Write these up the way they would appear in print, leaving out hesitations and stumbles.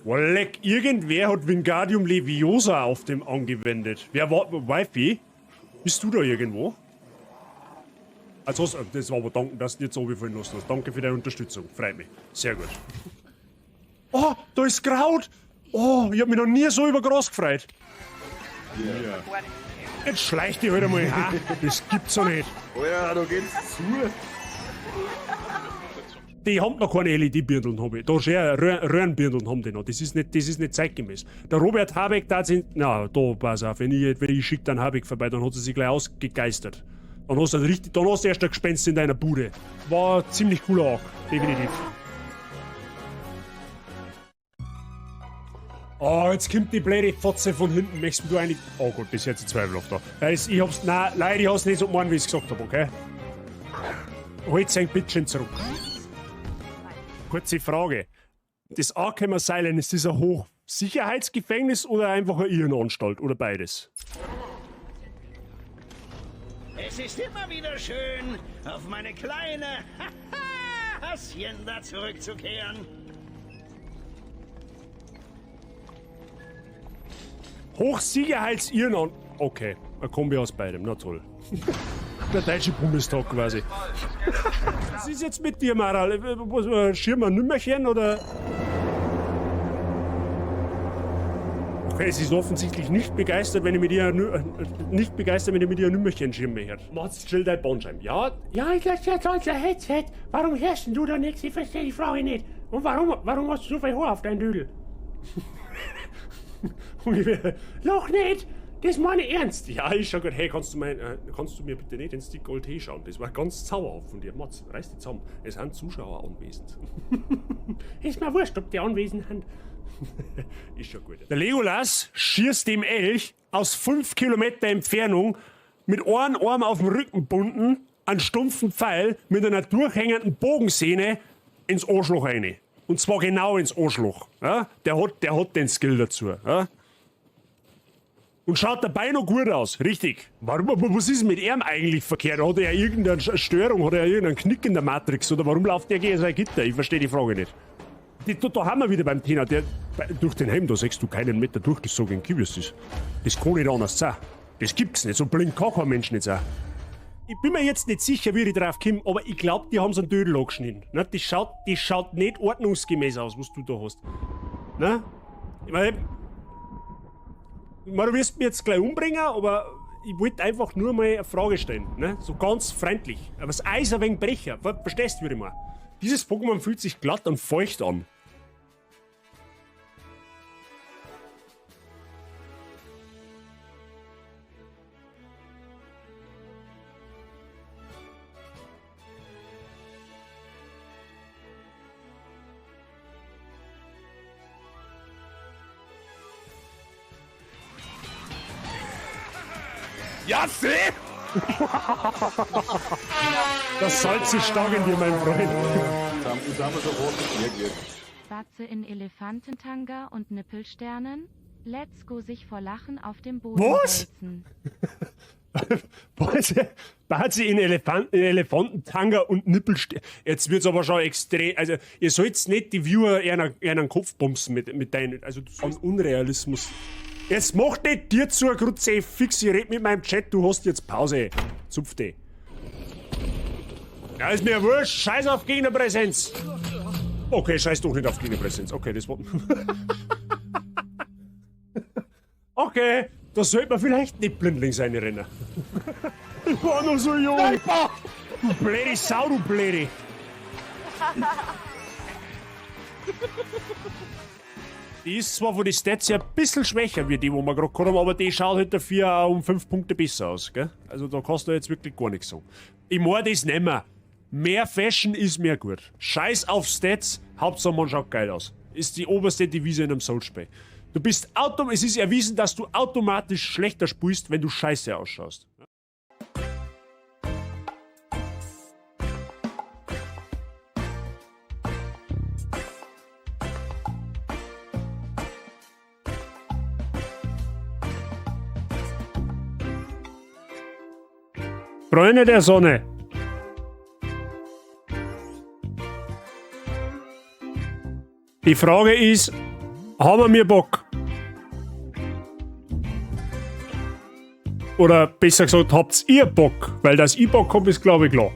Leck, irgendwer hat Wingardium Leviosa auf dem angewendet. Wer war. Wifey? Bist du da irgendwo? Also, das war aber danken, dass du nicht so viel lassen hast. Danke für deine Unterstützung. Freut mich. Sehr gut. Oh, da ist Kraut! Oh, ich hab mich noch nie so über Gras gefreut. Ja. Jetzt schleich dich halt einmal. Ha? Das gibt's doch nicht. Alter, da geht's zu. Die haben noch keine LED-Birndeln, hab ich. Da schon Röhrenbirndeln haben die noch. Das ist nicht zeitgemäß. Der Robert Habeck da sind. Na, da, pass auf, wenn ich schick dann Habeck vorbei, dann hat sie sich gleich ausgegeistert. Dann hast du richtig, dann hast du erst ein Gespenst in deiner Bude. War ziemlich cooler Arc, definitiv. Oh, jetzt kommt die blöde Fotze von hinten. Möchtest du eigentlich. Oh Gott, das ist jetzt zweifelhaft da. Das, ich hab's. Nein, leider, ich hab's nicht so gemeint, wie ich's gesagt hab, okay? Holt sein Bitchen zurück. Kurze Frage. Das Arkham Asylum, ist das ein Hochsicherheitsgefängnis oder einfach eine Irrenanstalt oder beides? Es ist immer wieder schön, auf meine kleine Hacienda zurückzukehren. Hochsicherheitsirrenanstalt. Okay, eine Kombi aus beidem, na toll. Der Deutsche Bundestag quasi. Was ist jetzt mit dir, Maral? Was, Schirm ein Nümmerchen oder? Okay, sie ist offensichtlich nicht begeistert, wenn ich mit ihr nicht begeistert, wenn ich mit ihr ein Nümmerchen schirme her. Mats, chill dein Bandscheiben. Ja, ja, ich lass jetzt als Headset. Warum hörst denn du da nichts? Ich verstehe die Frage nicht. Und warum hast du so viel Haar auf deinem Dödel? Und ich will, Loch nicht! Das meine ich ernst. Ja, ist schon gut. Hey, kannst du mir bitte nicht den Stick Gold Tee schauen? Das war ganz zauberhaft von dir. Mats, reiß dich zusammen. Es sind Zuschauer anwesend. Ist mir wurscht, ob die anwesend sind. Ist schon gut. Der Legolas schießt dem Elch aus 5 Kilometer Entfernung mit einem Arm auf dem Rücken bunden, einen stumpfen Pfeil mit einer durchhängenden Bogensehne ins Arschloch rein. Und zwar genau ins Arschloch. Ja? Der hat den Skill dazu. Ja? Und schaut dabei noch gut aus, richtig. Warum, aber was ist mit ihm eigentlich verkehrt? Hat er irgendeine Störung, hat er irgendeinen Knick in der Matrix? Oder warum läuft der gegen sein Gitter? Ich verstehe die Frage nicht. Da haben wir wieder beim Thema, durch den Helm, da siehst du keinen Meter durch, das sag ich in Kiwis. Das kann nicht anders sein. Das gibt's nicht, so blind kann kein Mensch nicht sein. Ich bin mir jetzt nicht sicher, wie ich drauf komme, aber ich glaub, die haben so einen Dödel angeschnitten. Ne? Das schaut nicht ordnungsgemäß aus, was du da hast. Ne? Ich mein, du wirst mich jetzt gleich umbringen, aber ich wollte einfach nur mal eine Frage stellen. Ne? So ganz freundlich. Aber das Eis ein wenig brecher. Verstehst du, würde ich mal. Dieses Pokémon fühlt sich glatt und feucht an. Ja, seh! Das Salz ist stark in dir, mein Freund. Jetzt haben wir sofort das Bier gekriegt. Batze in Elefantentanga und Nippelsternen. Let's go sich vor Lachen auf dem Boden Was? wälzen. Was? Batze in Elefantentanga und Nippelsternen. Jetzt wird's aber schon extrem. Also, ihr sollt's nicht die Viewer einen Kopf bumsen mit deinen. Also, an Unrealismus. Jetzt mach nicht dir zu, Grutze, fix, ich red mit meinem Chat, du hast jetzt Pause. Zupf dich. Ja, ist mir wurscht, scheiß auf Gegnerpräsenz. Okay, scheiß doch nicht auf Gegnerpräsenz. Okay, das war. Okay, da sollte man vielleicht nicht blindlings reinrennen. Ich war noch so jung. Sniper! Du blöde Sau, du blöde. Die ist zwar von den Stats her ein bisschen schwächer wie die, wo wir gerade gehabt haben, aber die schaut halt dafür auch um 5 Punkte besser aus, gell? Also da kannst du jetzt wirklich gar nichts sagen. Ich mein das nicht mehr. Mehr Fashion ist mehr gut. Scheiß auf Stats, Hauptsache man schaut geil aus. Ist die oberste Devise in einem Souls-Spiel. Es ist erwiesen, dass du automatisch schlechter spielst, wenn du scheiße ausschaust. Freunde der Sonne. Die Frage ist, Haben wir Bock? Oder besser gesagt, habt ihr Bock? Weil dass ich Bock hab, ist glaube ich klar.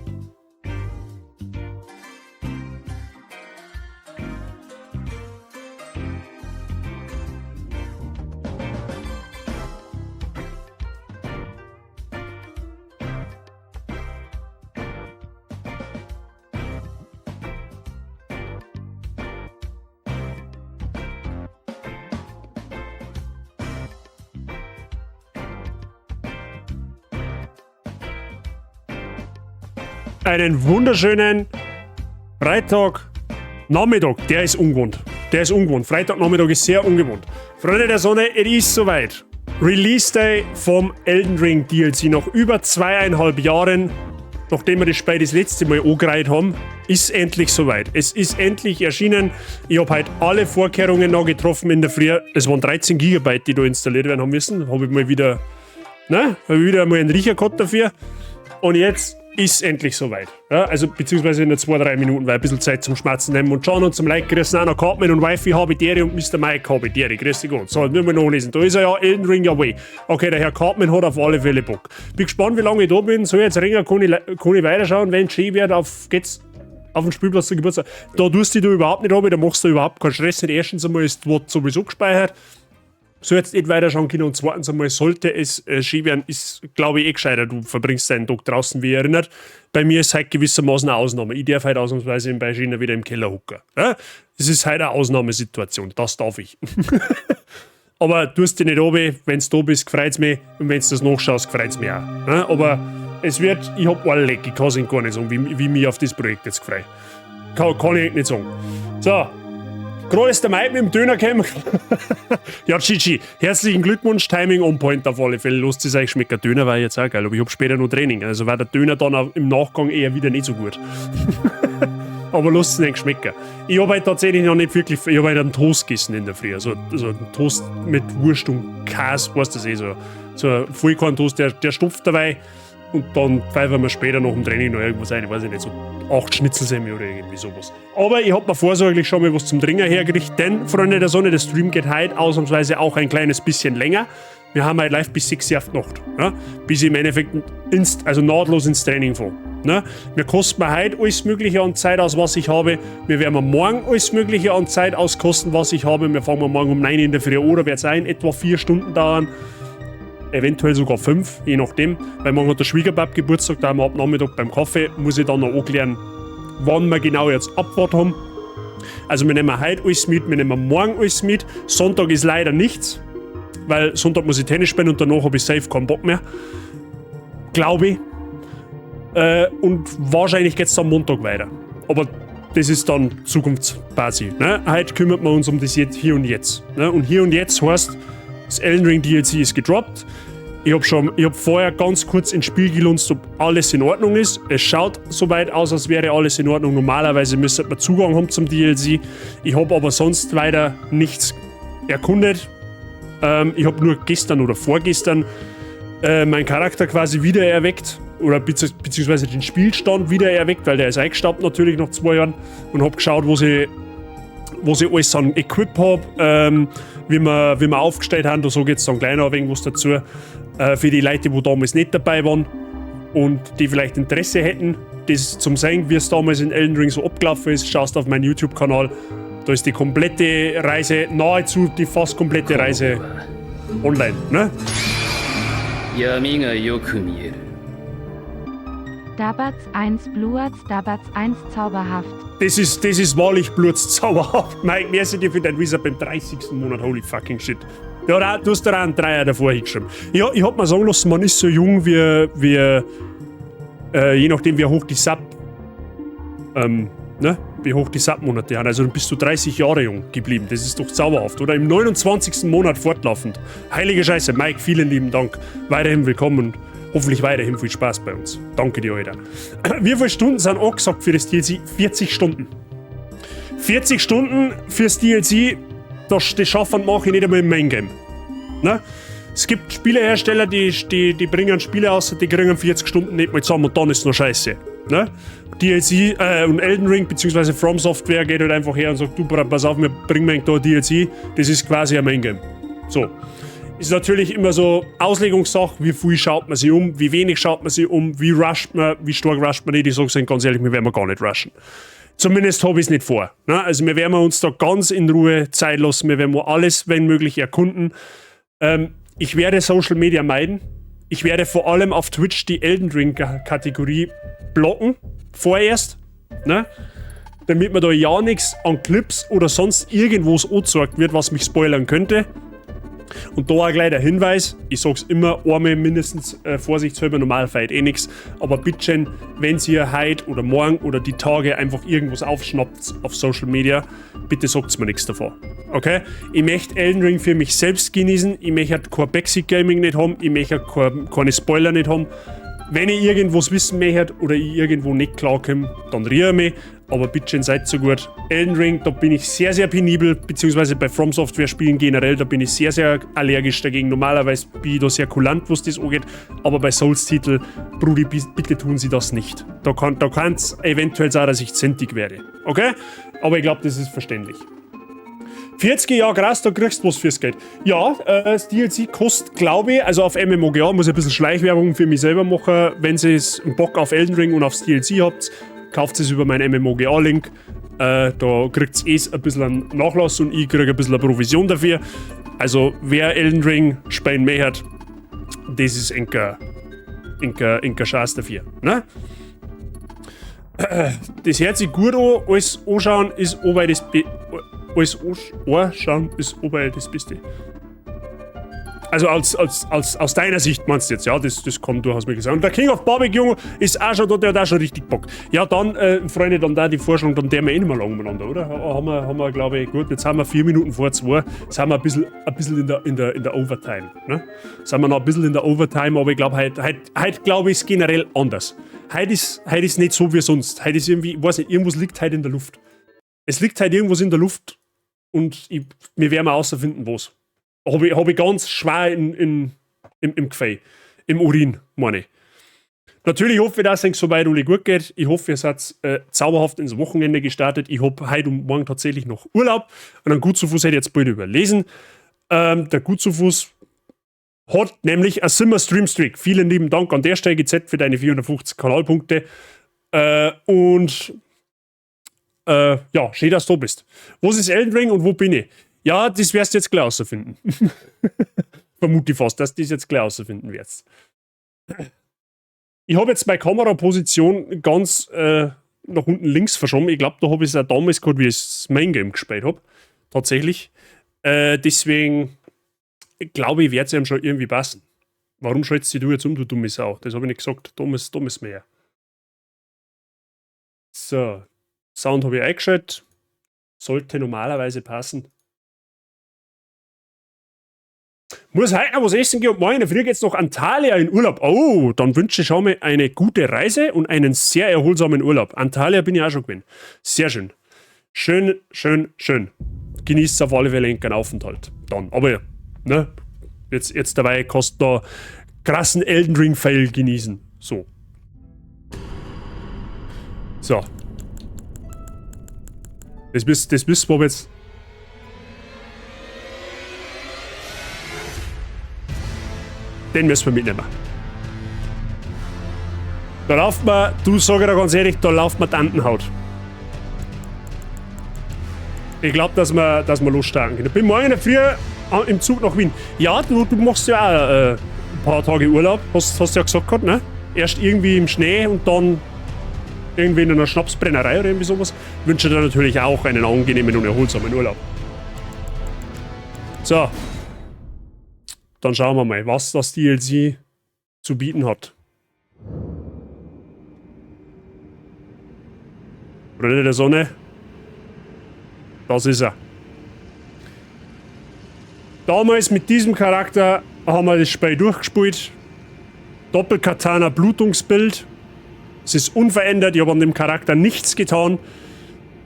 Einen wunderschönen Freitag Nachmittag, der ist ungewohnt. Der ist ungewohnt. Freitagnachmittag ist sehr ungewohnt. Freunde der Sonne, es ist soweit. Release Day vom Elden Ring DLC. Nach über 2,5 Jahren, nachdem wir das Spiel das letzte Mal angereiht haben, ist endlich soweit. Es ist endlich erschienen. Ich hab heute alle Vorkehrungen noch getroffen in der Früh. Es waren 13 Gigabyte, die da installiert werden haben müssen. Hab ich mal wieder, ne? Hab ich wieder mal einen Riecher gehabt dafür. Und jetzt ist endlich soweit. Ja, also beziehungsweise in 2-3 Minuten, weil ein bisschen Zeit zum Schmerzen nehmen und schauen und zum Like grüßen auch noch Cartman und Wifi habe ich und Mr. Mike habe ich. Grüß dich Gott. So, jetzt müssen wir nachlesen. Da ist er ja, Elden Ring away. Okay, der Herr Cartman hat auf alle Fälle Bock. Bin gespannt, wie lange ich da bin. Soll ich jetzt ringen, kann ich weiterschauen. Wenn es schön wird, geht's auf den Spielplatz zum Geburtstag. Da tust du dich überhaupt nicht runter, da machst du überhaupt keinen Stress. Nicht. Erstens einmal ist das Wort sowieso gespeichert. So jetzt nicht weiterschauen können und zweitens einmal sollte es schön werden, ist glaube ich eh gescheiter. Du verbringst deinen Tag draußen, wie erinnert. Bei mir ist halt gewissermaßen eine Ausnahme. Ich darf halt ausnahmsweise in Beijing wieder im Keller hocken. Ja? Das ist halt eine Ausnahmesituation, das darf ich. Aber tust dich nicht runter, wenn's da bist, freut's mich und wenn's das nachschaust, freut's mich auch. Ja? Aber es wird, ich hab alle Leck, ich kann's gar nicht sagen, wie mich auf das Projekt jetzt freu. Kann ich nicht sagen. So. Gerade ist der Mike mit dem Döner gekommen. Ja, GG. Herzlichen Glückwunsch, Timing on point auf alle Fälle. Lasst es euch schmecken. Döner war jetzt auch geil, aber ich hab später noch Training. Also war der Döner dann auch im Nachgang eher wieder nicht so gut. Aber lasst es nicht schmecken. Ich hab halt tatsächlich noch nicht wirklich. Ich hab halt einen Toast gegessen in der Früh. Also einen Toast mit Wurst und Käse, weißt du das eh so. So ein Vollkorntoast, der stopft dabei. Und dann pfeifen wir später nach dem Training noch irgendwas ein, ich weiß nicht, so 8 Schnitzelsemmel oder irgendwie sowas. Aber ich hab mir vorsorglich schon mal was zum Trinken hergerichtet, denn, Freunde der Sonne, der Stream geht heute ausnahmsweise auch ein kleines bisschen länger. Wir haben heute live bis 6 Uhr auf die Nacht, ja? Bis ich im Endeffekt nahtlos ins Training fahre. Ne? Wir kosten mir heute alles Mögliche an Zeit aus, was ich habe. Wir werden morgen alles Mögliche an Zeit auskosten, was ich habe. Wir fangen morgen um 9 in der Früh an, oder wird es ein, etwa 4 Stunden dauern. Eventuell sogar 5, je nachdem. Weil morgen hat der Schwiegerbab Geburtstag, da haben wir ab Nachmittag beim Kaffee, muss ich dann noch anklären, wann wir genau jetzt Abfahrt haben. Also wir nehmen heute alles mit, wir nehmen morgen alles mit. Sonntag ist leider nichts, weil Sonntag muss ich Tennis spielen und danach habe ich safe keinen Bock mehr. Glaube ich. Und wahrscheinlich geht's dann Montag weiter. Aber das ist dann Zukunftsbasis. Ne? Heute kümmert man uns um das Hier und Jetzt. Ne? Und Hier und Jetzt heißt, das Elden Ring DLC ist gedroppt. Ich hab vorher ganz kurz ins Spiel gelunzt, ob alles in Ordnung ist. Es schaut soweit aus, als wäre alles in Ordnung. Normalerweise müsste man Zugang haben zum DLC. Ich hab aber sonst weiter nichts erkundet. Ich hab nur gestern oder vorgestern meinen Charakter quasi wiedererweckt. Oder beziehungsweise den Spielstand wiedererweckt, weil der ist eingestaubt natürlich nach 2 Jahren. Und hab geschaut, wo ich alles an Equip hab, wie wir aufgestellt haben. Da sag ich jetzt dann gleich noch ein wenig was dazu. Für die Leute, die damals nicht dabei waren und die vielleicht Interesse hätten, das zum sehen, wie es damals in Elden Ring so abgelaufen ist, schaust auf meinen YouTube-Kanal. Da ist die komplette Reise, nahezu die fast komplette Reise online. Ne? Dabatz 1 Bluatz, Dabatz 1 zauberhaft. Das ist wahrlich Bluatz zauberhaft. Mike, merci dir für dein Visa beim 30. Monat. Holy fucking shit. Ja, da, du hast da auch einen Dreier davor hingeschrieben. Ja, ich hab mir sagen lassen, man ist so jung wie je nachdem wie hoch die Sub ne? Wie hoch die Sub-Monate sind. Also dann bist du 30 Jahre jung geblieben. Das ist doch zauberhaft, oder? Im 29. Monat fortlaufend. Heilige Scheiße, Mike, vielen lieben Dank. Weiterhin willkommen und hoffentlich weiterhin viel Spaß bei uns. Danke dir, Alter. Wie viele Stunden sind angesagt für das DLC? 40 Stunden. 40 Stunden fürs DLC, das schaffen und mache ich nicht einmal im Main Game. Ne? Es gibt Spielehersteller, die bringen Spiele aus, die kriegen 40 Stunden nicht mal zusammen und dann ist es noch scheiße. Ne? DLC und Elden Ring bzw. From Software geht halt einfach her und sagt, du, pass auf, wir bringen mir da DLC, das ist quasi ein Main Game. So. Ist natürlich immer so Auslegungssache, wie viel schaut man sich um, wie wenig schaut man sich um, wie rusht man, wie stark rusht man nicht. Ich sag's Ihnen ganz ehrlich, wir werden gar nicht rushen. Zumindest habe ich es nicht vor. Ne? Also wir werden uns da ganz in Ruhe Zeit lassen, wir werden alles, wenn möglich, erkunden. Ich werde Social Media meiden. Ich werde vor allem auf Twitch die Elden Ring-Kategorie blocken, vorerst, ne? Damit mir da ja nichts an Clips oder sonst irgendwo angezeigt wird, was mich spoilern könnte. Und da auch gleich der Hinweis, ich sag's immer, einmal mindestens vorsichtshalber, normal feiert eh nix, aber bitteschön, wenn ihr heute oder morgen oder die Tage einfach irgendwas aufschnappt auf Social Media, bitte sagt's mir nichts davon. Okay? Ich möchte Elden Ring für mich selbst genießen, ich möchte kein Backseat Gaming nicht haben, ich möchte keine Spoiler nicht haben. Wenn ich irgendwas wissen möchte oder ich irgendwo nicht klarkomme, dann riere ich mich. Aber bitteschön, seid so gut. Elden Ring, da bin ich sehr, sehr penibel, beziehungsweise bei From Software Spielen generell, da bin ich sehr, sehr allergisch dagegen. Normalerweise bin ich da sehr kulant, was das angeht, aber bei Souls-Titel, Brudi, bitte tun Sie das nicht. Da kann's eventuell sein, dass ich zentig werde. Okay? Aber ich glaub, das ist verständlich. 40 Jahre krass, da kriegst du was fürs Geld. Ja, das DLC kostet, glaube ich, also auf MMOGA muss ich ein bisschen Schleichwerbung für mich selber machen. Wenn ihr einen Bock auf Elden Ring und aufs DLC habt, kauft es über meinen MMOGA-Link. Da kriegt ihr ein bisschen einen Nachlass und ich kriege ein bisschen eine Provision dafür. Also wer Elden Ring spielen möchte, das ist enker Chance dafür. Ne? Das hört sich gut an, alles anschauen ist oberei das Be-, alles anschauen ist oberei das Beste. Also aus deiner Sicht meinst du jetzt, ja, das kann durchaus möglich sein. Und der King of Barbecue ist auch schon da, der hat auch schon richtig Bock. Ja, dann, Freunde, dann da die Vorstellung, dann der wir eh nicht mehr lang umeinander, oder? Haben wir, glaube ich, gut, jetzt haben wir 4 Minuten vor 2, jetzt sind wir ein bisschen in der Overtime, ne? Jetzt sind wir noch ein bisschen in der Overtime, aber ich glaub, heut glaub ich, ist generell anders. Heut ist nicht so wie sonst. Heut ist irgendwie, ich weiß nicht, irgendwas liegt heut in der Luft. Es liegt heut irgendwas in der Luft und wir werden mal rausfinden, was. Hab ich ganz schwer im Gefühl. Im Urin, meine ich. Natürlich hoffe ich, dass es euch soweit alle gut geht. Ich hoffe, ihr seid zauberhaft ins Wochenende gestartet. Ich hab heute und morgen tatsächlich noch Urlaub. Und einen Gutzufuß hätte ich jetzt bald überlesen. Der Gutzufuß hat nämlich eine Simmer Stream Streak. Vielen lieben Dank an der Stelle, GZ, für deine 450 Kanalpunkte. Ja, schön, dass du da bist. Wo ist Elden Ring und wo bin ich? Ja, das wirst du jetzt gleich rausfinden. Vermute ich fast, dass du das jetzt gleich rausfinden wirst. Ich habe jetzt meine Kameraposition ganz nach unten links verschoben. Ich glaub, da hab ich's auch damals gehabt, wie ich das Main Game gespielt hab. Tatsächlich. Deswegen glaube ich, wird's ihm schon irgendwie passen. Warum schaltest du jetzt um, du dumme Sau? Das hab ich nicht gesagt. Dummes mehr. So. Sound hab ich eingeschaltet. Sollte normalerweise passen. Muss heute noch was essen gehen und morgen in der Früh geht's noch Antalya in Urlaub. Oh, dann wünsche ich schon mal eine gute Reise und einen sehr erholsamen Urlaub. Antalya bin ich auch schon gewesen. Sehr schön. Schön, schön, schön. Genießt auf alle Fälle einen Aufenthalt. Dann, aber ja, ne? Jetzt dabei kostet da krassen Elden Ring Fail genießen. So. So. Das müssen wir jetzt. Den müssen wir mitnehmen. Da lauft man, du sag ich dir ganz ehrlich, da lauft man Tantenhaut. Ich glaub, dass wir losstarten können. Ich bin morgen in der Früh im Zug nach Wien. Ja, du machst ja auch ein paar Tage Urlaub, hast du ja gesagt gehabt, ne? Erst irgendwie im Schnee und dann irgendwie in einer Schnapsbrennerei oder irgendwie sowas. Wünsche dir natürlich auch einen angenehmen und erholsamen Urlaub. So. Dann schauen wir mal, was das DLC zu bieten hat. Freunde der Sonne, das ist er. Damals mit diesem Charakter haben wir das Spiel durchgespielt. Doppelkatana Blutungsbild. Es ist unverändert, ich habe an dem Charakter nichts getan.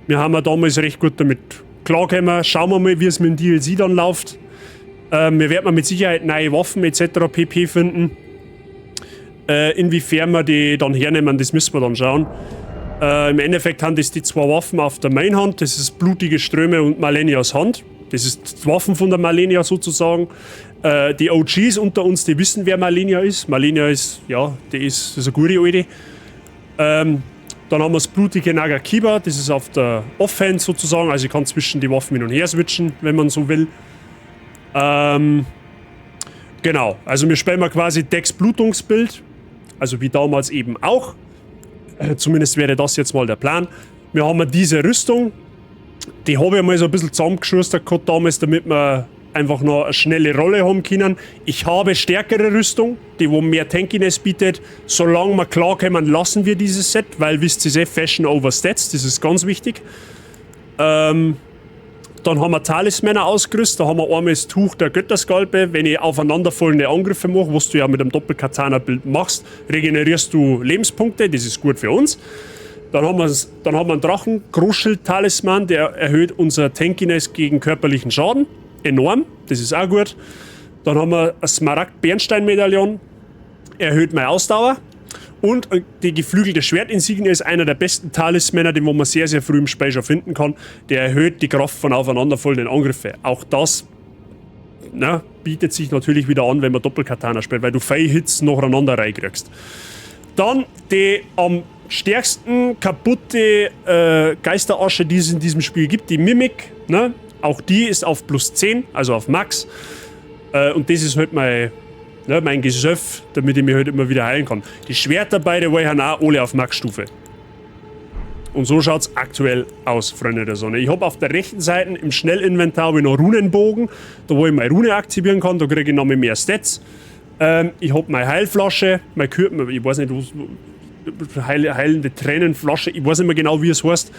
Wir haben ja damals recht gut damit klargekommen. Schauen wir mal, wie es mit dem DLC dann läuft. Wir werden mit Sicherheit neue Waffen et cetera pp. Finden. Inwiefern wir die dann hernehmen, das müssen wir dann schauen. Im Endeffekt haben das die zwei Waffen auf der Mainhand. Das ist blutige Ströme und Malenias Hand. Das ist die Waffen von der Malenia sozusagen. Die OGs unter uns, die wissen, wer Malenia ist. Malenia ist, ja, die ist, das ist eine gute Alte. Dann haben wir das blutige Nagakiba, das ist auf der Offhand sozusagen, also ich kann zwischen die Waffen hin und her switchen, wenn man so will. Genau, also wir spielen mal quasi Dex Blutungsbild, also wie damals eben auch. Zumindest wäre das jetzt mal der Plan. Wir haben diese Rüstung, die habe ich mal so ein bisschen zusammengeschustert gehabt damals, damit wir einfach noch eine schnelle Rolle haben können. Ich habe stärkere Rüstung, die wo mehr Tankiness bietet. Solange wir klarkommen, lassen wir dieses Set, weil, wisst ihr, Fashion over Stats, das ist ganz wichtig. Dann haben wir Talismänner ausgerüstet, da haben wir einmal das Tuch der Götterskalpe. Wenn ich aufeinanderfolgende Angriffe mache, was du ja mit einem Doppelkatana-Bild machst, regenerierst du Lebenspunkte, das ist gut für uns. Dann haben wir einen Drachen, Großschild-Talisman, der erhöht unser Tankiness gegen körperlichen Schaden. Enorm, das ist auch gut. Dann haben wir ein Smaragd-Bernstein-Medaillon, erhöht meine Ausdauer. Und die geflügelte Schwertinsignie ist einer der besten Talismänner, den man sehr, sehr früh im Spiel schon finden kann. Der erhöht die Kraft von aufeinanderfolgenden Angriffen. Auch das, na, bietet sich natürlich wieder an, wenn man Doppelkatana spielt, weil du viele Hits nacheinander reinkriegst. Dann die am stärksten kaputte Geisterasche, die es in diesem Spiel gibt, die Mimik, ne? Auch die ist auf plus 10, also auf Max. Und das ist halt mein Gesöff, damit ich mich halt immer wieder heilen kann. Die Schwerter, by the way, haben auch alle auf Max-Stufe. Und so schaut's aktuell aus, Freunde der Sonne. Ich hab auf der rechten Seite im Schnellinventar hab ich noch Runenbogen, da wo ich meine Rune aktivieren kann, da krieg ich noch mehr Stats. Ich hab meine Heilflasche, mein Kür-, ich weiß nicht, was, heilende Tränenflasche, ich weiß nicht mehr genau, wie es heißt.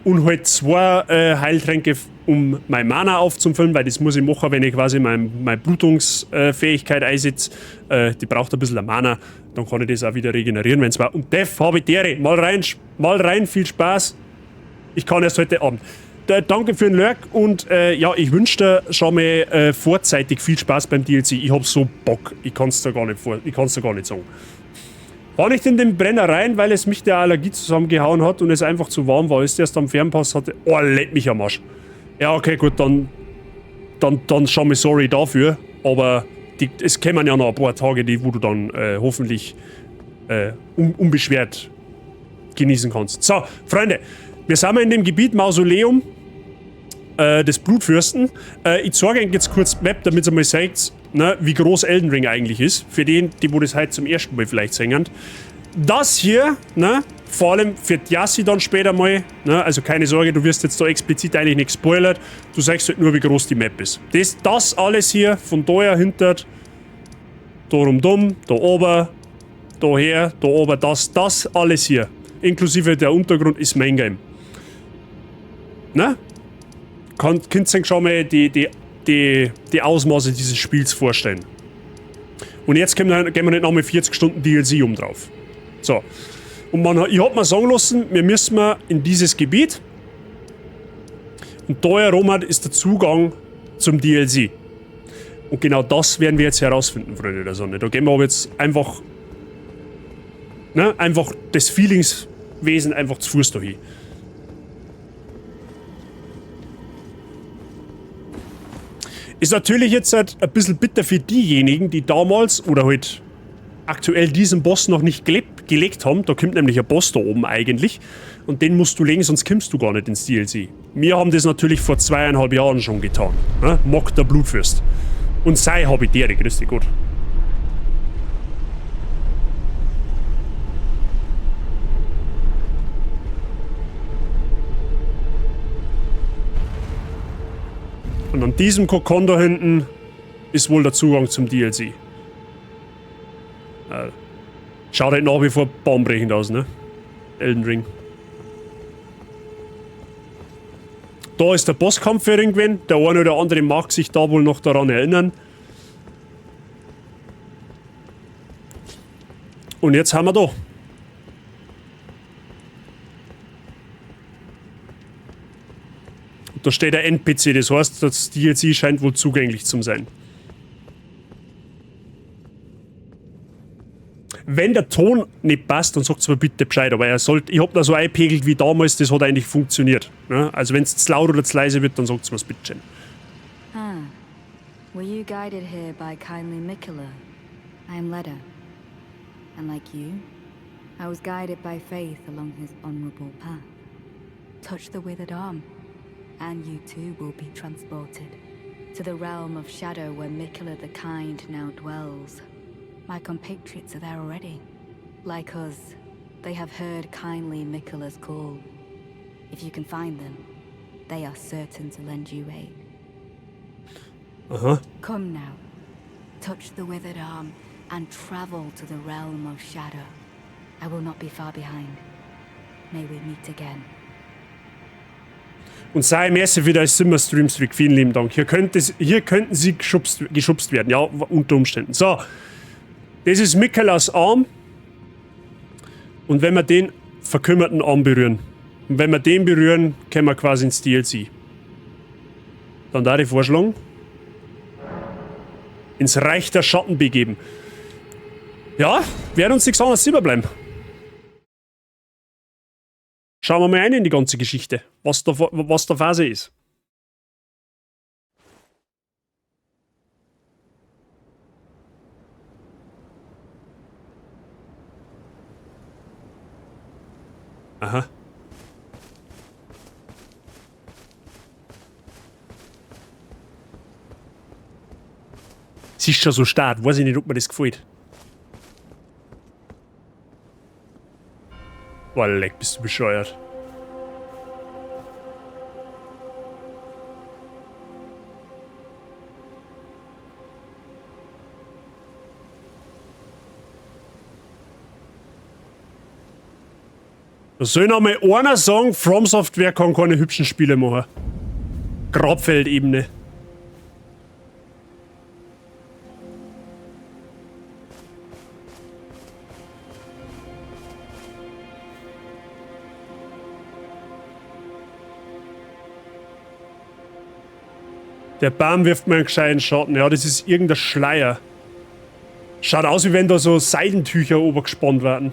Und halt zwei Heiltränke, um mein Mana aufzufüllen, weil das muss ich machen, wenn ich quasi meine Blutungsfähigkeit einsetze. Die braucht ein bisschen Mana, dann kann ich das auch wieder regenerieren, wenn's war. Und Def, habe ich dere. Mal rein, viel Spaß. Ich kann erst heute Abend. Danke für den Lurk und ja, ich wünsche dir schon mal vorzeitig viel Spaß beim DLC. Ich hab so Bock, ich kann's dir gar nicht vor, ich kann's dir gar nicht sagen. War nicht in den Brenner rein, weil es mich der Allergie zusammengehauen hat und es einfach zu warm war. Ist erst am Fernpass hatte. Oh, leck mich am Arsch. Ja, okay, gut, dann schon mal sorry dafür. Aber es kämen ja noch ein paar Tage, wo du dann hoffentlich unbeschwert genießen kannst. So, Freunde, wir sind in dem Gebiet Mausoleum des Blutfürsten. Ich zeige euch jetzt kurz die Map, damit ihr mal seht, ne, wie groß Elden Ring eigentlich ist. Für den, die wo das heute zum ersten Mal vielleicht sehen. Das hier, ne, vor allem für Yassi dann später mal, ne, also keine Sorge, du wirst jetzt da explizit eigentlich nicht gespoilert, du sagst halt nur, wie groß die Map ist. Das alles hier, von daher hinter, da rundum, da oben, da her, da oben, das alles hier, inklusive der Untergrund ist Main Game. Ne? Könnt ihr euch schon mal die Ausmaße dieses Spiels vorstellen. Und jetzt gehen wir nicht nochmal 40 Stunden DLC um drauf. So. Und ich hab mir sagen lassen, wir müssen in dieses Gebiet. Und da herum ist der Zugang zum DLC. Und genau das werden wir jetzt herausfinden, Freunde der Sonne. Da gehen wir aber jetzt einfach, ne, einfach des Feelingswesen einfach zu Fuß dahin. Ist natürlich jetzt halt ein bisschen bitter für diejenigen, die damals oder halt aktuell diesen Boss noch nicht gelegt haben. Da kommt nämlich ein Boss da oben eigentlich. Und den musst du legen, sonst kommst du gar nicht ins DLC. Wir haben das natürlich vor 2,5 Jahren schon getan. Ne? Mock der Blutfürst. Und sei hab ich dere, grüß dich Gott. Und an diesem Kokon da hinten ist wohl der Zugang zum DLC. Schaut halt nach wie vor bahnbrechend aus, ne? Elden Ring. Da ist der Bosskampf für irgendwen. Der eine oder andere mag sich da wohl noch daran erinnern. Und jetzt haben wir da. Da steht der NPC, das heißt, das DLC scheint wohl zugänglich zu sein. Wenn der Ton nicht passt, dann sagt's mir bitte Bescheid. Aber er sollte, ich hab da so eingepegelt wie damals, das hat eigentlich funktioniert. Ne? Also wenn's zu laut oder zu leise wird, dann sagt's mir's bitte schön. Ah. Were you guided here by kindly Miquella? I am Leda. And like you, I was guided by faith along his honorable path. Touch the withered arm, and you too will be transported to the realm of shadow where Miquella the Kind now dwells. My compatriots are there already. Like us, they have heard kindly Miquella's call. If you can find them, they are certain to lend you aid. Aha. Come now, touch the withered arm and travel to the realm of shadow. I will not be far behind. May we meet again. Und sei merci für deine Simmer-Streamstreak. Vielen lieben Dank. Hier könnten sie geschubst werden. Ja, unter Umständen. So. Das ist Miquellas Arm. Und wenn wir den verkümmerten Arm berühren. Und wenn wir den berühren, kommen wir quasi ins DLC. Dann da die Vorschlag. Ins Reich der Schatten begeben. Ja, werden uns nichts anderes überbleiben. Schauen wir mal ein in die ganze Geschichte, was da Phase ist. Aha. Es ist schon so stark, weiß ich nicht, ob mir das gefällt. Boah, leck, bist du bescheuert. Da soll noch mal einer sagen, From Software kann keine hübschen Spiele machen. Grabfeldebene. Der Baum wirft mir einen gescheiten Schatten. Ja, das ist irgendein Schleier. Schaut aus, wie wenn da so Seidentücher obergespannt werden.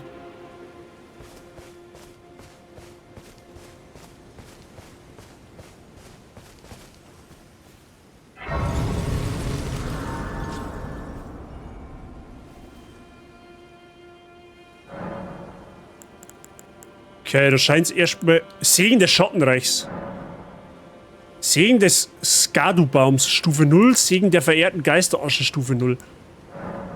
Okay, da scheint's erstmal Segen des Schattenreichs. Segen des Skadu-Baums, Stufe 0. Segen der verehrten Geisterasche, Stufe 0.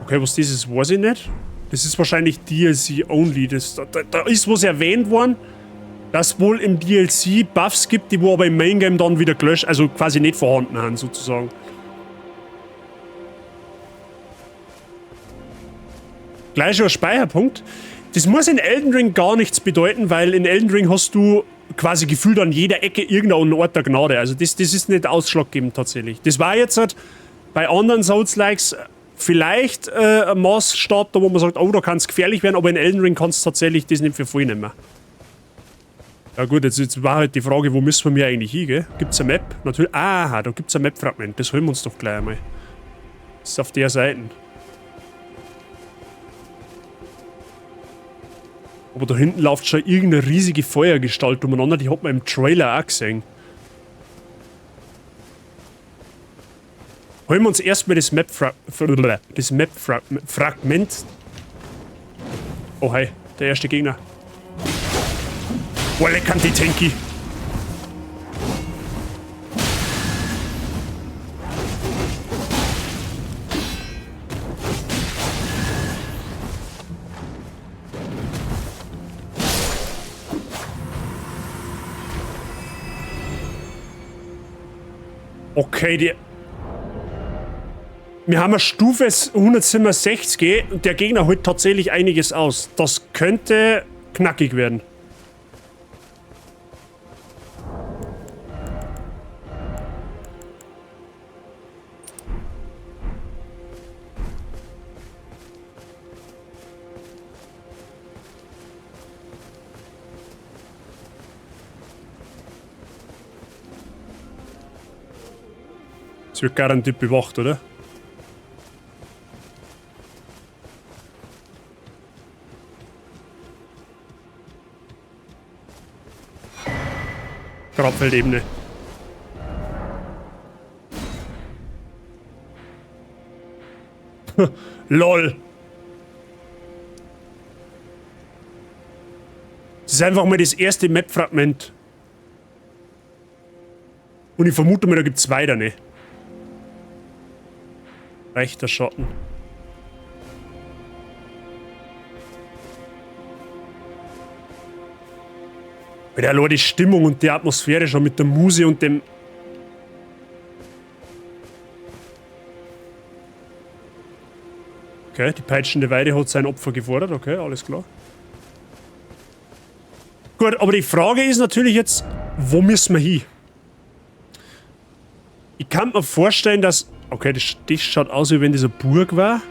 Okay, was das ist, weiß ich nicht. Das ist wahrscheinlich DLC only. Da ist was erwähnt worden, dass wohl im DLC Buffs gibt, die wo aber im Main Game dann wieder gelöscht, also quasi nicht vorhanden sind, sozusagen. Gleich schon ein Speicherpunkt. Das muss in Elden Ring gar nichts bedeuten, weil in Elden Ring hast du quasi gefühlt an jeder Ecke irgendeinen Ort der Gnade. Also das ist nicht ausschlaggebend tatsächlich. Das war jetzt halt bei anderen Souls-Likes vielleicht ein Maßstab, da wo man sagt, oh, da kann's gefährlich werden, aber in Elden Ring kannst du tatsächlich das nicht für voll nehmen. Ja gut, jetzt war halt die Frage, wo müssen wir eigentlich hin, gell? Gibt's eine Map? Natürlich. Aha, da gibt's ein Map-Fragment. Das holen wir uns doch gleich einmal. Das ist auf der Seite. Aber da hinten läuft schon irgendeine riesige Feuergestalt umeinander, die hat man im Trailer auch gesehen. Holen wir uns erstmal das Map-Fragment. Oh hey, der erste Gegner. Boah, leck an die Tanky. Okay, die... Wir haben eine Stufe 167 und der Gegner holt tatsächlich einiges aus. Das könnte knackig werden. Es wird garantiert bewacht, oder? Grabfeldebene. LOL. Das ist einfach mal das erste Map-Fragment. Und ich vermute mal, da gibt's weiter, ne? Rechter Schatten. Weil allein die Stimmung und die Atmosphäre schon mit der Muse und dem... Okay, die peitschende Weide hat sein Opfer gefordert. Okay, alles klar. Gut, aber die Frage ist natürlich jetzt, wo müssen wir hin? Ich kann mir vorstellen, dass... Okay, das schaut aus, wie wenn das eine Burg war.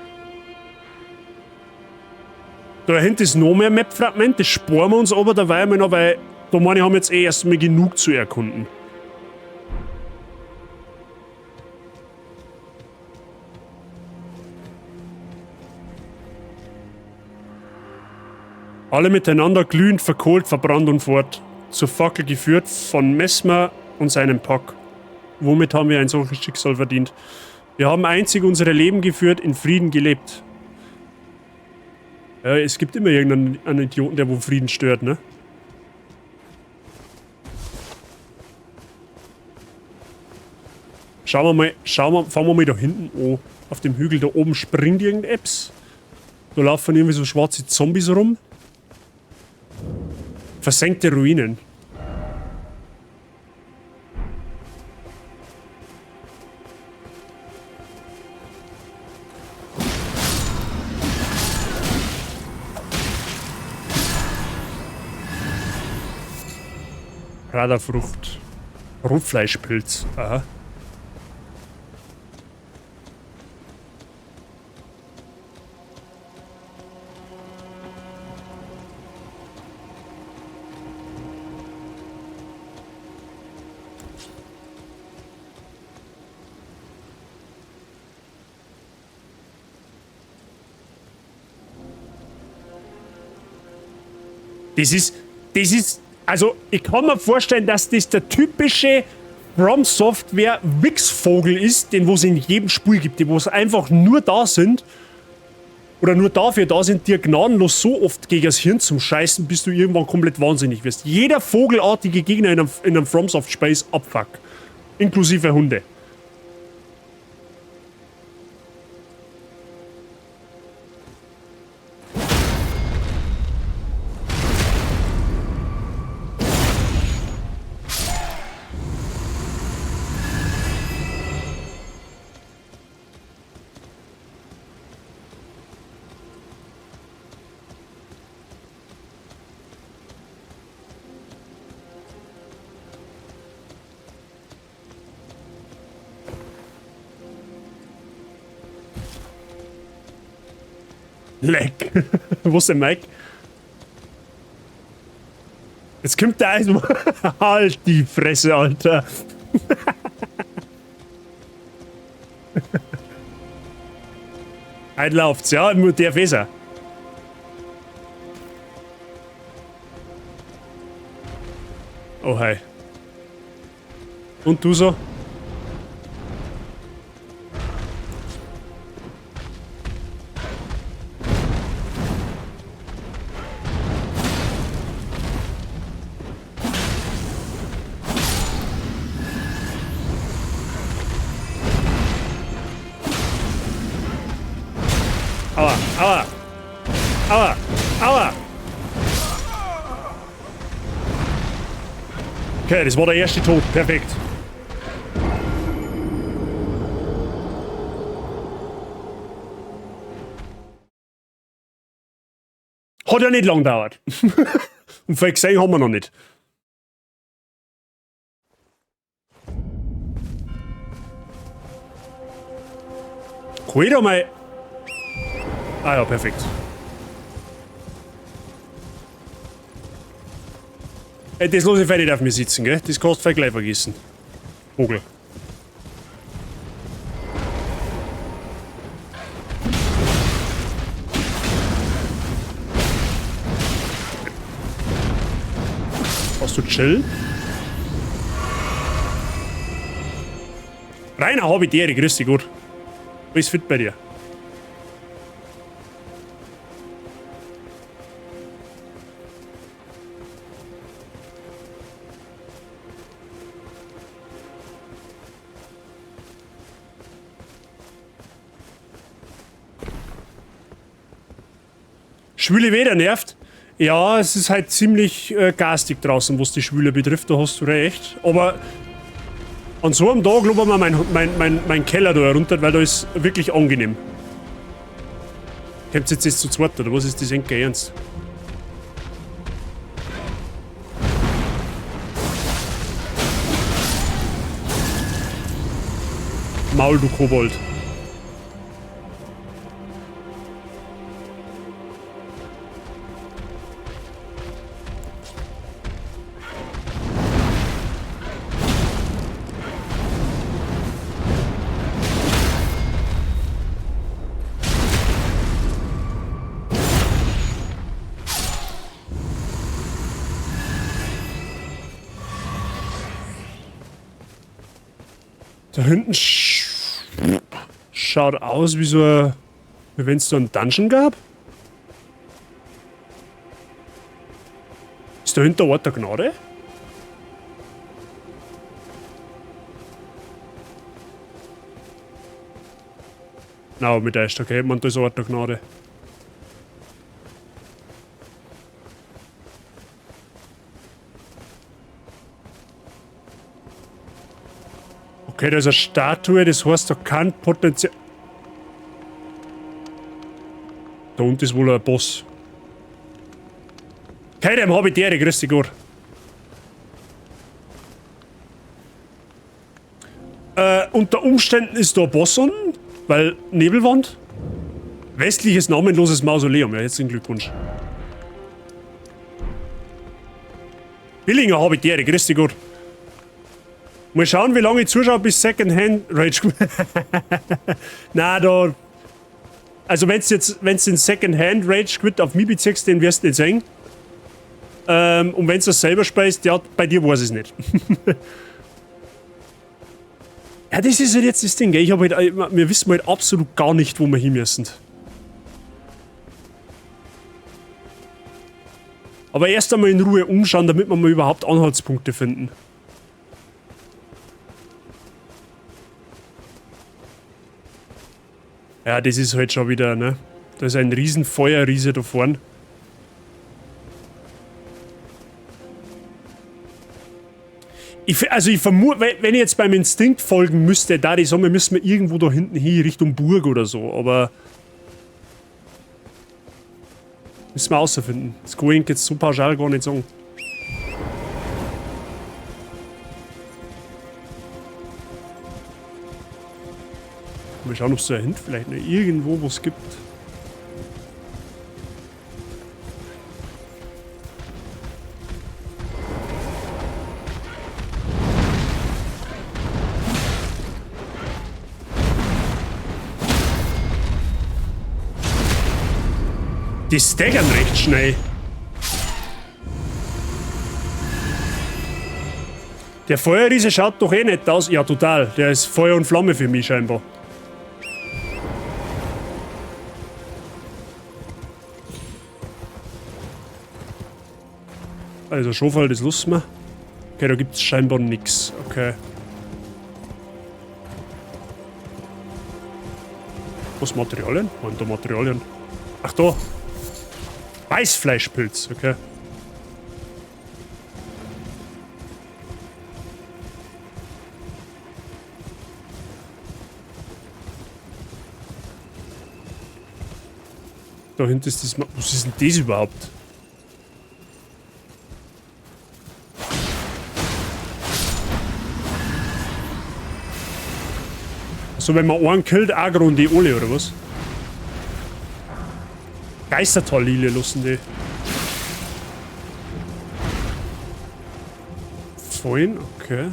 Da hinten ist noch mehr Map-Fragment. Das sparen wir uns aber dabei mal noch, weil da meine ich, haben wir jetzt eh erstmal genug zu erkunden. Alle miteinander glühend, verkohlt, verbrannt und fort. Zur Fackel geführt von Messmer und seinem Pack. Womit haben wir ein solches Schicksal verdient? Wir haben einzig unsere Leben geführt, in Frieden gelebt. Ja, es gibt immer irgendeinen einen Idioten, der wo Frieden stört, ne? Schauen wir mal, fangen wir mal da hinten an. Auf dem Hügel da oben springt irgendetwas. Da laufen irgendwie so schwarze Zombies rum. Versenkte Ruinen. Raderfrucht. Rotfleischpilz. Aha. Das ist, also ich kann mir vorstellen, dass das der typische From Software Wichsvogel ist, den wo es in jedem Spiel gibt, die wo es einfach nur da sind oder nur dafür da sind, dir gnadenlos so oft gegen das Hirn zum Scheißen, bis du irgendwann komplett wahnsinnig wirst. Jeder vogelartige Gegner in einem From Software Spiel ist Abfuck. Inklusive Hunde. Leck. Wo ist der Mike? Jetzt kommt der Eismann. Halt die Fresse, Alter. Heute läuft's, ja, nur der Fässer. Oh, hi. Und du so? Aua, aua, aua, aua. Okay, das war der erste Tod. Perfekt. Hat ja nicht lang gedauert. Und viel gesehen haben wir noch nicht. Kann ich da mal... Ah ja, perfekt. Ey, das lasse ich nicht auf mir sitzen, gell? Das kannst du gleich vergessen. Vogel. Hast du chillen? Rainer, hab ich die Ehre, grüß dich gut. Alles fit bei dir. Schwüle Wetter nervt. Ja, es ist halt ziemlich garstig draußen, was die Schwüle betrifft, da hast du recht. Aber an so einem Tag loben wir mein Keller da herunter, weil da ist wirklich angenehm. Kommt jetzt zu zweit, oder was ist das eigentlich ernst? Maul, du Kobold. Da hinten schaut aus wie so ein, wie wenn's da einen Dungeon gab. Ist da hinten der Ort der Gnade? Na, mit der ist okay, man, da ist ein Ort der Gnade. Okay, da ist eine Statue, das heißt, da kann Potenzial... Da unten ist wohl ein Boss. Okay, dem hab ich die Ehre, grüß dich Gott. Unter Umständen ist da ein Boss unten, weil Nebelwand. Westliches namenloses Mausoleum, ja, herzlichen Glückwunsch. Billinger hab ich die Ehre, grüß dich Gott. Mal schauen, wie lange ich zuschaue, bis Second Hand Rage Quit. Na, da. Also, wenn's jetzt, wenn's den Second Hand Rage Quit auf mich beziehst, den wirst du nicht sehen. Und wenn's das selber speist, ja, bei dir weiß ich's nicht. Ja, das ist halt jetzt das Ding, gell? Ich hab halt, wir wissen halt absolut gar nicht, wo wir hin müssen. Aber erst einmal in Ruhe umschauen, damit wir mal überhaupt Anhaltspunkte finden. Ja, das ist halt schon wieder, ne? Da ist ein riesen Feuerriese da vorn. Ich, also ich vermute, wenn ich jetzt beim Instinkt folgen müsste, da die sagen, wir müssen wir irgendwo da hinten hin, Richtung Burg oder so, aber müssen wir außerfinden. Das kann ich jetzt so pauschal gar nicht sagen. Mal schauen, ob's da hinten vielleicht noch irgendwo was gibt. Die staggern recht schnell. Der Feuerriese schaut doch eh nicht aus. Ja, total. Der ist Feuer und Flamme für mich scheinbar. Also Schofall, das lassen wir. Okay, da gibt's scheinbar nix. Okay. Was, Materialien? Wo sind da Materialien? Ach da! Weißfleischpilz, okay. Da hinten ist das was ist denn das überhaupt? So, wenn man einen killt, aggro und die alle, oder was? Geistertal-Lilie lassen die. Vorhin, okay.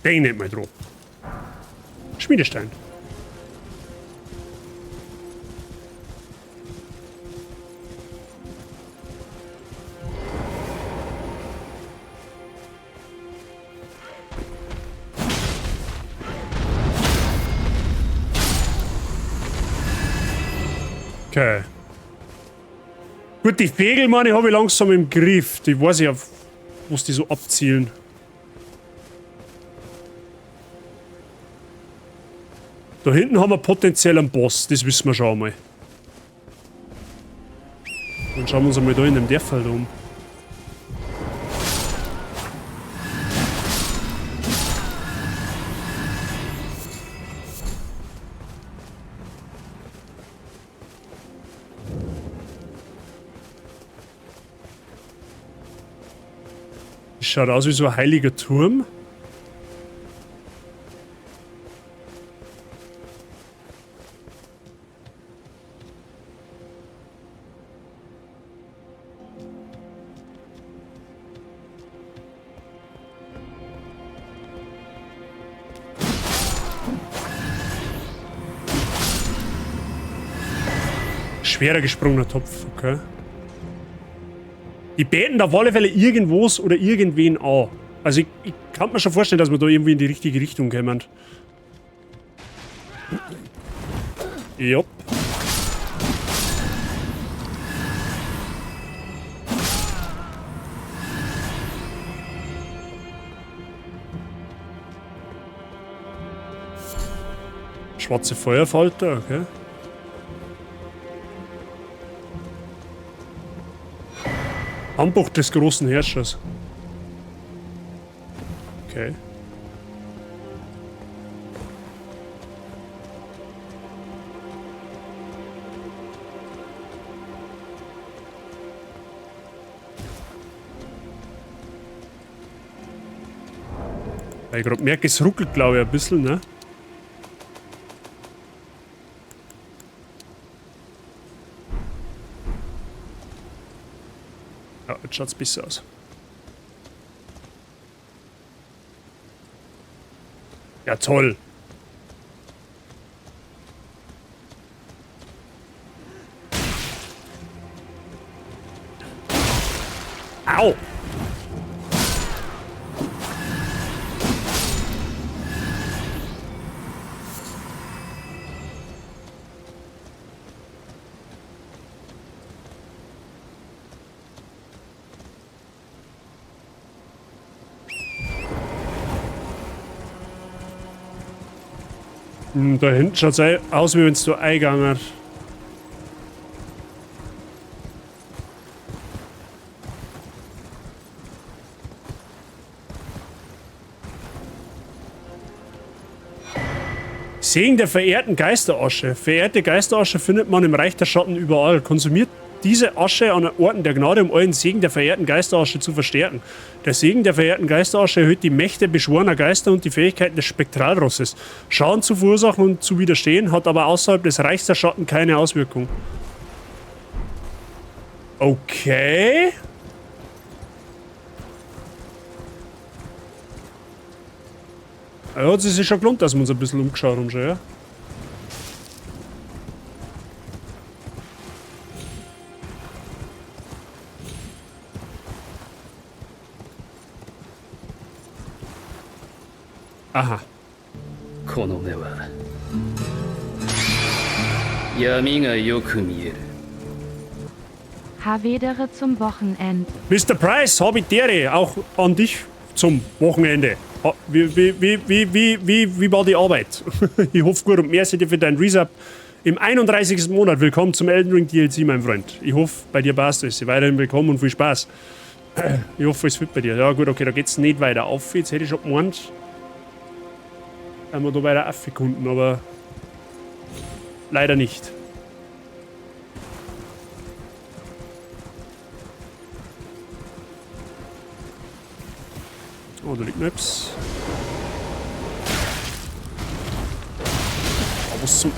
Denk nicht mal dran. Schmiedestein. Okay. Gut, die Vögel, meine ich, habe ich langsam im Griff. Die weiß ich, auf was die so abzielen. Da hinten haben wir potenziell einen Boss, das wissen wir schon einmal. Dann schauen wir uns einmal da in dem Dörfeld um. Das schaut aus wie so ein heiliger Turm. Schwerer gesprungener Topf, okay. Die beten da auf alle Fälle irgendwas oder irgendwen an. Also ich kann mir schon vorstellen, dass wir da irgendwie in die richtige Richtung kommen. Jupp. Schwarze Feuerfalter, okay. Handbuch des großen Herrschers. Okay. Weil ich grad merke, es ruckelt, glaube ich, ein bisschen, ne? Ja, jetzt schaut's besser aus. Ja, toll. Au! Da hinten schaut's aus, wie wenn's da eingegangen. Segen der verehrten Geisterasche. Verehrte Geisterasche findet man im Reich der Schatten überall. Konsumiert diese Asche an Orten der Gnade, um euren Segen der verehrten Geisterasche zu verstärken. Der Segen der verehrten Geisterasche erhöht die Mächte beschworener Geister und die Fähigkeiten des Spektralrosses. Schaden zu verursachen und zu widerstehen, hat aber außerhalb des Reichs der Schatten keine Auswirkung. Okay. Ja, hat sich schon gelohnt, dass wir uns ein bisschen umgeschaut haben schon, ja? Aha. Havedere zum Wochenende. Mr. Price, hab ich dere, auch an dich zum Wochenende. Wie war die Arbeit? Ich hoffe gut und merci dir für deinen Resub im 31. Monat. Willkommen zum Elden Ring DLC, mein Freund. Ich hoffe, bei dir passt es. Weiterhin willkommen und viel Spaß. Ich hoffe, es fit bei dir. Ja gut, okay, da geht's nicht weiter auf. Jetzt hätte ich schon gemeint, wenn wir da weiter auf konnten, aber leider nicht. Oh, da liegt noch etwas. Oh, was zum...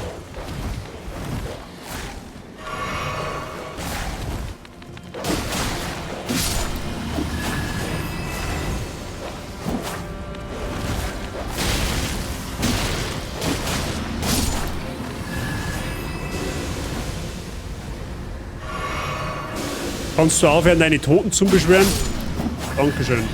Kannst du aufhören, deine Toten zu beschwören? Dankeschön.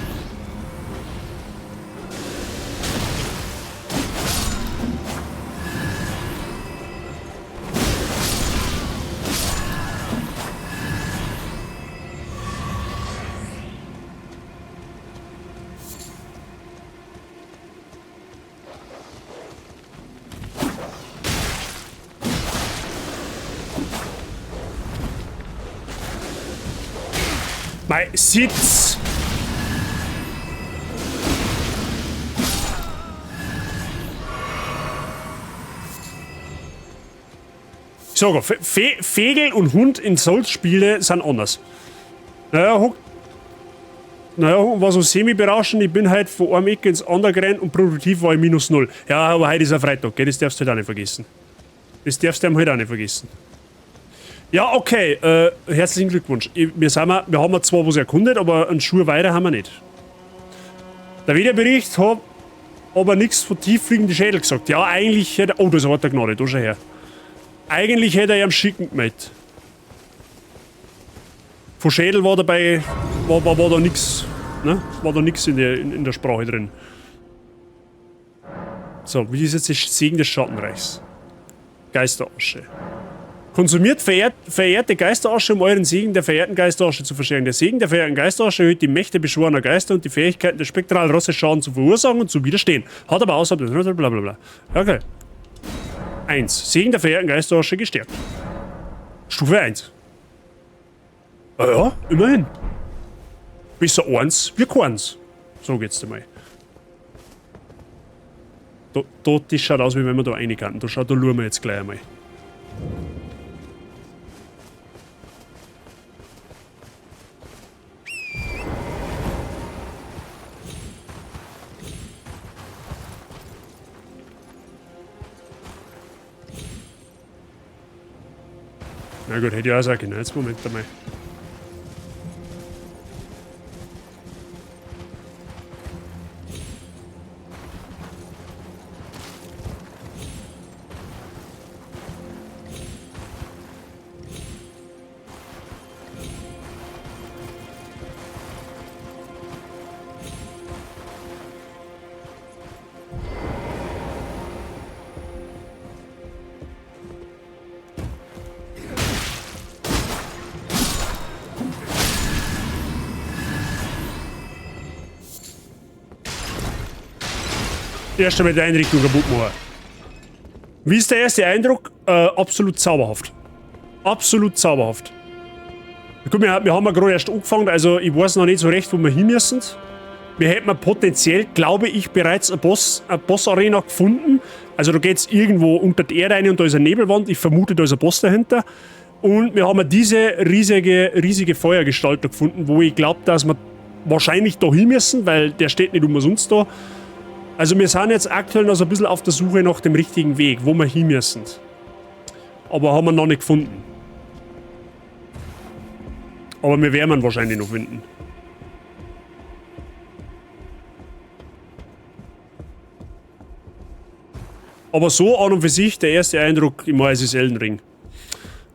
Mei, Sitz! Ich sag Fe Fegel und Hund in Souls-Spiele sind anders. Naja, huck. Naja, war so semi-berauschend. Ich bin halt von einem Eck ins andere gerannt und produktiv war ich -0. Ja, aber heute ist ein Freitag, gell? Das darfst du halt auch nicht vergessen. Das darfst du halt auch nicht vergessen. Ja, okay. Herzlichen Glückwunsch. Wir haben ja zwar was erkundet, aber einen Schuh weiter haben wir nicht. Der Wetterbericht hat aber nichts von tieffliegenden Schädel gesagt. Ja, eigentlich hätte er... Oh, da ist ein harter Gnade, da schau her. Eigentlich hätte er ihm schicken gemeldet. Von Schädel war dabei... War da nix, ne? War da nix in der Sprache drin. So, wie ist jetzt der Segen des Schattenreichs? Geisterasche. Konsumiert verehrte Geisterasche, um euren Segen der verehrten Geisterasche zu verschenken. Der Segen der verehrten Geisterasche erhöht die Mächte beschworener Geister und die Fähigkeiten der Spektralrosse Schaden zu verursachen und zu widerstehen. Hat aber außerhalb des bla bla bla. Okay. 1. Segen der verehrten Geisterasche gestärkt. Stufe 1. Ah ja, immerhin. Besser 1 wie keins. So geht's dir mal. Da, das schaut aus, wie wenn wir da rein könnten. Da schaut, da schauen wir jetzt gleich einmal. Na gut, hätte ich auch sagen können. Jetzt Moment einmal. Erst einmal die Einrichtung kaputt machen. Wie ist der erste Eindruck? Absolut zauberhaft. Absolut zauberhaft. Gut, wir haben ja gerade erst angefangen, also ich weiß noch nicht so recht, wo wir hin müssen. Wir hätten potenziell, glaube ich, bereits eine Boss-Arena gefunden. Also da geht's irgendwo unter die Erde rein und da ist eine Nebelwand. Ich vermute, da ist ein Boss dahinter. Und wir haben diese riesige Feuergestalt da gefunden, wo ich glaube, dass wir wahrscheinlich da hin müssen, weil der steht nicht umsonst da. Also wir sind jetzt aktuell noch so ein bisschen auf der Suche nach dem richtigen Weg, wo wir hin müssen. Aber haben wir noch nicht gefunden. Aber wir werden ihn wahrscheinlich noch finden. Aber so an und für sich, der erste Eindruck, ich meine, es ist Elden Ring.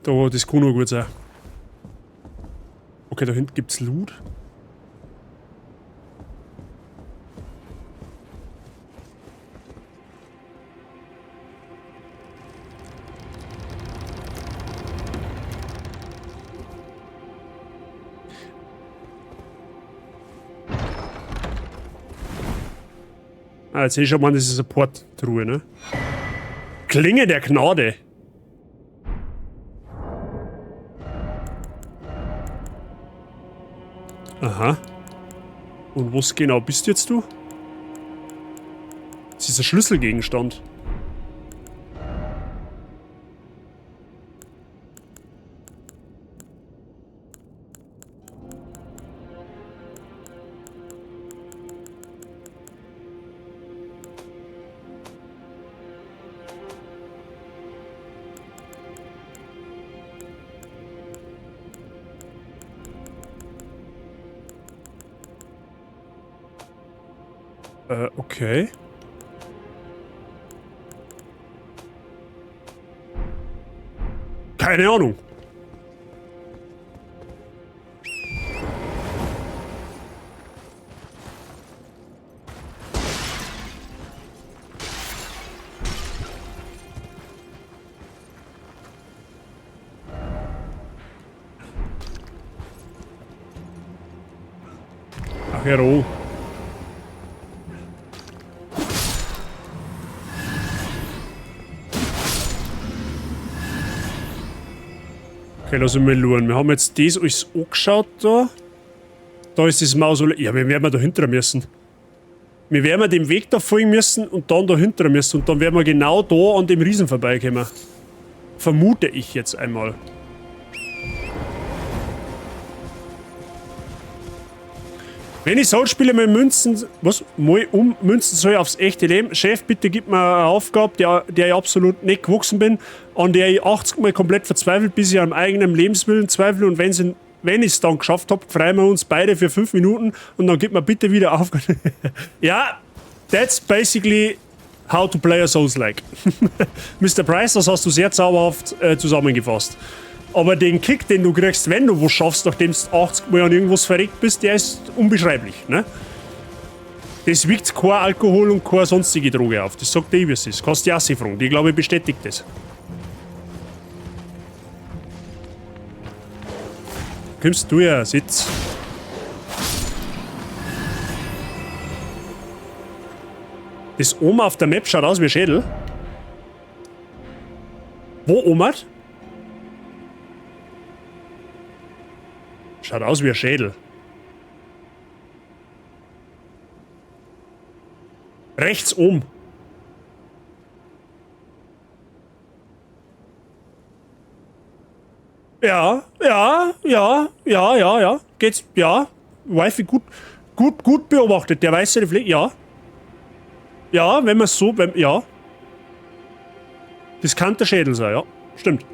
Da, das kann nur gut sein. Okay, da hinten gibt's Loot. Ah, jetzt sehe ich schon mal, das ist eine Porttruhe, ne? Klinge der Gnade. Aha. Und was genau bist jetzt du? Das ist ein Schlüsselgegenstand. Okay. Keine Ahnung. Ach, hör an. Okay, lass uns mal schauen. Wir haben jetzt das alles angeschaut da. Da ist das Mausoleum. Ja, wir werden da hinter müssen. Wir werden dem Weg da folgen müssen und dann dahinter müssen. Und dann werden wir genau da an dem Riesen vorbeikommen. Vermute ich jetzt einmal. Wenn ich Souls-Spiele mal münzen... Was? Mal ummünzen soll aufs echte Leben. Chef, bitte gib mir eine Aufgabe, der ich absolut nicht gewachsen bin, an der ich 80 Mal komplett verzweifelt, bis ich am eigenen Lebenswillen zweifle und wenn ich's dann geschafft hab, freuen wir uns beide für 5 Minuten und dann gib mir bitte wieder Aufgabe. Ja, that's basically how to play a Souls-like. Mr. Price, das hast du sehr zauberhaft zusammengefasst. Aber den Kick, den du kriegst, wenn du was schaffst, nachdem du 80 Mal an irgendwas verreckt bist, der ist unbeschreiblich, ne? Das wiegt kein Alkohol und keine sonstige Droge auf. Das sagt der, wie es ist. Kannst du auch sie fragen. Die, glaube ich, bestätigt das. Kommst du ja, sitz. Das oben auf der Map schaut aus wie ein Schädel. Wo, Omar? Schaut aus wie ein Schädel. Rechts oben. Ja, ja, ja, ja, ja, ja. Geht's, ja. Wifi gut, gut, gut beobachtet. Der weiße Fleck, ja. Ja, wenn man so, wenn, ja. Das kann der Schädel sein, ja. Stimmt.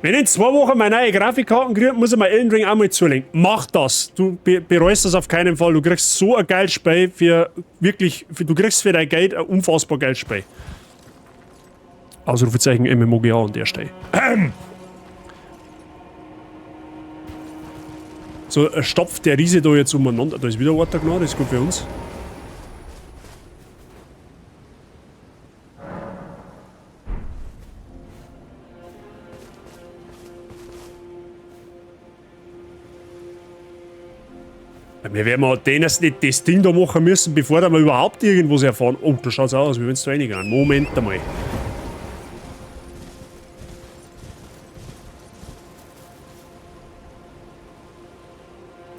Wenn ich in 2 Wochen meine neue Grafikkarten kriege, muss ich mir Elden Ring auch mal zulegen. Mach das! Du bereust das auf keinen Fall. Du kriegst so ein geiles Spiel für wirklich, für, du kriegst für dein Geld ein unfassbar geiles Spiel. Ausrufezeichen MMOGA an der Stelle. So, stopft der Riese da jetzt umeinander. Da ist wieder ein Orter genau, das ist gut für uns. Wir werden mal den erst nicht das Ding da machen müssen, bevor wir überhaupt irgendwas erfahren. Oh, da schaut's aus, wie wenn's da reingehen. Moment einmal.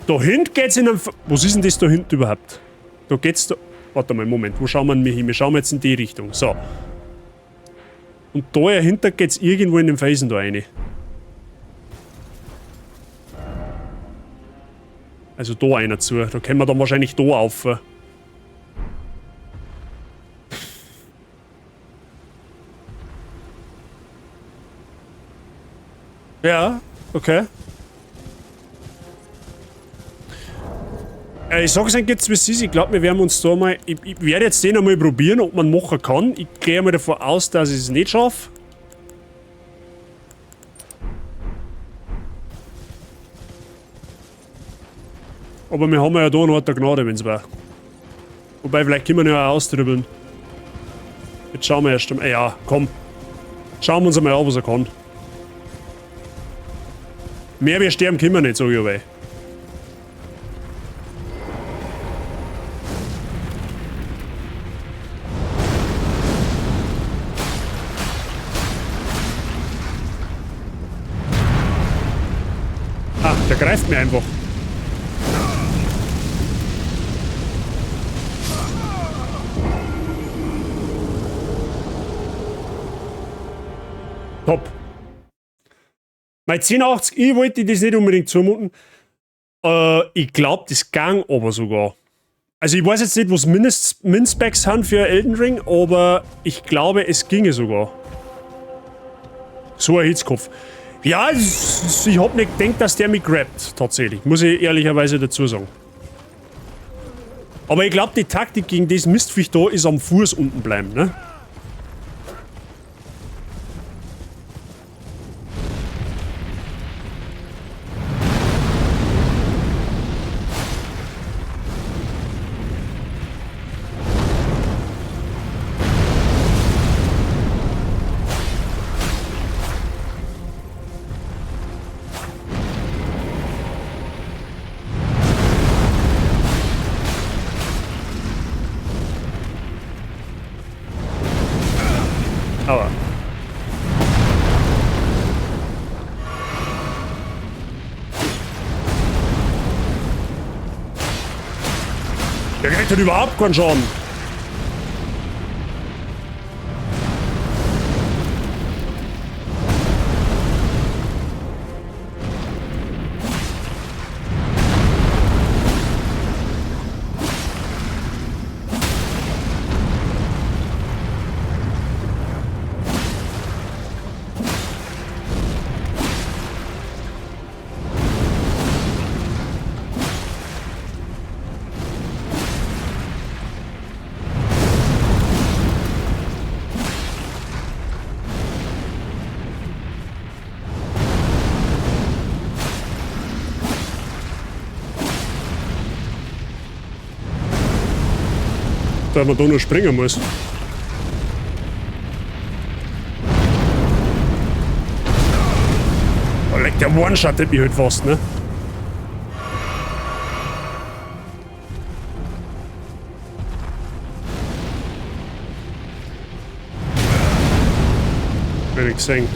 Da hinten geht's in einem F-, was ist denn das da hinten überhaupt? Da geht's da... Warte mal, Moment, wo schauen wir denn hin? Wir schauen jetzt in die Richtung. So. Und da dahinter geht's irgendwo in den Felsen da rein. Also da einer zu. Da können wir dann wahrscheinlich da auf. Ja, okay. Ich sag's euch jetzt, wie es ist. Ich glaub, wir werden uns da mal... Ich werde jetzt den einmal probieren, ob man machen kann. Ich gehe mal davon aus, dass ich es nicht schaffe. Aber wir haben ja da noch eine Gnade, wenn's war. Wobei, vielleicht können wir ja auch austribbeln. Jetzt schauen wir erst einmal. Ja, komm. Schauen wir uns einmal an, was er kann. Mehr wir sterben können wir nicht, sag ich aber. Ah, der greift mir einfach. Top. Mein 1080 i wollte ich das nicht unbedingt zumuten. Ich glaub, das ging aber sogar. Also ich weiß jetzt nicht, was Min-Specs sind für Elden Ring, aber ich glaube, es ginge sogar. So ein Hitzkopf. Ja, ich hab nicht gedacht, dass der mich grabt, tatsächlich. Muss ich ehrlicherweise dazu sagen. Aber ich glaub, die Taktik gegen das Mistviech da ist am Fuß unten bleiben, ne? kriegt halt überhaupt keinen Schaden. Da man da nur springen muss. Oh, leck, der One-Shottet mich halt fast, ne? Bin ich gesehen.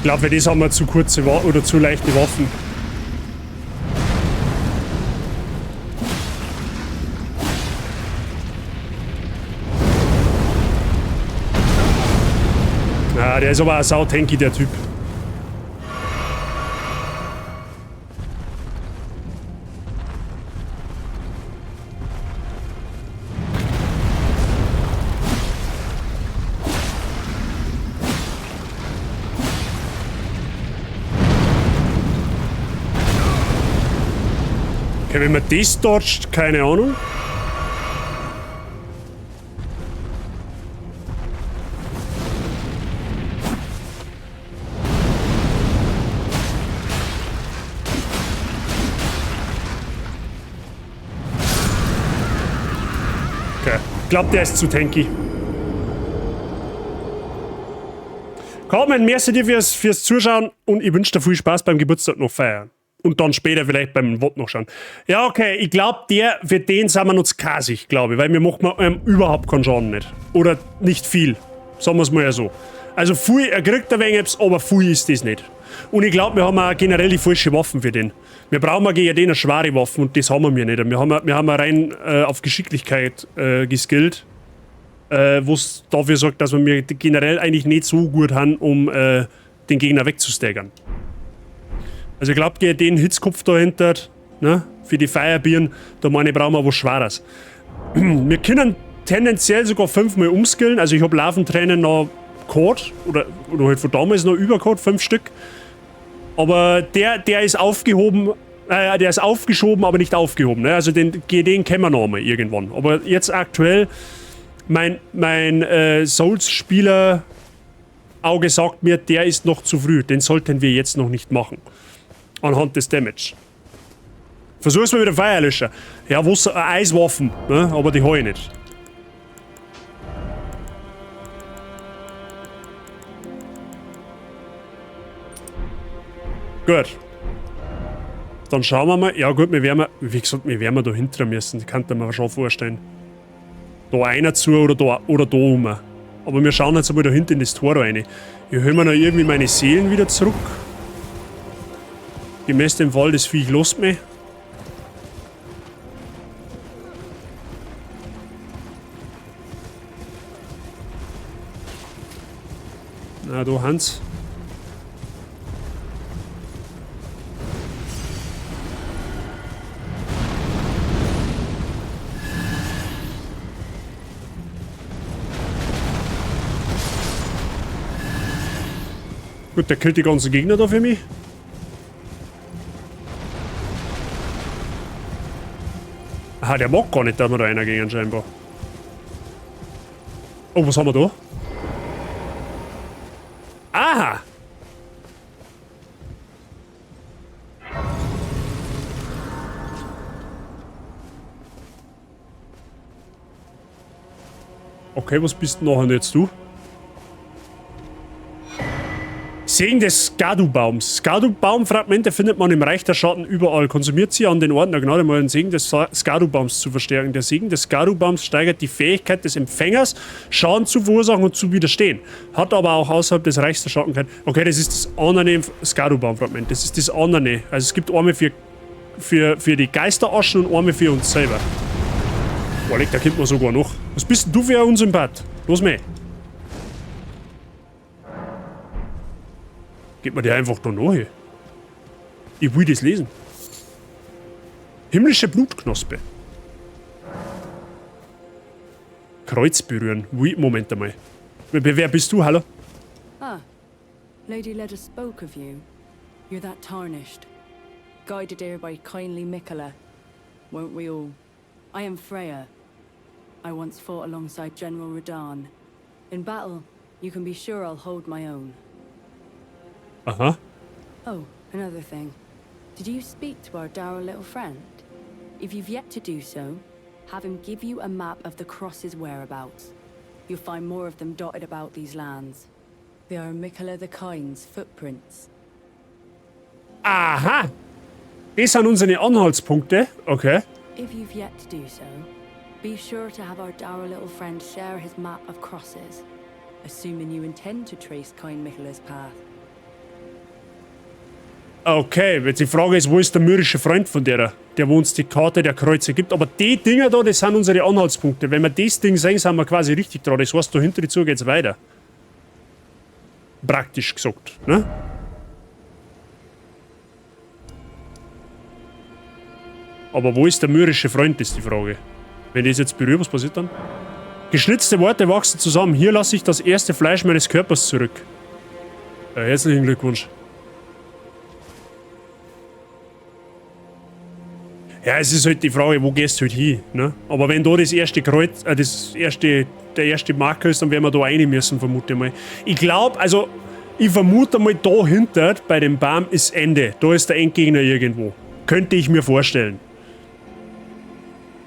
Ich glaube, für das haben wir zu kurze oder zu leichte Waffen. Ah, der ist aber auch sautanky, der Typ. Okay, wenn man das dodgt, keine Ahnung. Okay, ich glaub, der ist zu tanky. Carmen, merci dir fürs Zuschauen und ich wünsche dir viel Spaß beim Geburtstag noch feiern. Und dann später vielleicht beim Wort noch schauen. Ja, okay, ich glaub, für den sind wir noch zu kasig, glaub ich, weil wir machen überhaupt keinen Schaden nicht. Oder nicht viel, sagen wir's mal ja so. Also viel, er kriegt ein wenig etwas, aber viel ist das nicht. Und ich glaub, wir haben auch generell die falsche Waffen für den. Wir brauchen auch gegen den eine schwere Waffen und das haben wir nicht. Wir haben rein auf Geschicklichkeit geskillt, was dafür sorgt, dass wir generell eigentlich nicht so gut haben, um den Gegner wegzustaggern. Also ich glaub, gegen den Hitzkopf dahinter, ne, für die Feierbieren, da meine ich, brauchen wir was Schweres. Wir können tendenziell sogar 5-mal umskillen. Also ich hab Larventränen noch gehabt, oder halt von damals noch über gehabt, 5 Stück. Aber der ist aufgehoben, der ist aufgeschoben, aber nicht aufgehoben. Ne? Also den kennen wir noch mal irgendwann. Aber jetzt aktuell, mein Souls-Spieler Auge sagt mir, der ist noch zu früh. Den sollten wir jetzt noch nicht machen. Anhand des Damage. Versuch's mal mit dem Feuerlöscher. Ja, Wasser, Eiswaffen, ne? Aber die hab ich nicht. Gut. Dann schauen wir mal. Ja gut, wir werden, wie gesagt, wir werden da hinter müssen. Das kann man mir schon vorstellen. Da einer zu oder da, oder da um. Aber wir schauen jetzt einmal da hinten in das Tor rein. Ich hol mir noch irgendwie meine Seelen wieder zurück. Gemäß dem Fall, das Viech lässt mich. Na, da Hans. Gut, der killt die ganzen Gegner da für mich. Aha, der mag gar nicht, dass wir da reingehen scheinbar. Oh, was haben wir da? Okay, was bist denn nachher jetzt du? Segen des Skadu-Baums. Skadu-Baum-Fragmente findet man im Reich der Schatten überall. Konsumiert sie an den Orten der Gnade, um den Segen des Skadu-Baums zu verstärken. Der Segen des Skadu-Baums steigert die Fähigkeit des Empfängers, Schaden zu verursachen und zu widerstehen. Hat aber auch außerhalb des Reichs der Schatten kein... Okay, das ist das andere Skadu-Baum-Fragment. Das ist das andere. Also es gibt einmal für die Geisteraschen und einmal für uns selber. Boah, leck, da kommt man sogar noch. Was bist denn du für ein Unsympath? Los meh. Geht mir der einfach da noch hin? Ich will das lesen. Himmlische Blutknospe. Kreuz berühren. Moment einmal. Wer bist du? Hallo? Ah, Lady Leda spoke of you. You're that tarnished. Guided here by kindly Miquella. Won't we all? I am Freya. I once fought alongside General Radahn. In battle, you can be sure I'll hold my own. Aha. Oh, another thing. Did you speak to our dour little friend? If you've yet to do so, have him give you a map of the cross's whereabouts. You'll find more of them dotted about these lands. They are Miquella the Kind's footprints. Aha! Das sind unsere Anhaltspunkte. Okay. If you've yet to do so, be sure to have our dour little friend share his map of crosses, assuming you intend to trace kind Miquella's path. Okay, jetzt die Frage ist, wo ist der mürrische Freund von der, der wo uns die Karte der Kreuze gibt. Aber die Dinger da, das sind unsere Anhaltspunkte. Wenn wir das Ding sehen, sind wir quasi richtig dran. Das heißt, da hinter die zu geht's weiter. Praktisch gesagt, ne? Aber wo ist der mürrische Freund, ist die Frage. Wenn ich das jetzt berühre, was passiert dann? Geschnitzte Worte wachsen zusammen. Hier lasse ich das erste Fleisch meines Körpers zurück. Ja, herzlichen Glückwunsch. Ja, es ist halt die Frage, wo gehst du halt hin, ne? Aber wenn da das erste Kreuz, der erste Marker ist, dann werden wir da rein müssen, vermute ich mal. Ich glaub, also, ich vermute mal, da hinter bei dem Baum ist Ende. Da ist der Endgegner irgendwo. Könnte ich mir vorstellen.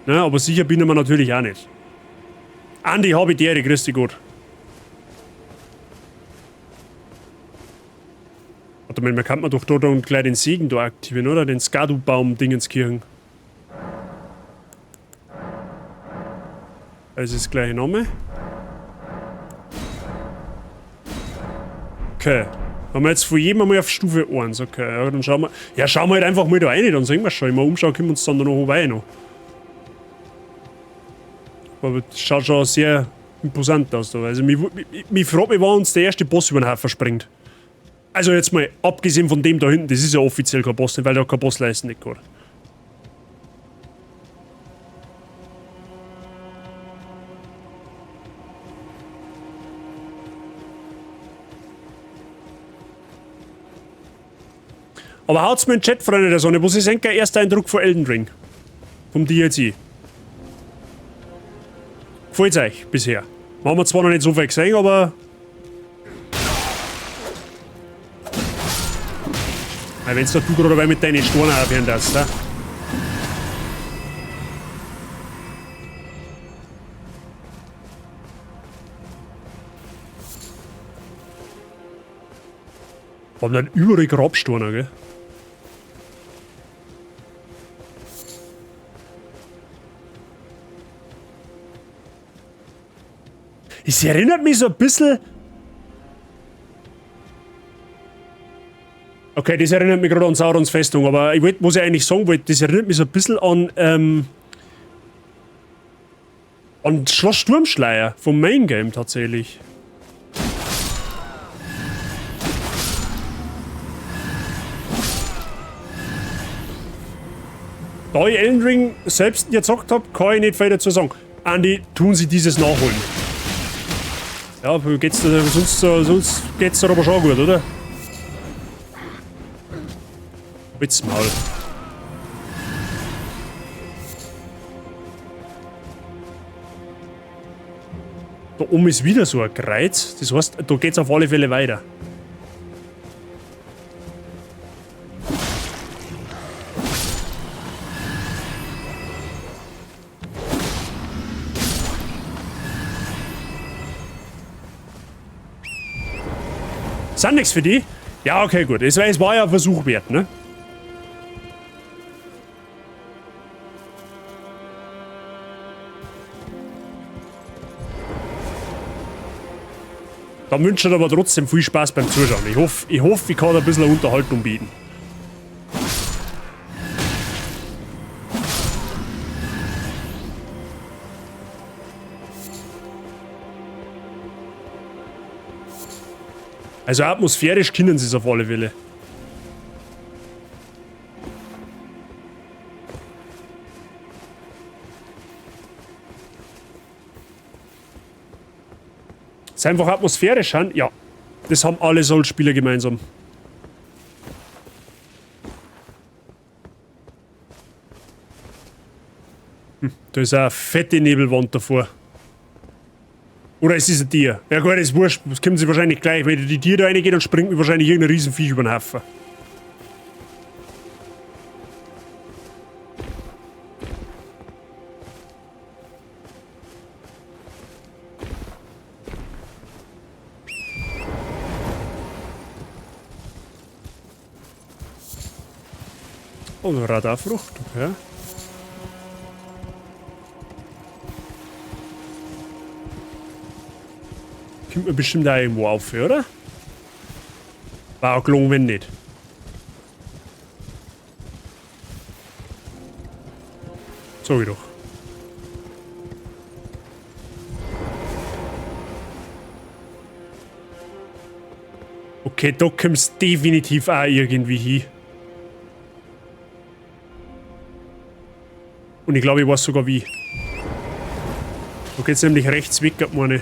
Ne, aber sicher bin ich mir natürlich auch nicht. Andi, hab ich die Ehre, grüß dich Gott. Warte mal, man kann man doch da und gleich den Segen da aktivieren, oder? Den Skadu-Baum-Dingenskirchen. Das ist gleich Name. Okay. Haben wir jetzt von jedem einmal auf Stufe 1. Okay, ja, dann schauen wir. Ja, schauen wir halt einfach mal da rein, dann sehen wir schon. Immer umschauen können wir uns dann noch vorbei noch. Aber das schaut schon sehr imposant aus da. Also mich fragt mich, wann uns der erste Boss über den Haufen springt. Also jetzt mal, abgesehen von dem da hinten, das ist ja offiziell kein Boss, weil der kein Boss leisten nicht kann. Aber haut's mir in den Chat, Freunde der Sonne, was ist eigentlich der erste Eindruck von Elden Ring? Vom DLC? Gefällt's euch bisher? Haben wir zwar noch nicht so viel gesehen, aber... Weil wenn's da du gerade dabei mit deinen Steinen aufhören darfst, ne? Haben dann überall Grabsteine, gell? Es erinnert mich so ein bisschen... Okay, das erinnert mich gerade an Saurons Festung, aber ich wollt, was ich eigentlich sagen wollte, das erinnert mich so ein bisschen an Schloss Sturmschleier vom Main Game tatsächlich. Da ich Elden Ring selbst nicht gezockt hab, kann ich nicht viel dazu sagen. Andi, tun Sie dieses nachholen. Ja, geht's da, sonst geht's dir aber schon gut, oder? Halt's Maul. Da oben ist wieder so ein Kreuz. Das heißt, da geht's auf alle Fälle weiter. Sind nichts für die? Ja, okay, gut. Es war ja ein Versuch wert, ne? Da wünsche ich aber trotzdem viel Spaß beim Zuschauen. Ich hoffe, ich kann da ein bisschen Unterhaltung bieten. Also atmosphärisch kennen sie es auf alle Fälle. Ist einfach atmosphärisch, hein? Ja. Das haben alle Souls-Spieler gemeinsam. Da ist eine fette Nebelwand davor. Oder es ist ein Tier. Ja gut, ist wurscht. Das kommen sie wahrscheinlich gleich. Wenn die Tier da reingeht, dann springt mir wahrscheinlich irgendein Riesenviech über den Haufen. Oh, eine Radarfrucht, okay. Kommt man bestimmt auch irgendwo auf, oder? War auch gelungen, wenn nicht. Sag ich doch. Okay, da kommst du definitiv auch irgendwie hin. Und ich glaube, ich weiß sogar wie. Da geht's nämlich rechts weg, meine ich.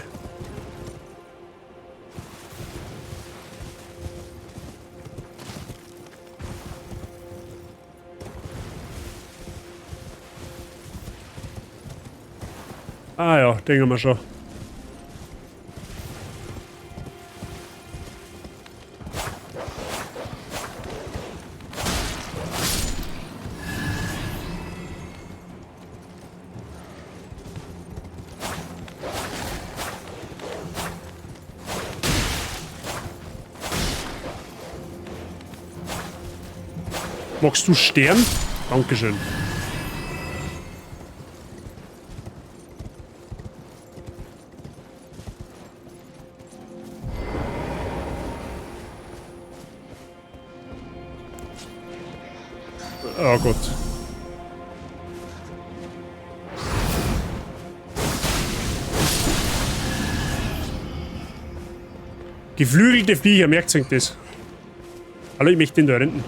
Ah ja, denken wir schon. Magst du sterben? Dankeschön. Oh Gott. Geflügelte Viecher, merkt sich das. Hallo, ich möchte den da hinten.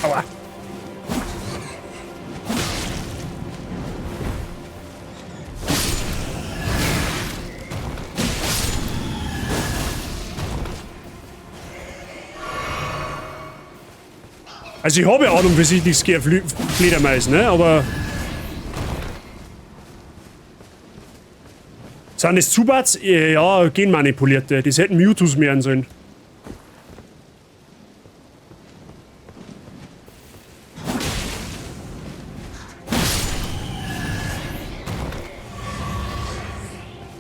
Aua. Also ich habe ja Ahnung, wie sich nichts gegen Fledermäuse, ne? Aber sind das Zubats? Ja, genmanipulierte. Das hätten Mewtwo's mehr sollen.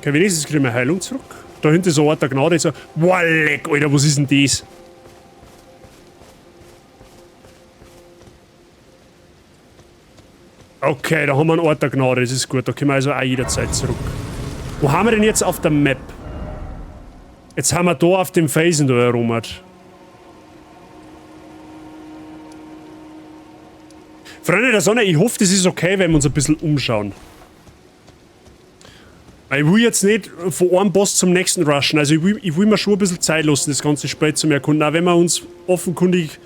Okay, wenigstens kriegen wir Heilung zurück. Da hinten ist ein Ort der Gnade. So. Boah, leck, Alter, was ist denn das? Okay, da haben wir einen Ort der Gnade, das ist gut. Da können wir also auch jederzeit zurück. Wo haben wir denn jetzt auf der Map? Jetzt haben wir da auf dem Felsen da erobert. Freunde der Sonne, ich hoffe, das ist okay, wenn wir uns ein bisschen umschauen. Weil ich will jetzt nicht von einem Boss zum nächsten rushen. Also ich will mir schon ein bisschen Zeit lassen, das ganze Spiel zum Erkunden. Auch wenn wir uns offenkundig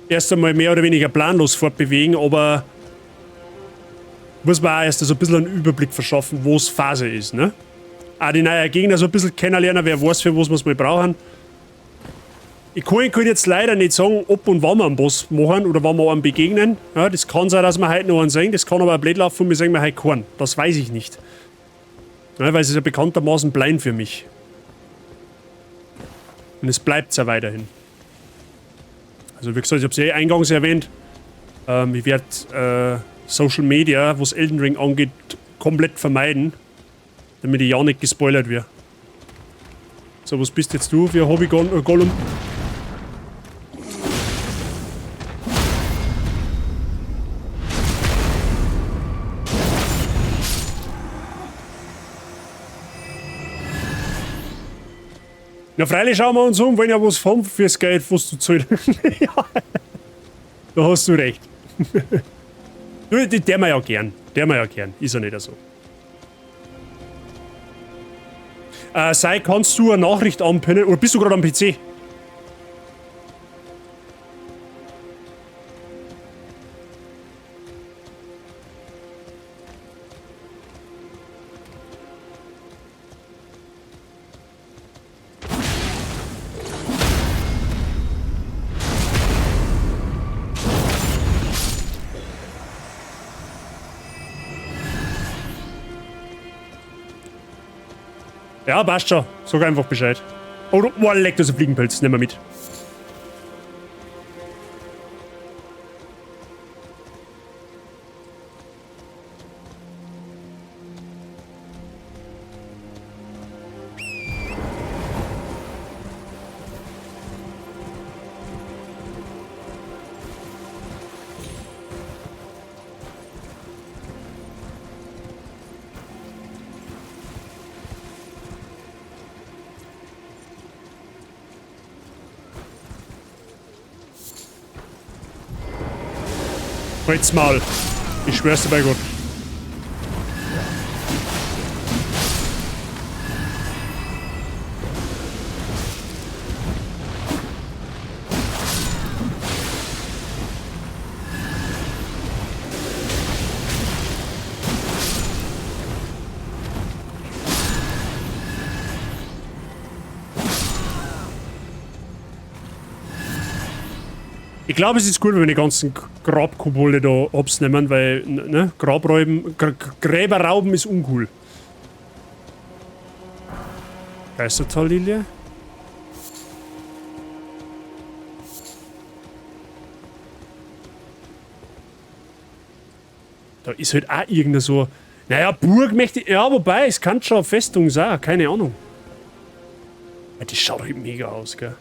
erst einmal mehr oder weniger planlos fortbewegen, aber Muss man auch erst so ein bisschen einen Überblick verschaffen, wo es Phase ist, ne? Auch die neuen Gegner so ein bisschen kennenlernen, wer weiß, für was wir es mal brauchen. Ich kann jetzt leider nicht sagen, ob und wann wir einen Boss machen oder wann wir einen begegnen. Ja, das kann sein, dass wir heute noch einen sehen, das kann aber auch blöd laufen und wir sehen wir heute keinen. Das weiß ich nicht. Ja, weil es ist ja bekanntermaßen blind für mich. Und es bleibt ja weiterhin. Also wie gesagt, ich habe es eh eingangs erwähnt. Ich werde Social Media, was Elden Ring angeht, komplett vermeiden, damit ich ja nicht gespoilert werde. So, was bist jetzt du für Hobby-Gollum? Na, freilich schauen wir uns um, wenn ja was haben fürs Geld, was du zahlst. Ja, da hast du recht. Du, der wir ja gern. Der wir ja gern. Ist ja nicht so. Sei, kannst du eine Nachricht anpinnen? Oder bist du gerade am PC? Ja, passt schon. Sag einfach Bescheid. Oh, oh, leck, das ist ein Fliegenpilz. Nehmen wir mit. Halt's Maul. Ich schwör's dir bei Gott. Ich glaube, es ist gut, wenn wir die ganzen Grabkobolde da hops nehmen, weil, ne, Grabräuben, Gräber rauben ist uncool. Geistertallilie. Da ist halt auch irgendeine so... Naja, Burg möchte ich... Ja, wobei, es kann schon eine Festung sein, keine Ahnung. Ja, das schaut halt mega aus, gell.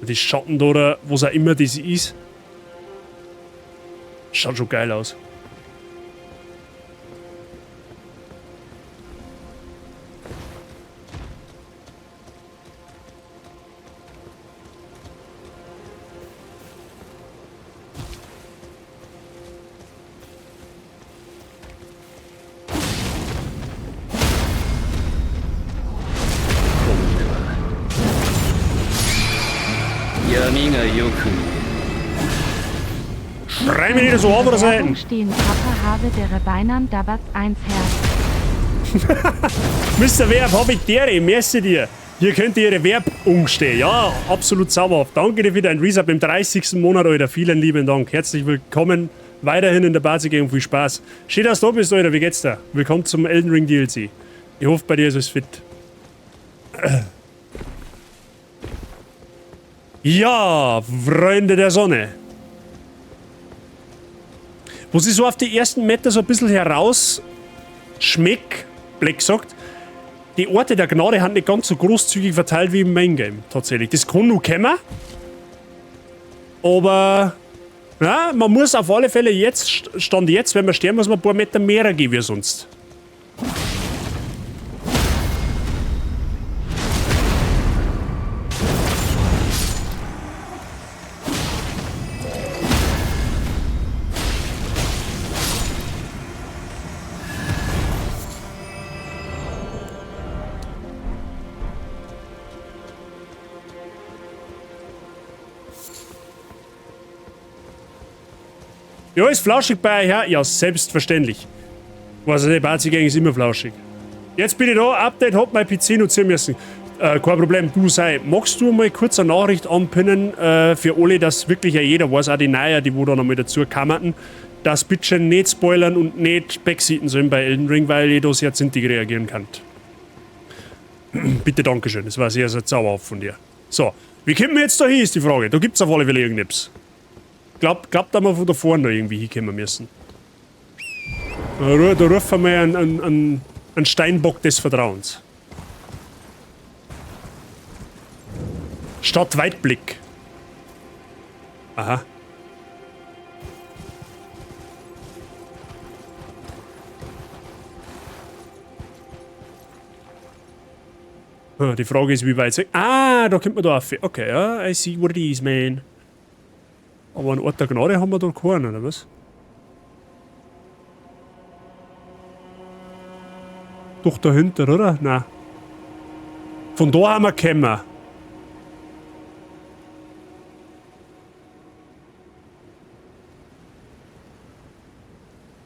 Die Schatten da, oder was auch immer das ist. Schaut schon geil aus. Schrei mir nicht so auf oder sein. Stehen Papa habe der Rebeinern Dabats 1 Herz. Mr. Werb, hab ich dere, merci dir. Hier könnt ihr ihre Werbung stehen. Ja, absolut zauberhaft. Danke dir für dein Resub im 30. Monat, Alter. Vielen lieben Dank. Herzlich willkommen weiterhin in der Bazi Gang. Viel Spaß. Schön, dass du da bist, Alter. Wie geht's dir? Willkommen zum Elden Ring DLC. Ich hoffe, bei dir ist alles fit. Ja, Freunde der Sonne. Wo sie so auf die ersten Meter so ein bisschen heraus schmeckt, Black sagt, die Orte der Gnade haben nicht ganz so großzügig verteilt wie im Main Game, tatsächlich. Das kann nur kommen, aber ja, man muss auf alle Fälle jetzt, Stand jetzt, wenn wir sterben, muss man ein paar Meter mehr gehen wie sonst. Ja, ist flauschig bei euch, ja? Ja, selbstverständlich. Weiß ich nicht, Bazi-Gang ist immer flauschig. Jetzt bin ich da, Update hat mein PC noch ziehen müssen. Kein Problem, du sei. Magst du mal kurz eine Nachricht anpinnen für alle, dass wirklich ja jeder weiß, auch die Neuen, die wo da noch mal dazu kamen, dass bitte nicht spoilern und nicht backseaten sollen bei Elden Ring, weil ich da sehr zintig reagieren kann. Bitte, Dankeschön, das war sehr, sehr zauberhaft von dir. So, wie kommen wir jetzt da hin, ist die Frage. Da gibt's auf alle Fälle irgendetwas. Glaub, da wir von da vorne noch irgendwie hinkommen müssen. Da rufen wir einen Steinbock des Vertrauens. Stadt Weitblick. Aha. Die Frage ist, wie weit sie. Ah, da kommt man da auf. Okay, ja, I see what it is, man. Aber einen Ort der Gnade haben wir da keinen, oder was? Doch dahinter, oder? Nein. Von da haben wir gekommen.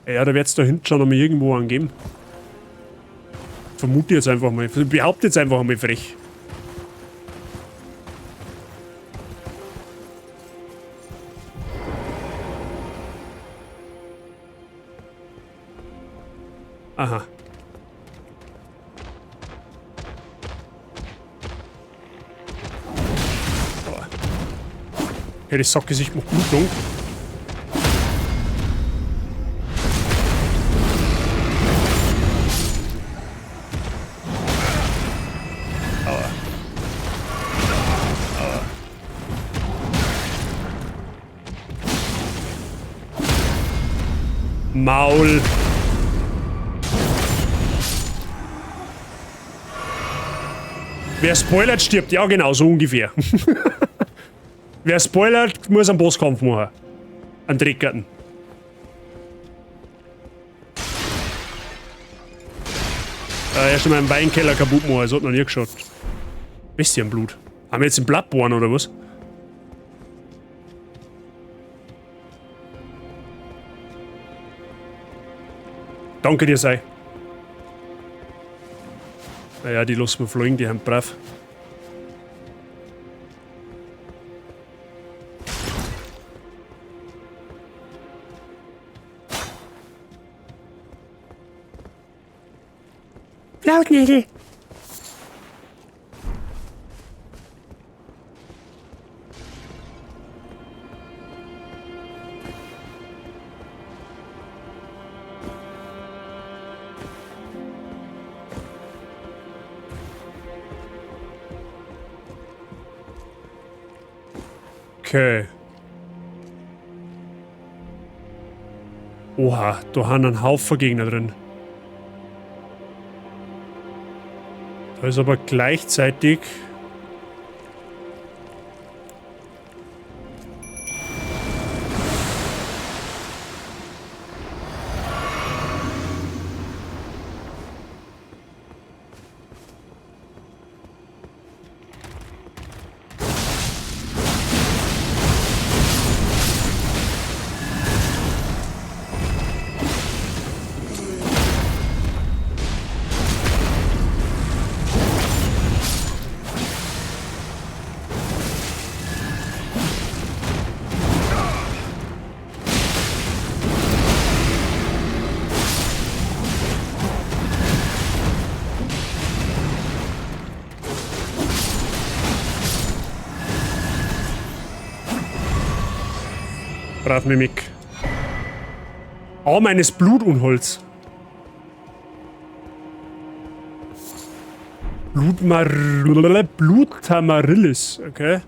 Ja, da wird's da hinten schon noch mal irgendwo angeben. Vermute jetzt einfach mal. Behaupte jetzt einfach mal frech. Aha. Okay, das Sackgesicht macht Blutung. Aua. Aua. Maul. Wer spoilert, stirbt. Ja, genau, so ungefähr. Wer spoilert, muss einen Bosskampf machen. Einen Dreckerten. Erst einmal einen Weinkeller kaputt machen, das hat noch nie geschaut. Bestienblut. Haben wir jetzt einen Bloodborne oder was? Danke dir, sei. Naja, die lassen wir fliegen, die haben brav. Lautnägel! Okay. Oha, da haben einen Haufen Gegner drin. Da ist aber gleichzeitig... Brav Mimik. Arm eines Blutunholds. Blutamarillis, okay.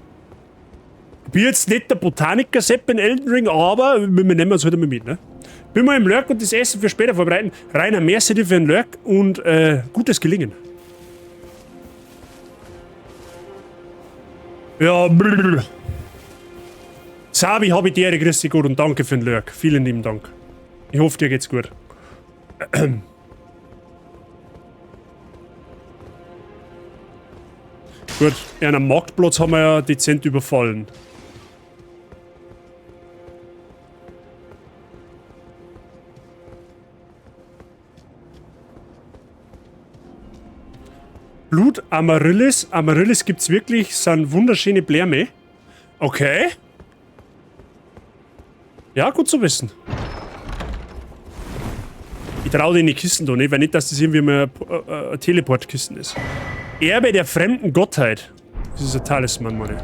Ich bin jetzt nicht der Botaniker Sepp in Elden Ring, aber wir nehmen es halt einmal mit, ne? Bin mal im Lurk und das Essen für später vorbereiten. Rainer, merci dir für den Lurk und gutes Gelingen. Ja, brrr. Sabi, hab ich dir, grüß dich gut und danke für den Lurk. Vielen lieben Dank. Ich hoffe, dir geht's gut. Gut, einen Marktplatz haben wir ja dezent überfallen. Blut Amaryllis. Amaryllis gibt's wirklich, sind wunderschöne Blärme. Okay. Ja, gut zu wissen. Ich traue den Kisten da nicht, weil nicht, dass das irgendwie mal ein Teleportkisten ist. Erbe der fremden Gottheit. Das ist ein Talisman, meine.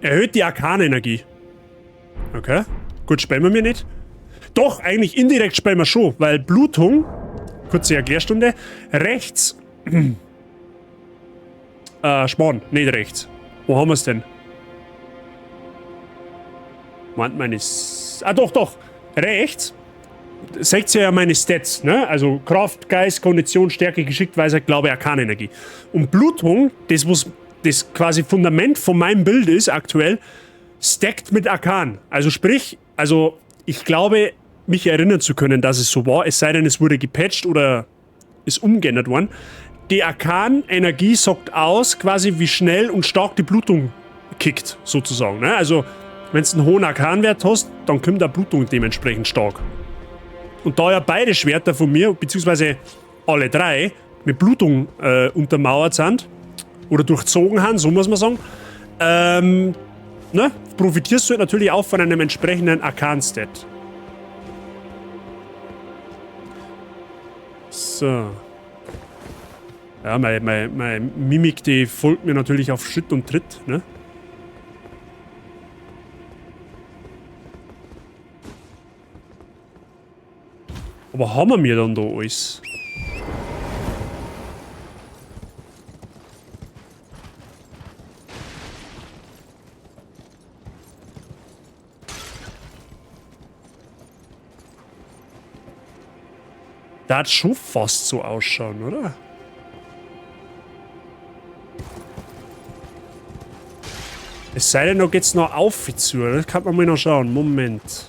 Erhöht die Arkanenergie. Okay. Gut, spenden wir mir nicht. Doch, eigentlich indirekt spenden wir schon, weil Blutung, kurze Erklärstunde, rechts. Schmarrn, nicht rechts. Wo haben wir's denn? Moment, meine. Ah, doch, doch. Rechts. Seht ihr ja meine Stats, ne? Also Kraft, Geist, Kondition, Stärke, Geschick, Weisheit, Glaube, Arkanenergie. Und Blutung, das, was das quasi Fundament von meinem Bild ist aktuell, stackt mit Arkan. Also sprich, also ich glaube, mich erinnern zu können, dass es so war, es sei denn, es wurde gepatcht oder ist umgeändert worden. Die Arkan-Energie sagt aus, quasi wie schnell und stark die Blutung kickt, sozusagen. Ne? Also, wenn du einen hohen Arkan-Wert hast, dann kommt die Blutung dementsprechend stark. Und da ja beide Schwerter von mir, beziehungsweise alle drei, mit Blutung untermauert sind, oder durchzogen haben, so muss man sagen, ne, profitierst du natürlich auch von einem entsprechenden Arkan-Stat. So. Ja, meine Mimik, die folgt mir natürlich auf Schritt und Tritt, ne? Aber haben wir mir dann da alles? Das hat schon fast so ausschauen, oder? Es sei denn, da geht's noch auf zu. Das kann man mal noch schauen. Moment.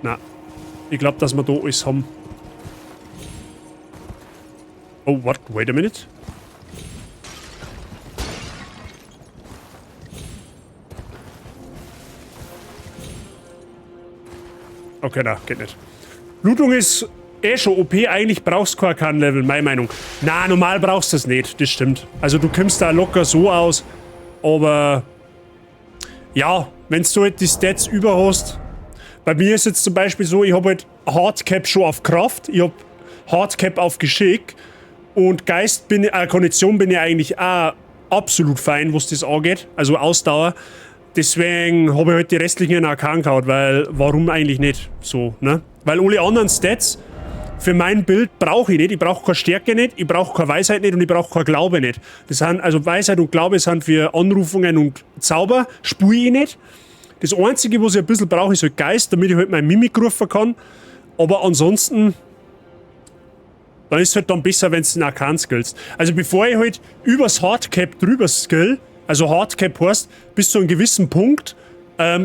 Na, ich glaube, dass wir da alles haben. Oh, what? Wait a minute. Okay, na, geht nicht. Blutung ist eh schon OP. Eigentlich brauchst du kein Arkan-Level, meine Meinung. Na, normal brauchst du das nicht. Das stimmt. Also du kommst da locker so aus. Aber ja, wenn du halt die Stats über hast. Bei mir ist jetzt zum Beispiel so, ich habe halt Hardcap schon auf Kraft. Ich hab Hardcap auf Geschick. Und Geist bin ich, Kondition bin ich eigentlich auch absolut fein, was das angeht. Also Ausdauer. Deswegen habe ich halt die restlichen in Arkan gehauen, weil warum eigentlich nicht so, ne? Weil alle anderen Stats für mein Bild brauche ich nicht. Ich brauche keine Stärke nicht, ich brauche keine Weisheit nicht und ich brauche kein Glaube nicht. Das sind, also Weisheit und Glaube sind für Anrufungen und Zauber, spule ich nicht. Das Einzige, was ich ein bisschen brauche, ist halt Geist, damit ich halt mein Mimik rufen kann. Aber ansonsten, dann ist es halt dann besser, wenn du den Arkan skillst. Also bevor ich halt übers Hardcap drüber skill, also Hardcap heißt, bis zu einem gewissen Punkt,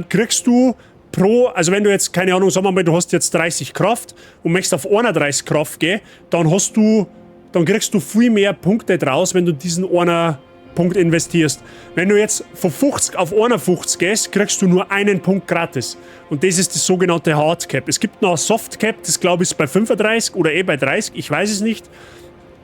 kriegst du pro, also wenn du jetzt, keine Ahnung, sagen wir mal, du hast jetzt 30 Kraft und möchtest auf 31 Kraft gehen, dann hast du, dann kriegst du viel mehr Punkte draus, wenn du diesen einen Punkt investierst. Wenn du jetzt von 50 auf 51 gehst, kriegst du nur einen Punkt gratis. Und das ist das sogenannte Hardcap. Es gibt noch ein Softcap, das glaube ich ist bei 35 oder eh bei 30, ich weiß es nicht.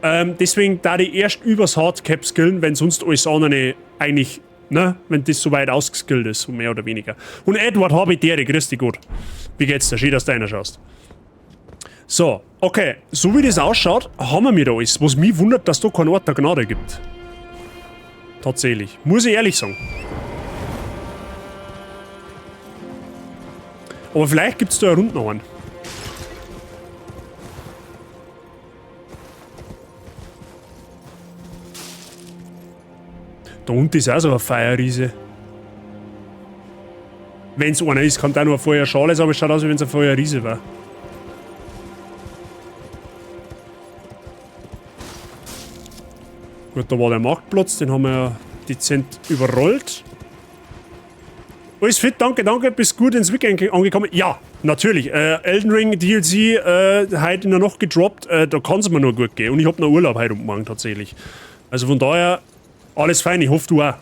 Deswegen da die erst übers Hardcap skillen, wenn sonst alles andere eigentlich, ne, wenn das so weit ausgeskillt ist, so mehr oder weniger. Und Edward, habe ich dir, grüß dich gut. Wie geht's dir? Schön, dass du reinschaust. So, okay, so wie das ausschaut, haben wir mir da alles. Was mich wundert, dass da keinen Ort der Gnade gibt. Tatsächlich. Muss ich ehrlich sagen. Aber vielleicht gibt's da ja rund noch einen. Da unten ist auch so ein Feierriese. Wenn's einer ist, kann da nur eine Feuerschale sein, aber es schaut aus, wie wenn's ein Feuerriese war. Gut, da war der Marktplatz, den haben wir ja dezent überrollt. Alles fit, danke, danke. Bist gut ins Weekend angekommen? Ja, natürlich. Elden Ring DLC heute noch gedroppt. Da kann es mir nur gut gehen. Und ich hab noch Urlaub heute und morgen tatsächlich. Also von daher, alles fein. Ich hoffe, du auch.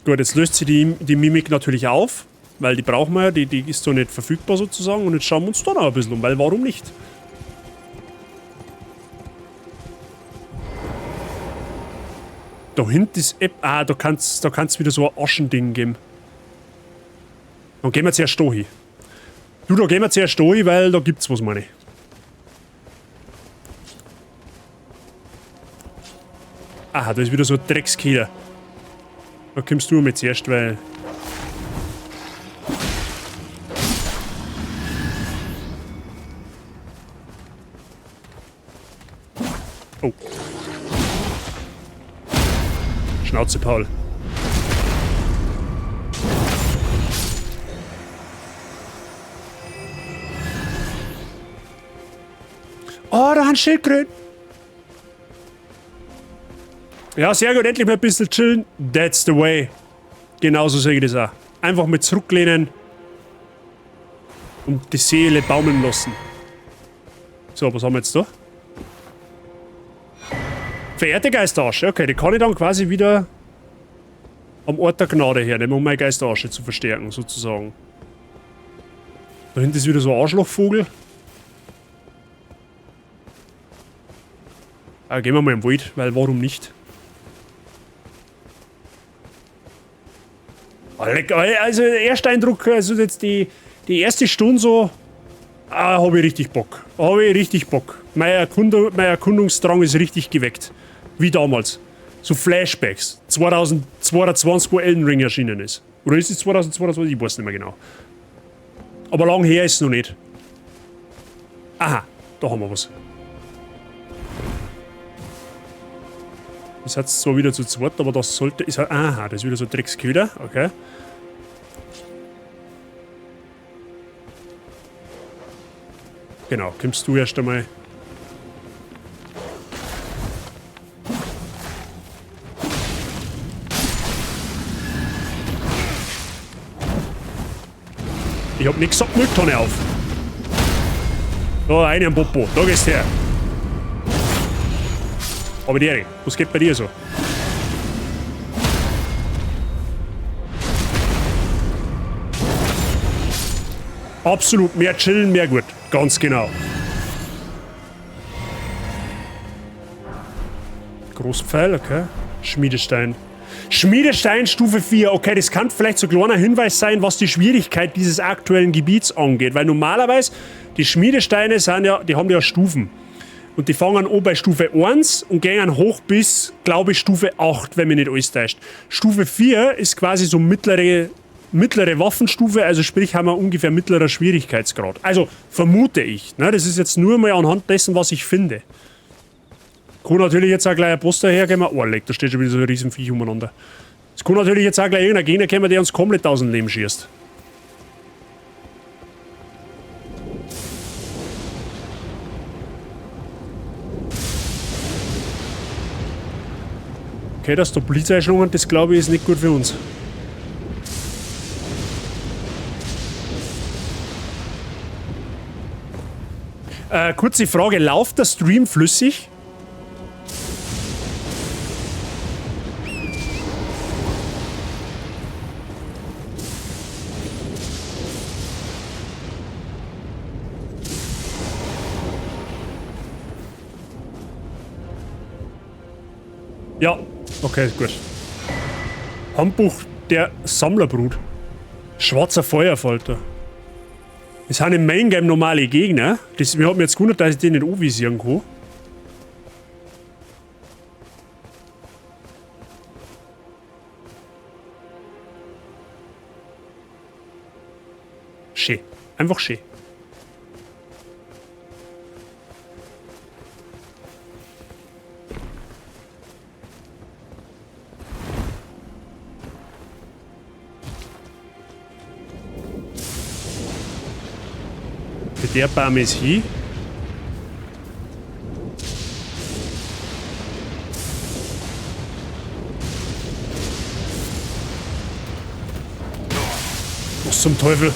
Gut, jetzt löst sie die Mimik natürlich auf, weil die brauchen wir ja, die ist so nicht verfügbar sozusagen. Und jetzt schauen wir uns da noch ein bisschen um, weil warum nicht? Da hinten ist App. Ah, da kann's wieder so ein Aschending geben. Dann gehen wir zuerst da hin. Du, da gehen wir zuerst da hin, weil da gibt's was, meine ich. Aha, da ist wieder so ein Dreckskiller. Da kommst du mit zuerst, weil... Oh. Schnauze, Paul. Oh, da haben Schildkröten. Ja, sehr gut. Endlich mal ein bisschen chillen. That's the way. Genauso sehe ich das auch. Einfach mit zurücklehnen und die Seele baumeln lassen. So, was haben wir jetzt da? Verehrte Geisterasche. Okay, die kann ich dann quasi wieder am Ort der Gnade hernehmen, um meine Geisterasche zu verstärken, sozusagen. Da hinten ist wieder so ein Arschlochvogel. Ah, gehen wir mal im Wald, weil warum nicht? Also, der erste Eindruck, also jetzt die erste Stunde so, hab ich richtig Bock. Hab ich richtig Bock. Mein Erkundungsdrang ist richtig geweckt. Wie damals. So Flashbacks. 2022, wo Elden Ring erschienen ist. Oder ist es 2022? Ich weiß nicht mehr genau. Aber lang her ist es noch nicht. Aha, da haben wir was. Das hat zwar wieder zu zweit, aber das sollte... Ist, aha, das ist wieder so ein Drecksköder. Okay. Genau, kommst du erst einmal... Ich hab nix gesagt, Mülltonne auf. Da, eine am Popo. Da gehst du her. Aber die, was geht bei dir so? Absolut, mehr chillen, mehr gut. Ganz genau. Großpfeil, okay. Schmiedestein. Schmiedestein Stufe 4. Okay, das kann vielleicht so ein kleiner Hinweis sein, was die Schwierigkeit dieses aktuellen Gebiets angeht. Weil normalerweise, die Schmiedesteine sind ja, die haben ja Stufen. Und die fangen an bei Stufe 1 und gehen hoch bis, glaube ich, Stufe 8, wenn mich nicht alles täuscht. Stufe 4 ist quasi so mittlere Waffenstufe, also sprich haben wir ungefähr mittlerer Schwierigkeitsgrad. Also vermute ich. Ne? Das ist jetzt nur mal anhand dessen, was ich finde. Kann natürlich jetzt auch gleich ein Poster hergeben. Oh, leck, da steht schon wieder so ein Riesenviech umeinander. Es kann natürlich jetzt auch gleich irgendein Gegner kommen, der uns komplett aus dem Leben schießt. Okay, dass da Blitzeinschlungen, das glaube ich ist nicht gut für uns. Kurze Frage, läuft der Stream flüssig? Ja, okay, gut. Handbuch der Sammlerbrut. Schwarzer Feuerfalter. Das sind im Main Game normale Gegner. Das, mir hat mich jetzt gewundert, dass ich den nicht anvisieren kann. Schön. Einfach schön. Der Baum ist hier. Zum Teufel?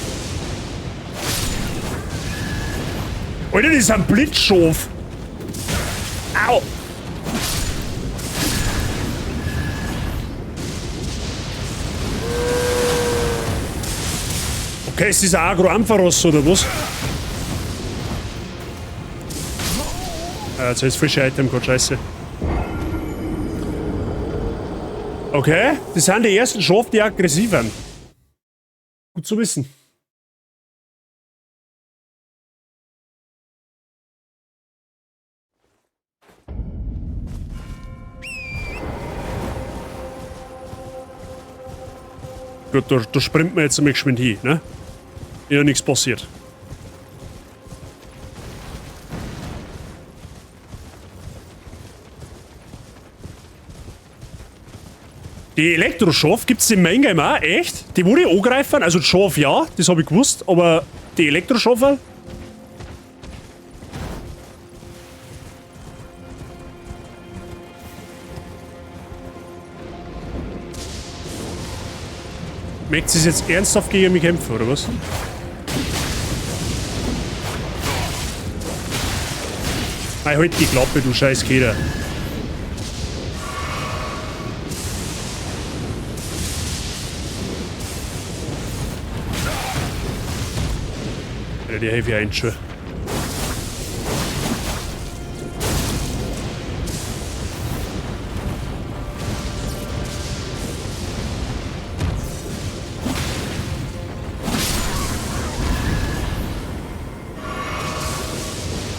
Alter, das ist ein Blitzschaf. Au! Okay, ist das ein Agro-Ampharos oder was? Jetzt ist frische Item gerade scheiße. Okay, das sind die ersten Schafe, die aggressiv werden. Gut zu wissen. Gut, da springt man jetzt einmal geschwind hin, ne? Ja, nichts passiert. Die Elektroschaf gibt es im Main Game auch, echt? Die wurde angreifen, also Schaf ja, das habe ich gewusst, aber die Elektroschafe? Möchtest du jetzt ernsthaft gegen mich kämpfen, oder was? Nein, halt die Klappe, du scheiß Keder. Die helfe ich ein schon.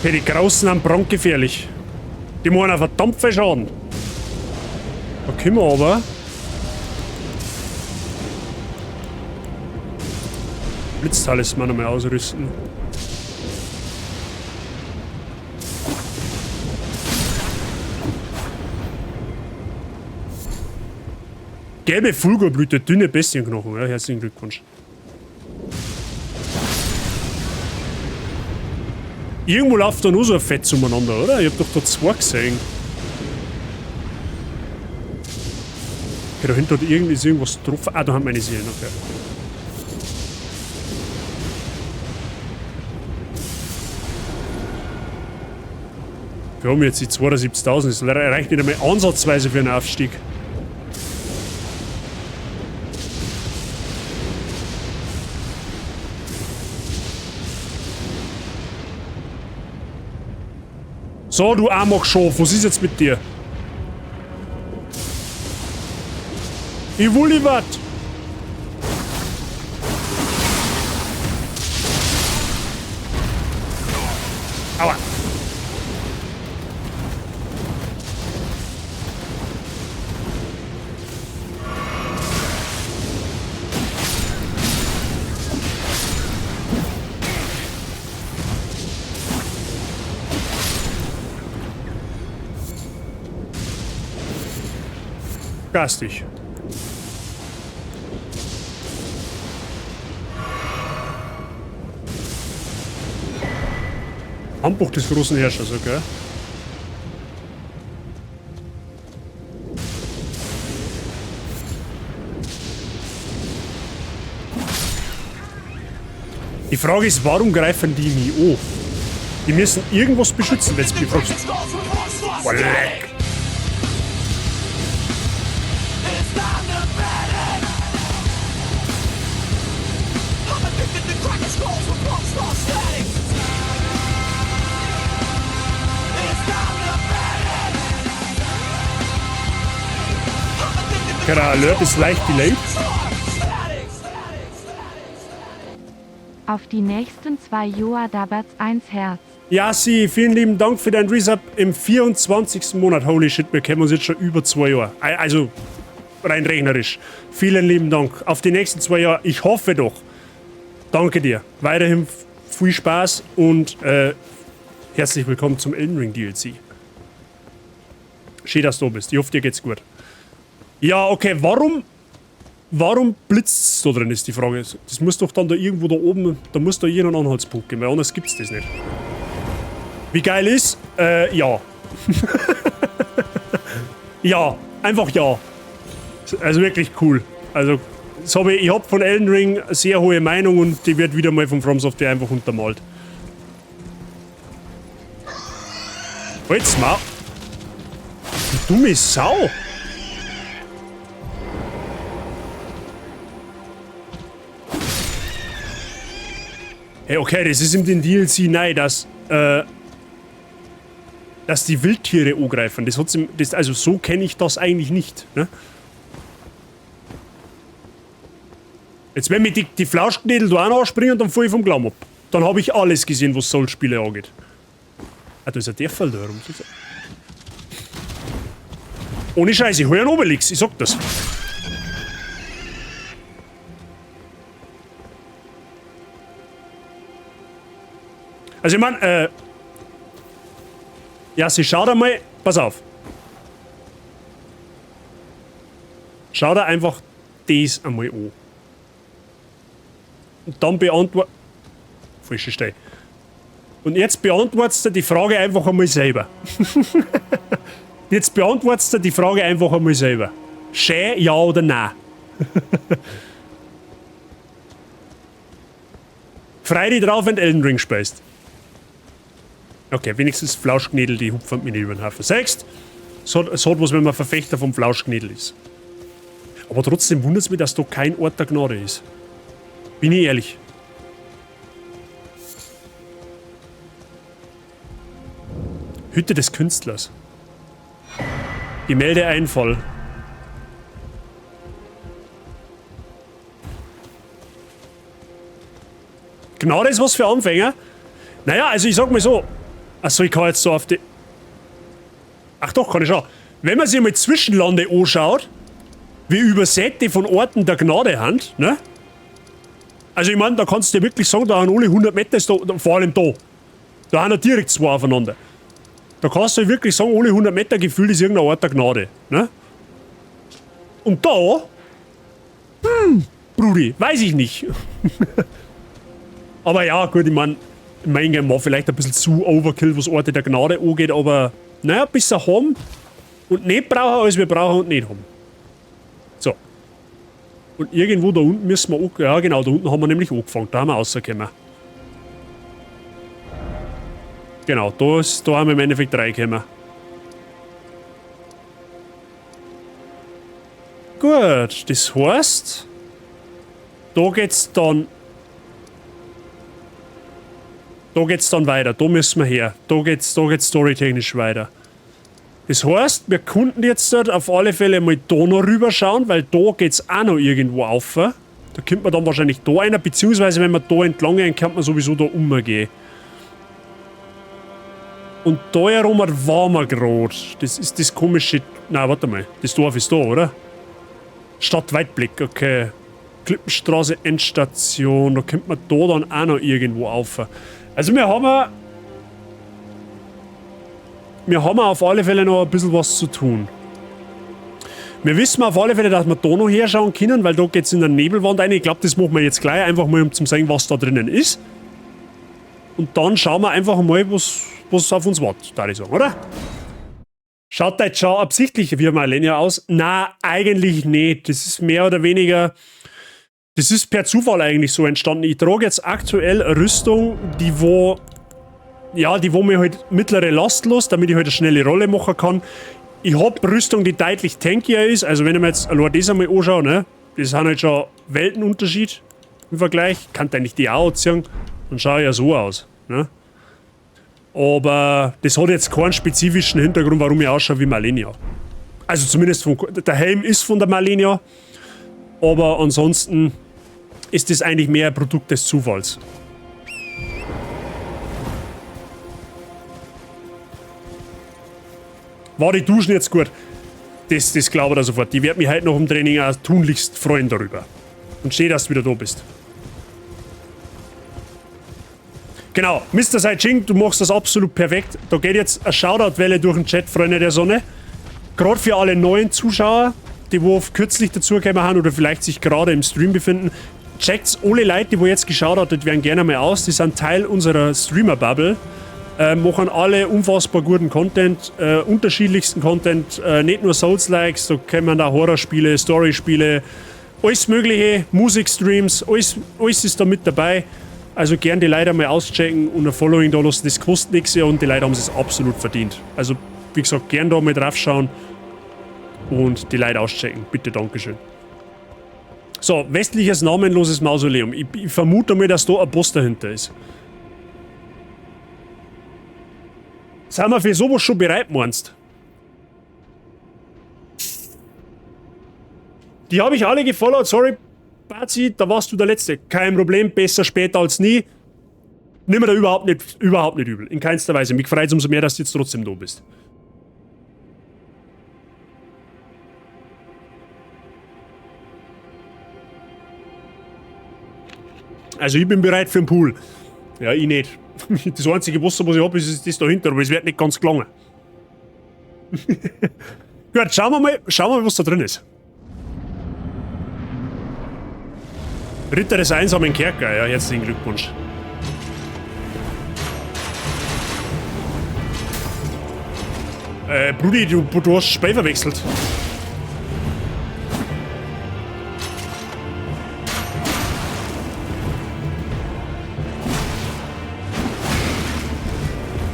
Okay, die Großen sind brandgefährlich. Die machen auch verdammt viel Schaden. Da können wir aber. Blitztalisman nochmal ausrüsten. Gelbe Fulgurblüte, dünne Bestienknochen. Ja, herzlichen Glückwunsch. Irgendwo läuft da nur so ein Fett umeinander, oder? Ich hab doch da zwei gesehen. Okay, da hinten hat irgendwie ist irgendwas drauf. Ah, da haben meine Seelen, okay. Wir haben jetzt die 72.000, das reicht nicht einmal ansatzweise für einen Aufstieg. So, du Amok-Schaf, was ist jetzt mit dir? Ich will was. Aua. Gastig. Handbuch des großen Herrschers, okay. Die Frage ist, warum greifen die mich an? Die müssen irgendwas beschützen, wenn du mich fragst. Boah, leck. Okay, der Alert ist leicht delayed. Auf die nächsten 2 Joa Daberts 1 Herz. Ja, sie, vielen lieben Dank für deinen Resub im 24. Monat. Holy shit, wir kennen uns jetzt schon über 2 Jahre. Also, rein rechnerisch. Vielen lieben Dank. Auf die nächsten 2 Jahre. Ich hoffe doch. Danke dir. Weiterhin viel Spaß und herzlich willkommen zum Elden Ring DLC. Schön, dass du da bist. Ich hoffe, dir geht's gut. Ja, okay, warum blitzt es da drin, ist die Frage. Das muss doch dann da irgendwo da oben, da muss da irgendeinen Anhaltspunkt geben, weil anders gibt's das nicht. Wie geil ist? Ja. Ja, einfach ja. Also wirklich cool. Also Das hab ich hab von Elden Ring eine sehr hohe Meinung und die wird wieder mal von From Software einfach untermalt. Halt's Maul. Du dumme Sau! Hey, okay, das ist in den DLC nein, dass die Wildtiere angreifen. Das hat's im, das, also so kenne ich das eigentlich nicht. Ne? Jetzt, wenn mir die Flauschknädel da auch noch anspringen, dann fall ich vom Glauben ab. Dann habe ich alles gesehen, was Souls-Spiele angeht. Ah, da ist ein Dörferl da rum. Ohne Scheiße, ich hol einen Obelix, ich sag das. Also ich mein, ja, sie schaut einmal, pass auf. Schau da einfach das einmal an. Und dann beantwortet... Falsche Stelle. Und jetzt beantwortest du die Frage einfach einmal selber. Jetzt beantwortest du die Frage einfach einmal selber. Schön, ja oder nein? Freu dich drauf, wenn du Elden Ring spielst. Okay, wenigstens Flauschknädel, die hupfen mir nicht über den Haufen. Siehst? Es hat was, wenn man Verfechter vom Flauschknädel ist. Aber trotzdem wundert es mich, dass da kein Ort der Gnade ist. Bin ich ehrlich. Hütte des Künstlers. Gemäldeeinfall. Gnade ist was für Anfänger. Naja, also ich sag mal so. Achso, ich kann jetzt so auf die... Ach doch, kann ich schon. Wenn man sich mal Zwischenlande anschaut, wie übersät die von Orten der Gnade haben, ne? Also ich mein, da kannst du dir wirklich sagen, da haben alle 100 Meter, ist da, vor allem da. Da haben ja direkt zwei aufeinander. Da kannst du wirklich sagen, alle 100 Meter gefühlt ist irgendein Ort der Gnade, ne? Und da? Brudi, weiß ich nicht. Aber ja, gut, ich mein, mein Game war vielleicht ein bisschen zu Overkill, was Orte der Gnade angeht, aber naja, besser haben und nicht brauchen, als wir brauchen und nicht haben. So. Und irgendwo da unten müssen wir auch, ja genau, da unten haben wir nämlich angefangen, da haben wir rausgekommen. Genau, da haben wir im Endeffekt reingekommen. Gut, das heißt, da geht's dann... Da geht's dann weiter, da müssen wir her. Da geht's storytechnisch weiter. Das heißt, wir konnten jetzt dort auf alle Fälle mal da noch rüber schauen, weil da geht's auch noch irgendwo auf. Da kommt man dann wahrscheinlich da einer, beziehungsweise wenn man da entlang gehen, kann man sowieso da umgehen. Und da herum waren wir grad. Das ist das komische... Nein, warte mal. Das Dorf ist da, oder? Stadt Weitblick, okay. Klippenstraße, Endstation. Da kommt man da dann auch noch irgendwo auf. Also wir haben auf alle Fälle noch ein bisschen was zu tun. Wir wissen auf alle Fälle, dass wir da noch herschauen können, weil da geht's in der Nebelwand rein. Ich glaub, das machen wir jetzt gleich, einfach mal, um zu sehen, was da drinnen ist. Und dann schauen wir einfach mal, was auf uns wartet, würde ich sagen, oder? Schaut dein Char absichtlich wie Malenia aus? Na, eigentlich nicht. Das ist mehr oder weniger... Das ist per Zufall eigentlich so entstanden. Ich trage jetzt aktuell eine Rüstung, die wo mir halt mittlere Last lässt, damit ich halt eine schnelle Rolle machen kann. Ich hab Rüstung, die deutlich tankier ist. Also wenn ich mir jetzt allein das einmal anschaue, ne? Das sind halt schon Weltenunterschied im Vergleich. Kann eigentlich die auch anziehen. Dann schaue ich ja so aus, ne? Aber das hat jetzt keinen spezifischen Hintergrund, warum ich ausschaue wie Malenia. Also zumindest von, der Helm ist von der Malenia. Aber ansonsten ist das eigentlich mehr ein Produkt des Zufalls. War die Duschen jetzt gut? Das glaube ich da sofort. Die wird mich heute noch im Training auch tunlichst freuen darüber. Und schön, dass du wieder da bist. Genau, Mr. Saijing, du machst das absolut perfekt. Da geht jetzt eine Shoutout-Welle durch den Chat, Freunde der Sonne. Gerade für alle neuen Zuschauer, die wo kürzlich dazugekommen haben oder vielleicht sich gerade im Stream befinden. Checkt's alle Leute, die wo jetzt geschaut haben, das werden gerne mal aus. Die sind Teil unserer Streamer-Bubble. Machen alle unfassbar guten Content, unterschiedlichsten Content, nicht nur Souls-Likes, da kommen da Horrorspiele, Story-Spiele, Alles mögliche, Musikstreams, alles ist da mit dabei. Also gern die Leute mal auschecken und ein Following da lassen, das kostet nichts und die Leute haben es absolut verdient. Also wie gesagt, gern da mal drauf schauen und die Leute auschecken. Bitte, Dankeschön. So, westliches namenloses Mausoleum. Ich vermute mal, dass da ein Boss dahinter ist. Sind wir für sowas schon bereit, meinst? Die habe ich alle gefollowt, sorry, Bazi, da warst du der Letzte. Kein Problem, besser später als nie. Nimm mir da überhaupt nicht übel, in keinster Weise. Mich freut es umso mehr, dass du jetzt trotzdem da bist. Also ich bin bereit für den Pool. Ja, ich nicht. Das einzige Wasser, was ich habe, ist das dahinter, aber es wird nicht ganz gelangen. Gut, schauen wir mal, was da drin ist. Ritter des einsamen Kerker, ja, herzlichen Glückwunsch. Brudi, du hast das Spiel verwechselt.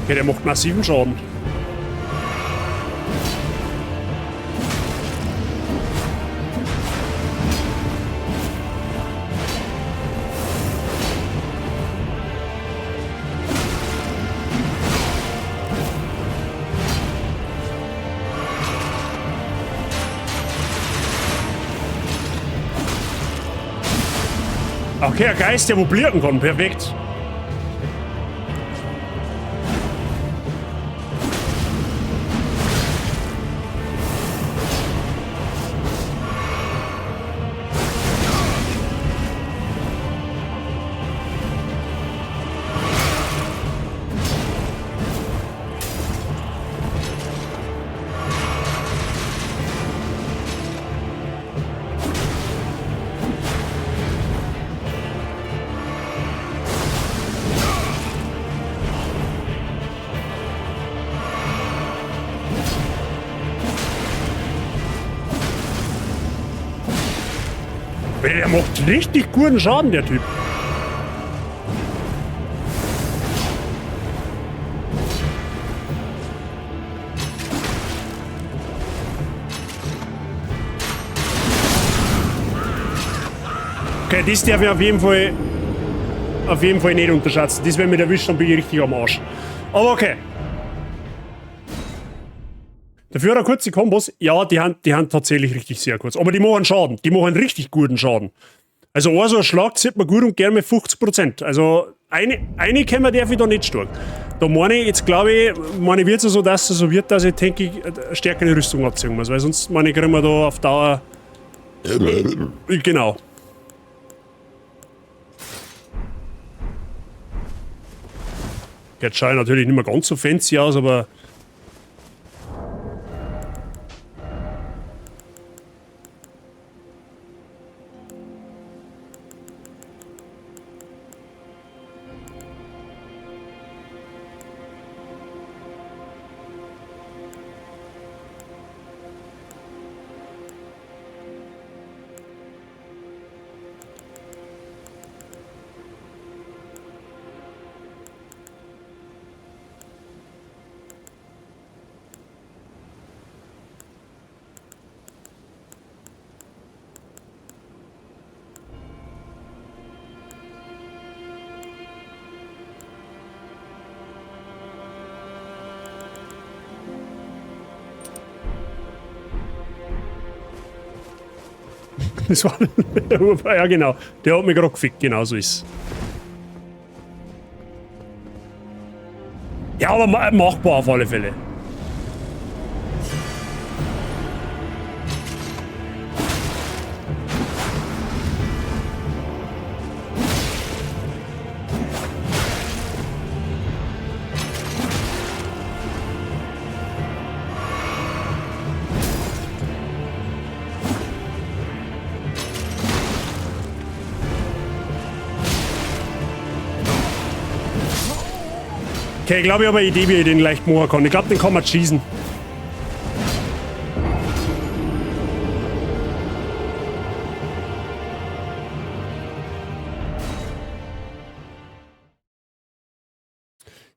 Okay, der macht massiven Schaden. Okay, ein Geist, der wo blirken kann. Perfekt. Der macht richtig guten Schaden, der Typ. Okay, das darf ich auf jeden Fall nicht unterschätzen. Das, wenn mich erwischt, dann bin ich richtig am Arsch. Aber okay. Dafür hat er kurze Kombos. Ja, die haben tatsächlich richtig sehr kurz. Aber die machen Schaden. Die machen richtig guten Schaden. Also ein so ein Schlag zieht man gut und gerne mit 50%. Also eine können darf ich da nicht stark. Da meine ich, jetzt glaube ich, meine wird es so, dass es so wird, dass ich denke, ich eine stärkere Rüstung abziehen muss. Weil sonst meine kriegen wir da auf Dauer. Genau. Jetzt schaue ich natürlich nicht mehr ganz so fancy aus, aber. Das war ja genau, der hat mich gerade gefickt, genau so ist. Ja, aber machbar auf alle Fälle. Okay, ich glaube, ich habe eine Idee, wie ich den leicht machen kann. Ich glaube, den kann man schießen.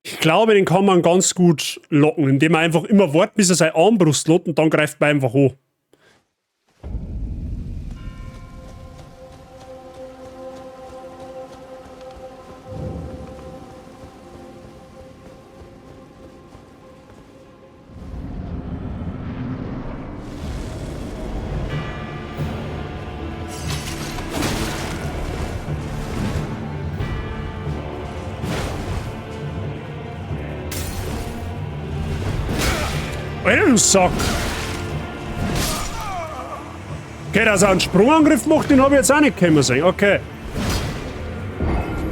Ich glaube, den kann man ganz gut locken, indem man einfach immer wartet, bis er seine Armbrust lädt und dann greift man einfach an. Alter, du Sack! Okay, dass er einen Sprungangriff macht, den habe ich jetzt auch nicht kommen sehen. Okay.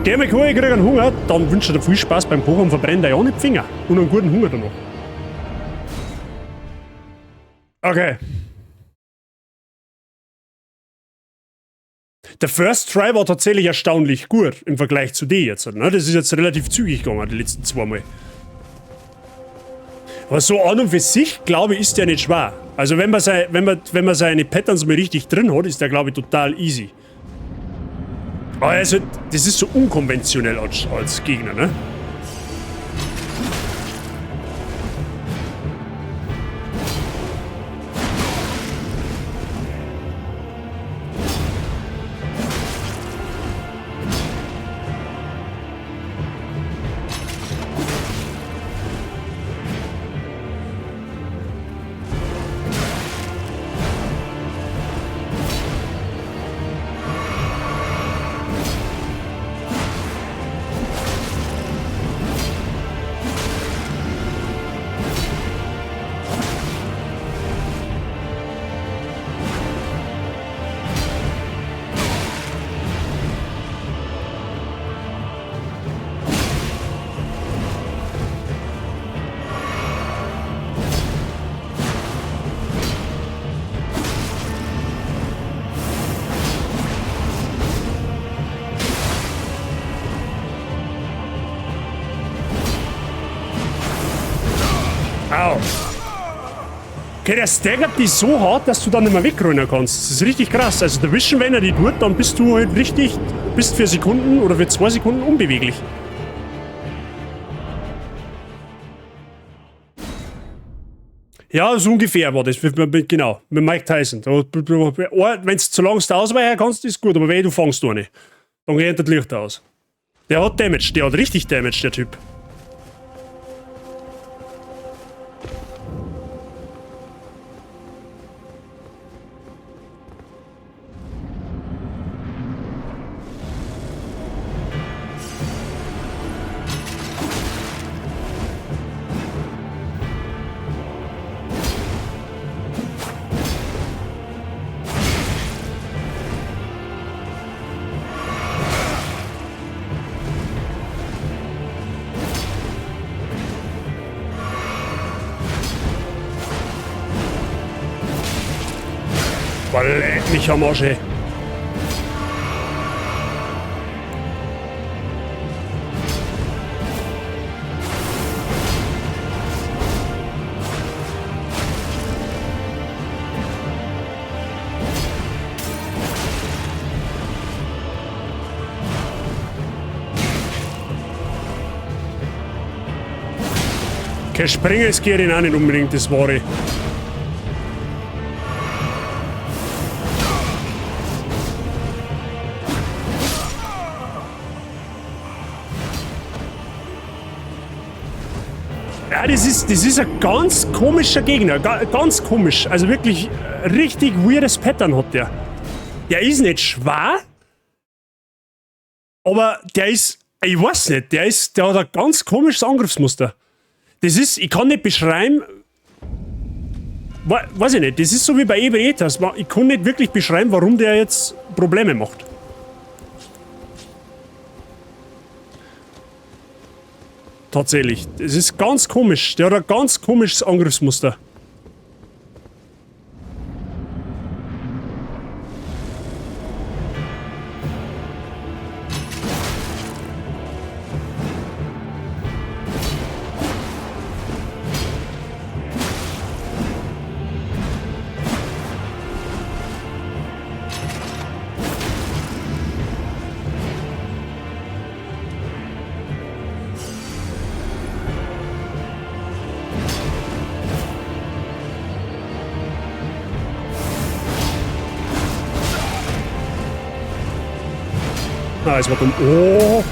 Geh mal kochen, ich krieg einen Hunger. Dann wünsche ich dir viel Spaß beim Kochen und verbrenn dir ja nicht die Finger. Und einen guten Hunger danach. Okay. Der First Try war tatsächlich erstaunlich gut im Vergleich zu dir jetzt. Ne? Das ist jetzt relativ zügig gegangen, die letzten zwei Mal. Aber so an und für sich, glaube ich, ist der nicht schwer. Also wenn man, sei, wenn man, wenn man seine Patterns mal richtig drin hat, ist der, glaube ich, total easy. Aber also, das ist so unkonventionell als Gegner, ne? Au. Okay, der staggert dich so hart, dass du dann nicht mehr wegrennen kannst. Das ist richtig krass. Also erwischen, wenn er dich tut, dann bist du halt richtig, bist für Sekunden oder für 2 Sekunden unbeweglich. Ja, so ungefähr war das. Genau, mit Mike Tyson. Wenn du zu lange ausweichen kannst, ist gut, aber wehe, du fängst du nicht. Dann geht das Licht aus. Der hat Damage, der hat richtig Damage, der Typ. Boah, leck mich am Arsch, ey. Okay, springen ist geht ihn auch nicht unbedingt, das Wahre. Ja, das ist ein ganz komischer Gegner. Ganz komisch. Also wirklich richtig weirdes Pattern hat der. Der ist nicht schwer, aber der ist, ich weiß nicht, der hat ein ganz komisches Angriffsmuster. Das ist, ich kann nicht beschreiben, weiß ich nicht, das ist so wie bei Ebrietas. Ich kann nicht wirklich beschreiben, warum der jetzt Probleme macht. Tatsächlich. Das ist ganz komisch. Der hat ein ganz komisches Angriffsmuster. Ah, es war dumm. Oh!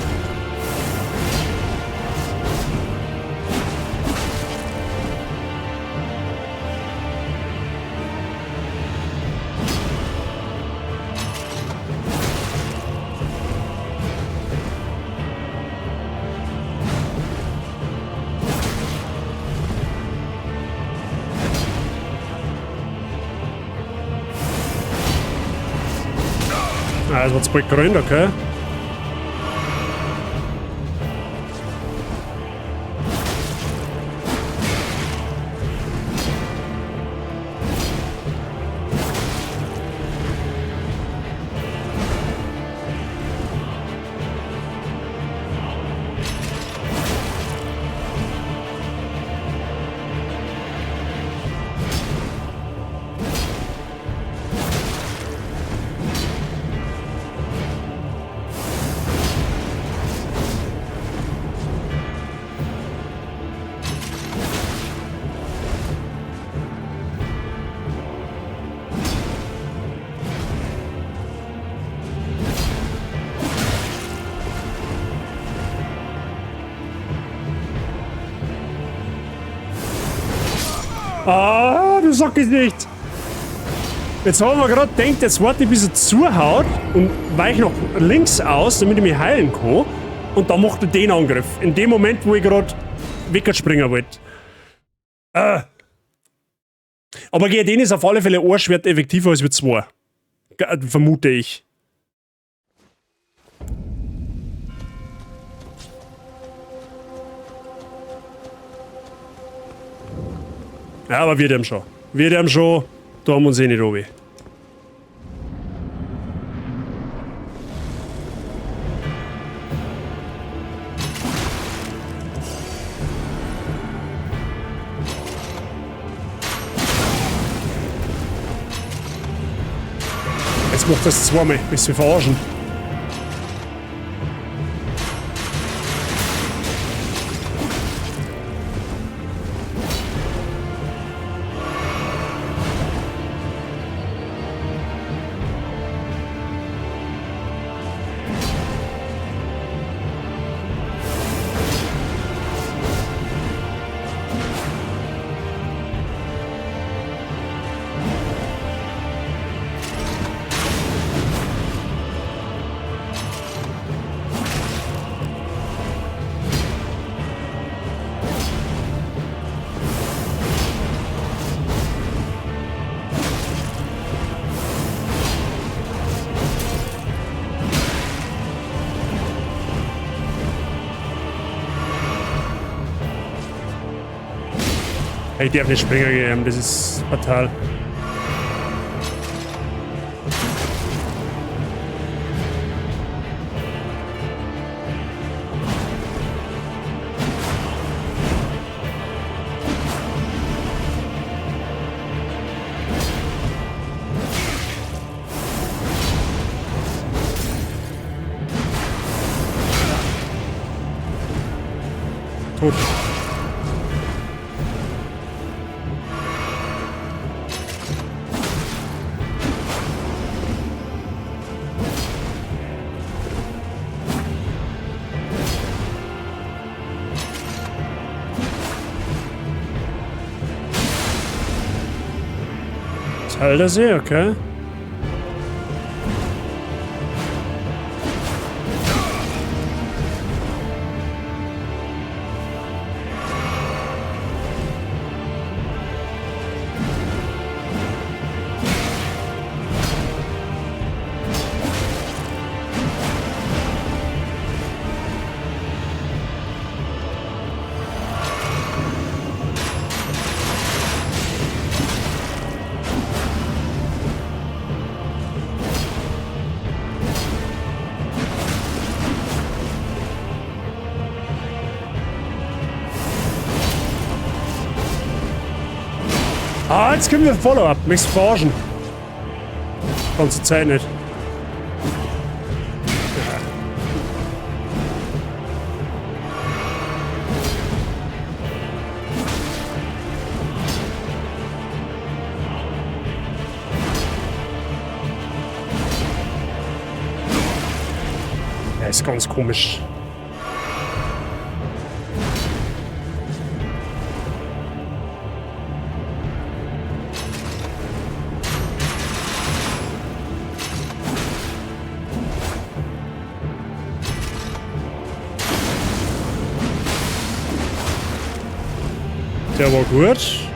Ah, es war zu bald gerannt, okay. Ah, du sagst es nicht. Jetzt haben wir gerade gedacht, jetzt warte ich, bis er zuhaut und weiche nach links aus, damit ich mich heilen kann. Und dann macht er den Angriff. In dem Moment, wo ich gerade wegspringen wollte. Aber gegen den ist auf alle Fälle ein Schwert effektiver als mit zwei. Vermute ich. Ja, aber wird ihm schon. Wird ihm schon. Da haben wir uns eh nicht runter. Jetzt macht das zweimal. Willst du mich verarschen? Ich darf nicht springen gehen, das ist fatal. Tot. Teil der See, okay. Ah, jetzt kriegen wir ein Follow-up. Möchtest du verarschen? Ganze Zeit nicht. Das ist ganz komisch. Der war gut.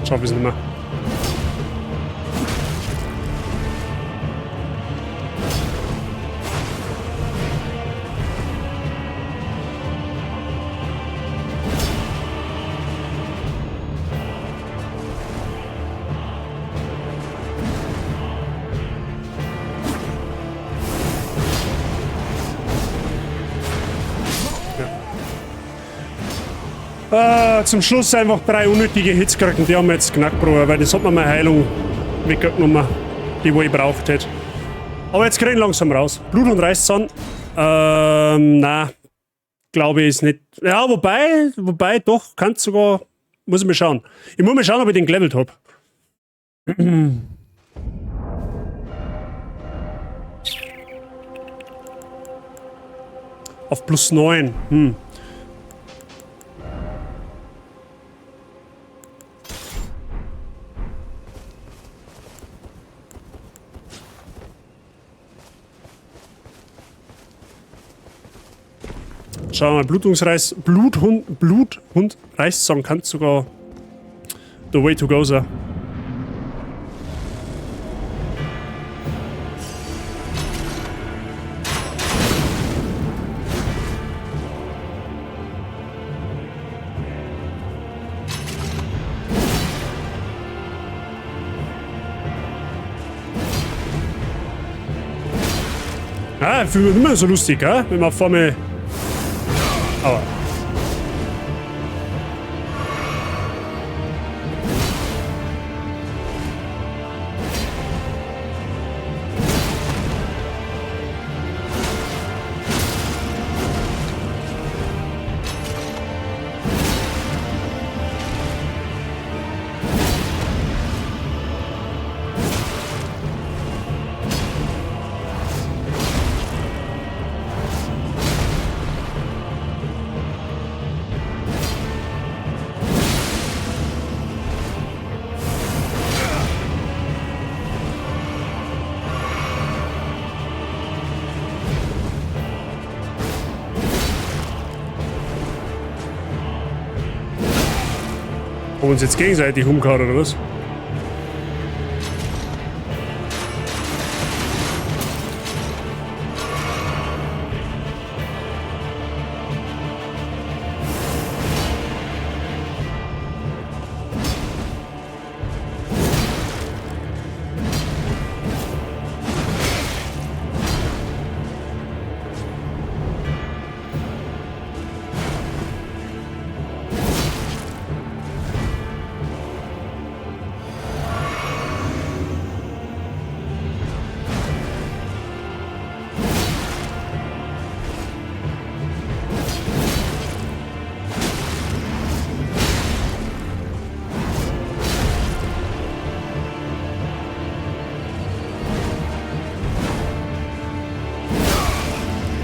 Schaff ich's nicht mehr. Zum Schluss einfach 3 unnötige Hits gekriegt und die haben wir jetzt knackt, Bruder, weil das hat mir meine Heilung weggenommen, die wo ich braucht hätte. Aber jetzt krieg ich langsam raus. Blut und Reißzahn. Na, glaube ich ist nicht. Ja, wobei doch, kannst sogar. Muss ich mal schauen. Ich muss mal schauen, ob ich den gelevelt hab. Auf plus 9. Schauen wir mal, Blutungsreiß, Bluthund, Bluthund, Reißzahn kann sogar the way to go sein. Ah, fühlt mich immer so lustig, gell? Wenn man vor mir. Aua. Haben wir uns jetzt gegenseitig umgehauen, oder was?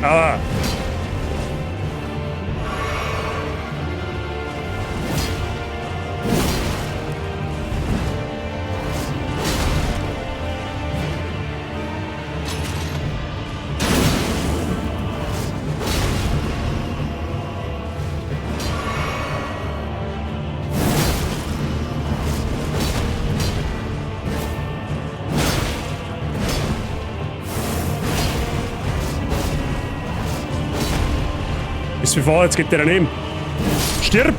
Ah. Ist wie vor, jetzt geht der daneben. Stirb!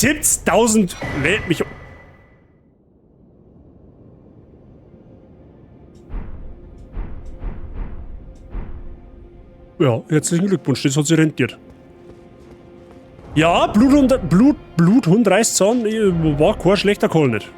70.000 lädt mich. Ja, herzlichen Glückwunsch, das hat sich rentiert. Ja, Bluthund reißt Zahn, war kein schlechter Call nicht.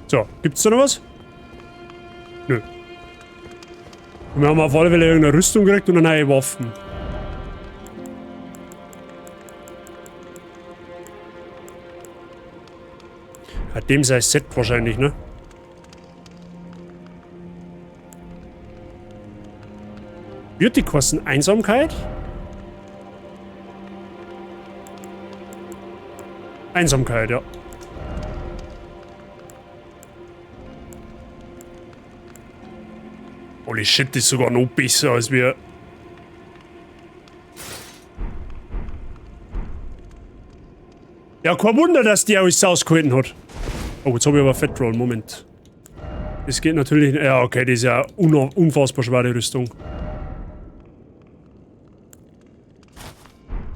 So, gibt's da noch was? Nö. Und wir haben auf alle Fälle irgendeine Rüstung gekriegt und eine neue Waffen. Ja, dem sei Set wahrscheinlich, ne? Wird die kosten Einsamkeit? Einsamkeit, ja. Holy shit, das ist sogar noch besser als wir. Ja, kein Wunder, dass die alles ausgehalten hat. Oh, jetzt habe ich aber Fett Roll. Moment. Das geht natürlich. Ja, okay, das ist ja unfassbar schwere Rüstung.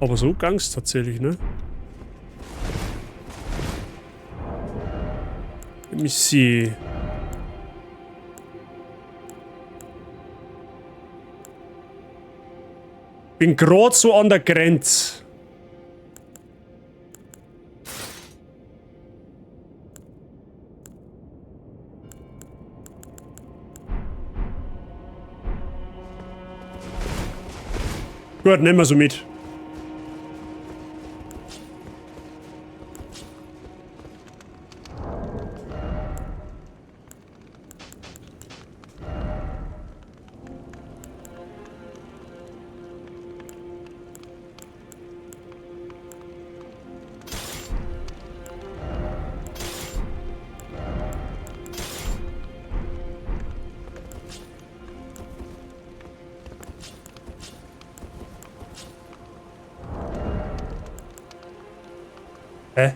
Aber so gang's tatsächlich, ne? Let me see. Bin grad so an der Grenze. Gut, nehmen wir so mit. Hä?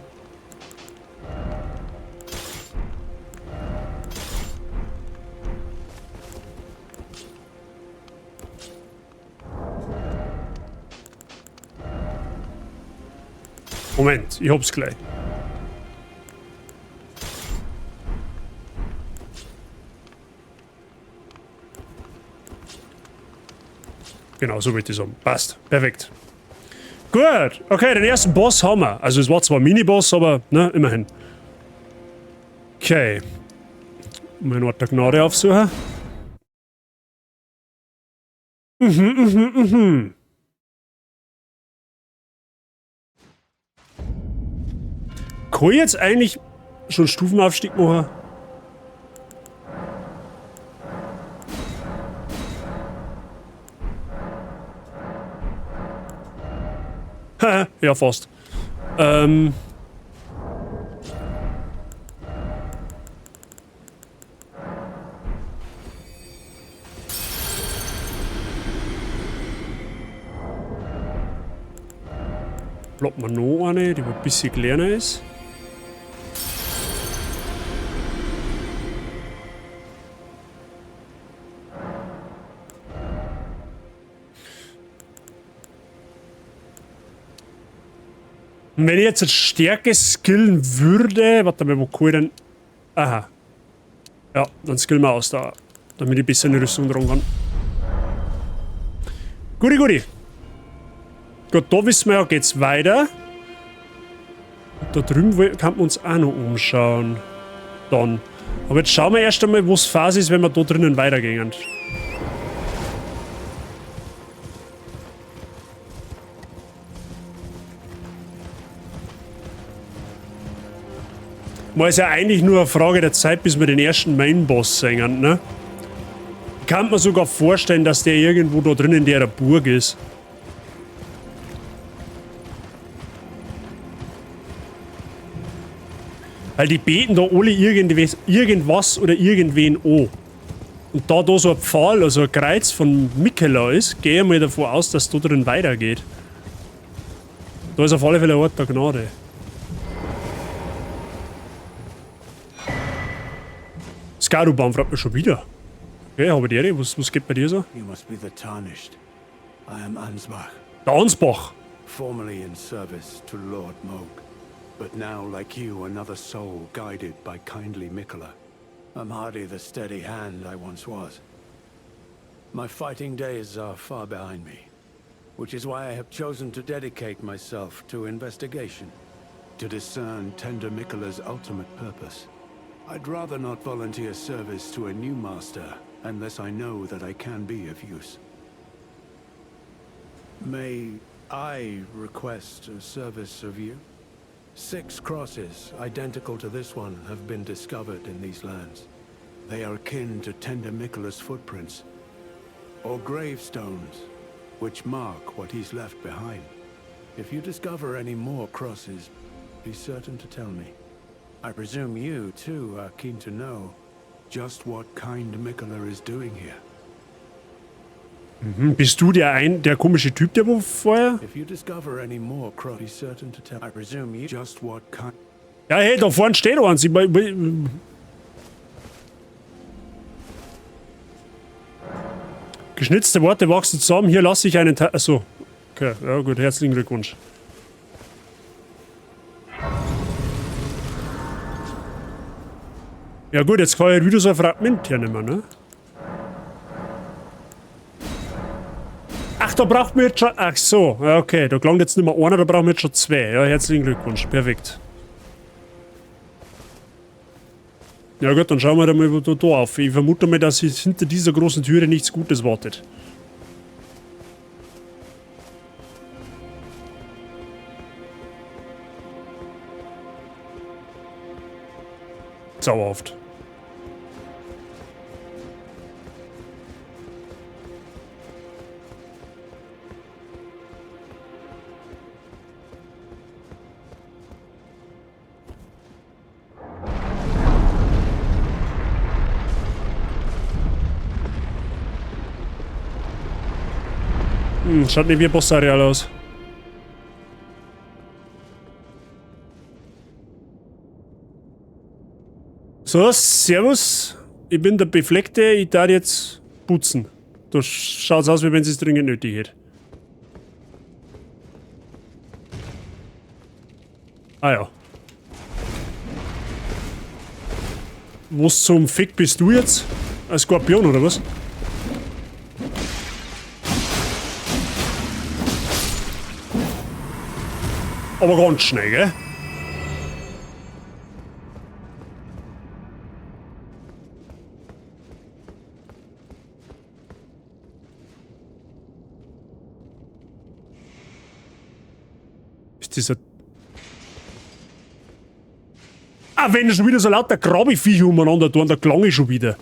Moment, ich hab's gleich. Genau, so wird es haben. Passt. Perfekt. Gut. Okay, den ersten Boss haben wir. Also es war zwar ein Mini-Boss, aber ne, immerhin. Okay. Mal einen Ort der Gnade aufsuchen. Kann ich jetzt eigentlich schon Stufenaufstieg machen? Ja, fast. Ploppen wir noch eine, die ein bisschen kleiner ist. Und wenn ich jetzt Stärke skillen würde, warte mal, wo kann ich denn? Aha. Ja, dann skillen wir aus da, damit ich besser eine Rüstung dran kann. Guti, guti. Gut, da wissen wir ja, geht's weiter. Und da drüben kann man uns auch noch umschauen. Dann. Aber jetzt schauen wir erst einmal, wo's Phase ist, wenn wir da drinnen weitergehen. Mal ist ja eigentlich nur eine Frage der Zeit, bis wir den ersten Main-Boss sehen, ne? Kann man sogar vorstellen, dass der irgendwo da drin in der Burg ist. Weil die beten da alle irgendwas oder irgendwen an. Und da da so ein Pfahl, also ein Kreuz von Miquella ist, gehe ich mal davon aus, dass da drin weitergeht. Da ist auf alle Fälle ein Ort der Gnade. Skaruban fragt mich schon wieder. Okay, habe ich die Ehre. Was geht bei dir so? You must be the Tarnished. I am Ansbach. Der Ansbach. Formerly in service to Lord Mohg, but now, like you, another soul guided by kindly Miquella. I'm hardly the steady hand I once was. My fighting days are far behind me, which is why I have chosen to dedicate myself to investigation, to discern Tender Miquella's ultimate purpose. I'd rather not volunteer service to a new master unless I know that I can be of use. May I request a service of you? 6 crosses, identical to this one, have been discovered in these lands. They are akin to Tender Miquella's footprints, or gravestones, which mark what he's left behind. If you discover any more crosses, be certain to tell me. I presume you, too, are keen to know just what kind Miquella is doing here. Bist du der komische Typ, der wo vorher? If you discover any more crosses, be certain to tell. I presume you just what kind. Ja, hey, da vorne steht eins. Geschnitzte Worte wachsen zusammen. Hier lasse ich einen Teil. Achso. Okay, ja gut, herzlichen Glückwunsch. Ja gut, jetzt kann ich wieder so ein Fragment hernehmen, ne? Ach, da braucht man jetzt schon... Ach so, ja, okay, da klangt jetzt nicht mehr einer, da brauchen wir jetzt schon 2. Ja, herzlichen Glückwunsch, perfekt. Ja gut, dann schauen wir da mal da auf. Ich vermute mal, dass hinter dieser großen Türe nichts Gutes wartet. Zauberhaft. Schaut nicht wie ein Boss-Areal aus. So, servus. Ich bin der Befleckte, ich darf jetzt putzen. Da schaut's aus, wie wenn es dringend nötig hätte. Ah ja. Was zum Fick bist du jetzt? Ein Skorpion oder was? Aber ganz schnell, gell? Ist dieser... Ah, wenn schon wieder so lauter Grabeviecher umeinander tun, da klang ich schon wieder.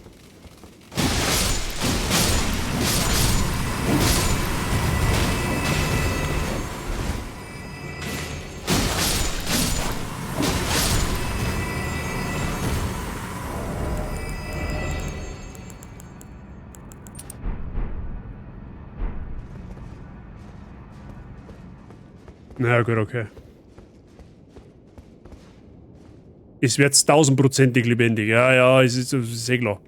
Na gut, okay. Es wird 1000-prozentig lebendig. Ja, ja, es ist eh klar.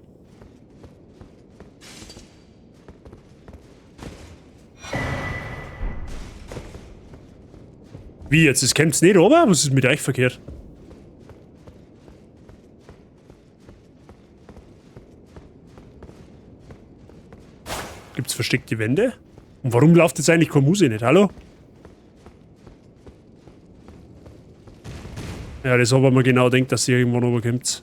Wie jetzt? Es kommt's nicht runter? Was ist mit euch verkehrt? Gibt's versteckte Wände? Und warum läuft jetzt eigentlich keine Musik nicht? Hallo? Ja, das hab ich mir genau gedacht, dass sie irgendwann runterkommt.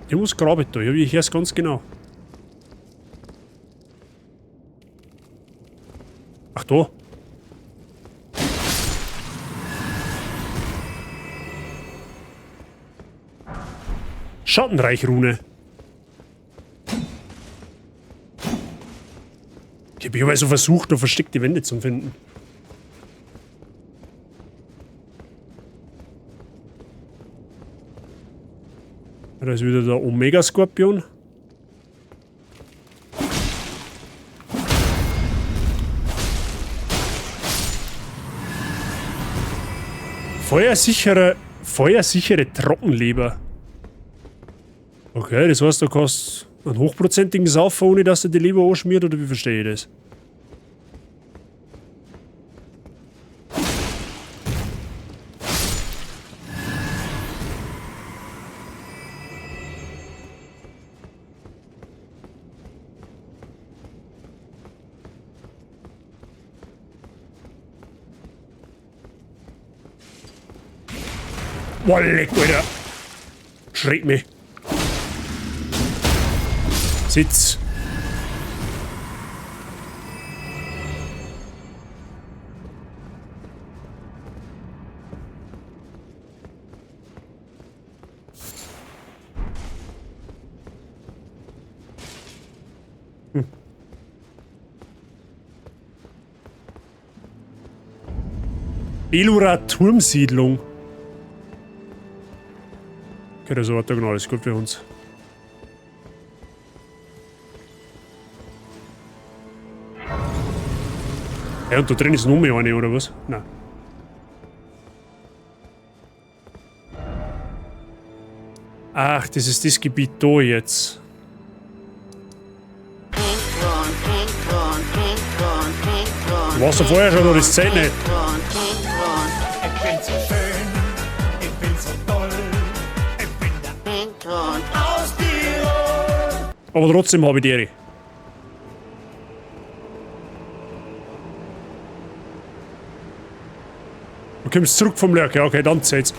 Ich muss graben da, ich hör's ganz genau. Ach da. Schattenreich-Rune. Ich hab also versucht, da versteckte Wände zu finden. Da ist wieder der Omega-Skorpion. Feuersichere Trockenleber. Okay, das heißt, du kannst einen hochprozentigen Saufer, ohne dass du die Leber anschmiert, oder wie verstehe ich das? Boah, leck, Alter. Schreck mich. Sitz. Belura Turmsiedlung. Okay, das war genau alles gut für uns. Ja, und da drin ist noch mehr eine, oder was? Nein. Ach, das ist das Gebiet da jetzt. Du warst ja vorher schon noch, das zählt nicht. Ich bin so schön, ich bin so toll, ich bin der aus Tirol. Aber trotzdem habe ich die Ehre. Du kommst zurück vom Lurker, okay, dann zählt's.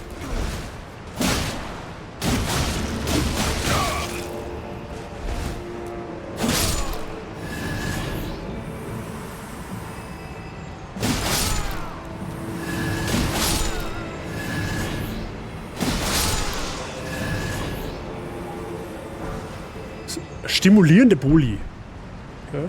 Stimulierende Boli. Okay.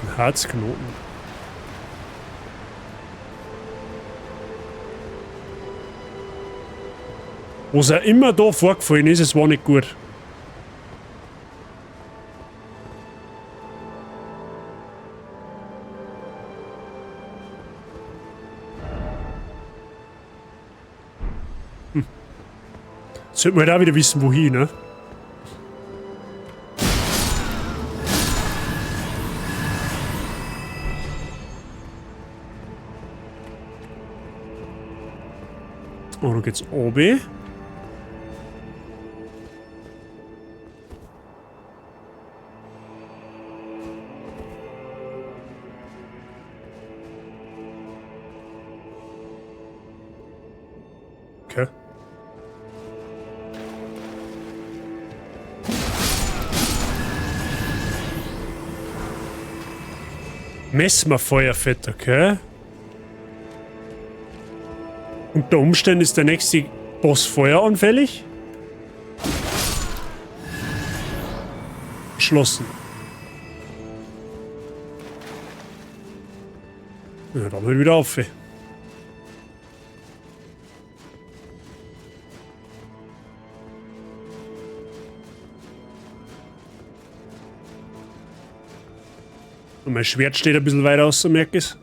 Ein Herzknoten. Was er immer da vorgefallen ist, es war nicht gut. Sollten wir halt auch wieder wissen, wohin, ne? Oh, da geht's oben. Okay. Messmerfeuerfett, okay. Unter Umständen ist der nächste Boss feueranfällig. Geschlossen. Ja, dann halt wieder auf. Und mein Schwert steht ein bisschen weiter aus, so merke ich's.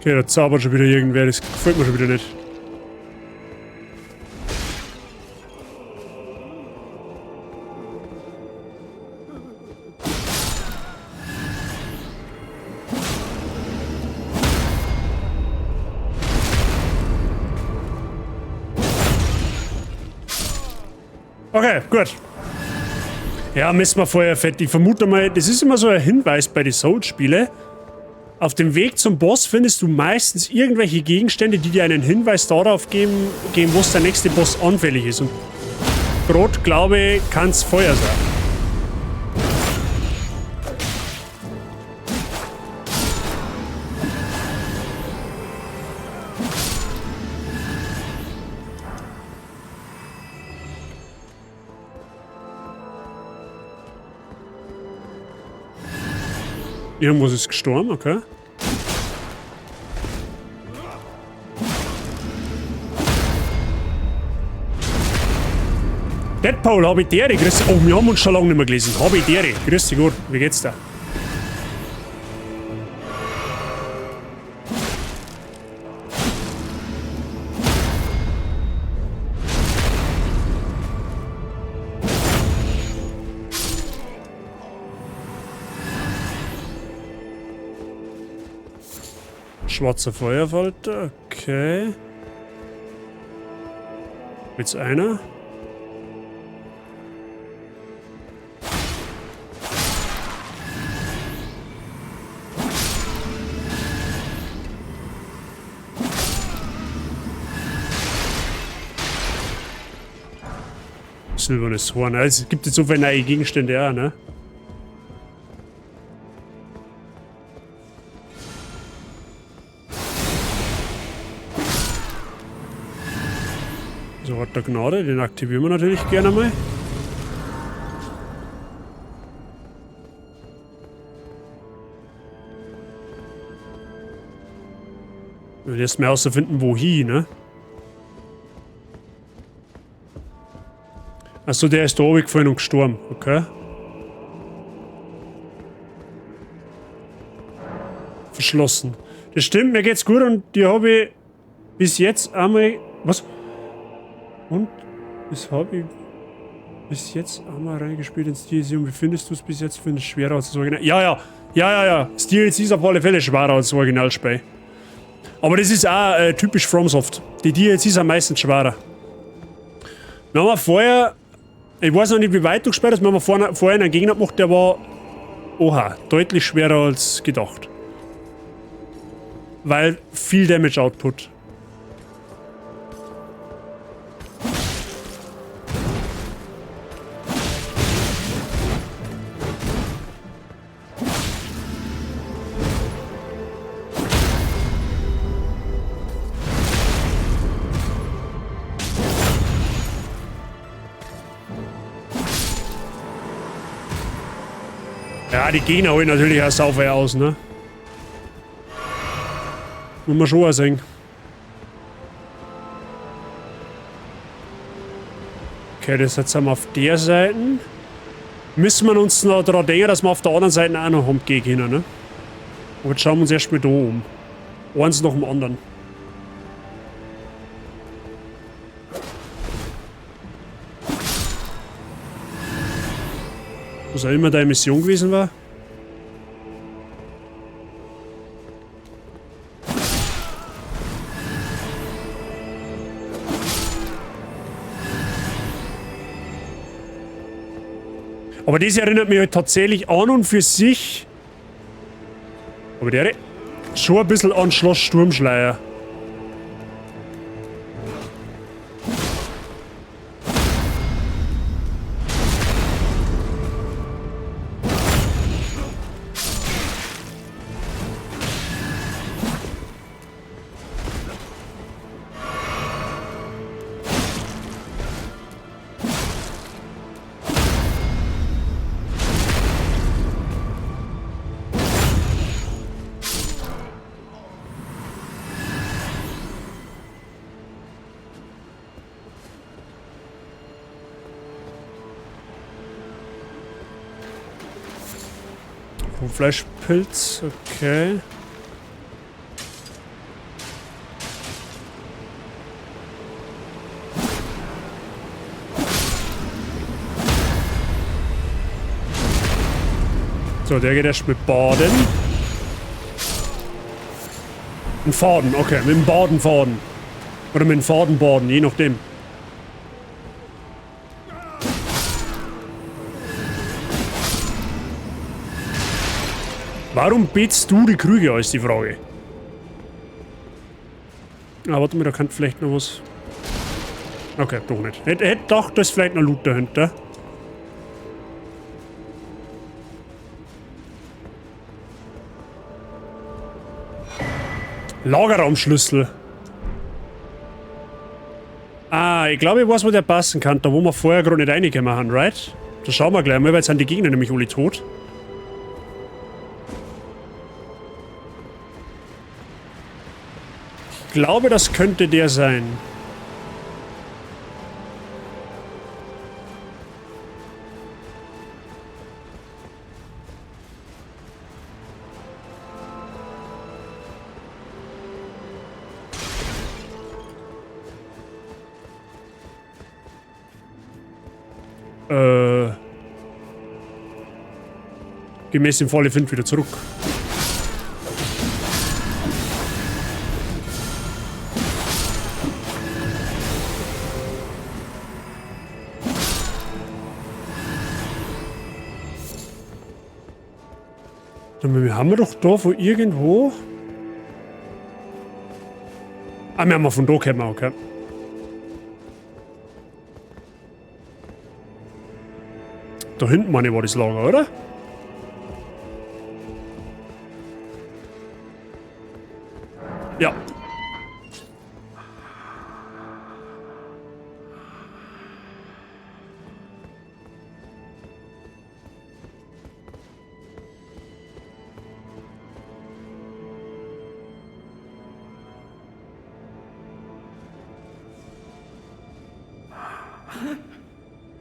Okay, da zaubert schon wieder irgendwer, das gefällt mir schon wieder nicht. Okay, gut. Ja, müssen wir vorher fett. Ich vermute mal, das ist immer so ein Hinweis bei den Souls-Spielen. Auf dem Weg zum Boss findest du meistens irgendwelche Gegenstände, die dir einen Hinweis darauf geben, was der nächste Boss anfällig ist. Und gerade, glaube ich, kann's Feuer sein. Irgendwas ist gestorben, okay. Deadpool, hab ich Dere, grüß dich. Oh, wir haben uns schon lange nicht mehr gelesen. Hab ich Dere, grüß dich gut, wie geht's da? Schwarzer Feuerfalter, okay. Jetzt einer. Silbernes Horn. Also, es gibt jetzt so viele neue Gegenstände auch, ne? So, hat der Gnade, den aktivieren wir natürlich gerne mal. Wir werden erst mal herausfinden, wohin, ne? Achso, der ist da runtergefallen und gestorben, okay. Verschlossen. Das stimmt, mir geht's gut und die habe ich bis jetzt einmal... Was? Und das habe ich bis jetzt einmal reingespielt ins DLC. Und wie findest du es bis jetzt? Findest du es schwerer als das Original? Ja, ja. Ja, ja, ja. Das DLC ist auf alle Fälle schwerer als das Originalspiel. Aber das ist auch typisch FromSoft. Die DLCs sind meistens schwerer. Wir haben vorher... Ich weiß noch nicht, wie weit du gespielt hast. Wir haben vorher einen Gegner gemacht, der war... Oha, deutlich schwerer als gedacht. Weil viel Damage Output. Ja, die Gegner holen natürlich auch saufer aus, ne? Muss man schon auch sehen. Okay, das jetzt haben wir auf der Seite. Müssen wir uns noch daran denken, dass wir auf der anderen Seite auch noch umgehen können, ne? Aber jetzt schauen wir uns erstmal da um. Eins nach dem anderen. Was auch immer deine Mission gewesen war. Aber das erinnert mich halt tatsächlich an und für sich. Aber der schon ein bisschen an Schloss Sturmschleier. Fleischpilz, okay. So, der geht erst mit Baden. Ein Faden, okay, mit dem Badenfaden. Oder mit dem Fadenbaden, je nachdem. Warum betst du die Krüge an, ist die Frage. Ah, warte mal, da kann vielleicht noch was... Okay, doch nicht. Hätte gedacht, da ist vielleicht noch Loot dahinter. Lagerraumschlüssel. Ah, ich glaube, ich weiß, wo der passen kann. Da, wo wir vorher gerade nicht reingekommen haben, right? Da schauen wir gleich mal, weil jetzt sind die Gegner nämlich alle tot. Ich glaube, das könnte der sein. Gemäß dem Falle 5 wieder zurück. Dann haben wir doch da von irgendwo... Ah, wir haben von da gekommen, okay. Da hinten, meine ich, war das Lager, oder? Ja.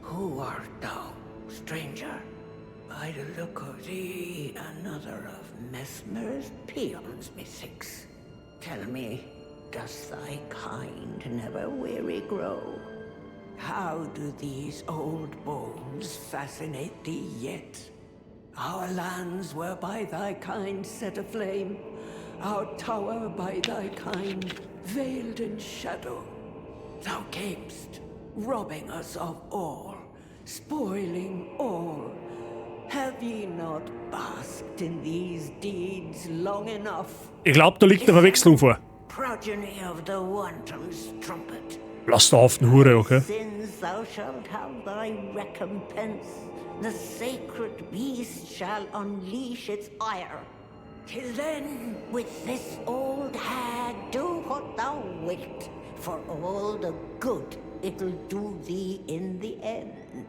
Who art thou, stranger? By the look of thee, another of Messmer's peons, methinks. Tell me, does thy kind never weary grow? How do these old bones fascinate thee yet? Our lands were by thy kind set aflame, our tower by thy kind veiled in shadow. Thou camest, robbing us of all, spoiling all. Have ye not basked in these deeds long enough? Ich glaube, da liegt eine Verwechslung vor. Progeny of the wanton's trumpet. Lasterhaften Hure, okay. Sins thou shalt have thy recompense. The sacred beast shall unleash its ire. Till then, with this old hag, do what thou wilt, for all the good it'll do thee in the end.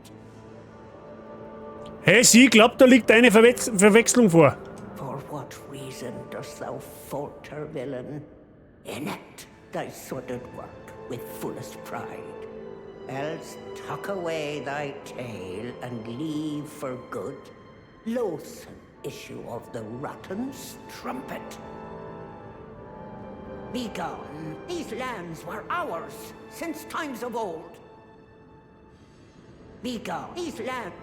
Hey, sie glaubt, da liegt eine Verwechslung vor. For what reason dost thou falter, villain? Enact thy sordid work with fullest pride. Else tuck away thy tail and leave for good. Loathsome issue of the rotten's trumpet. Be gone. These lands were ours since times of old. Be gone. These lands.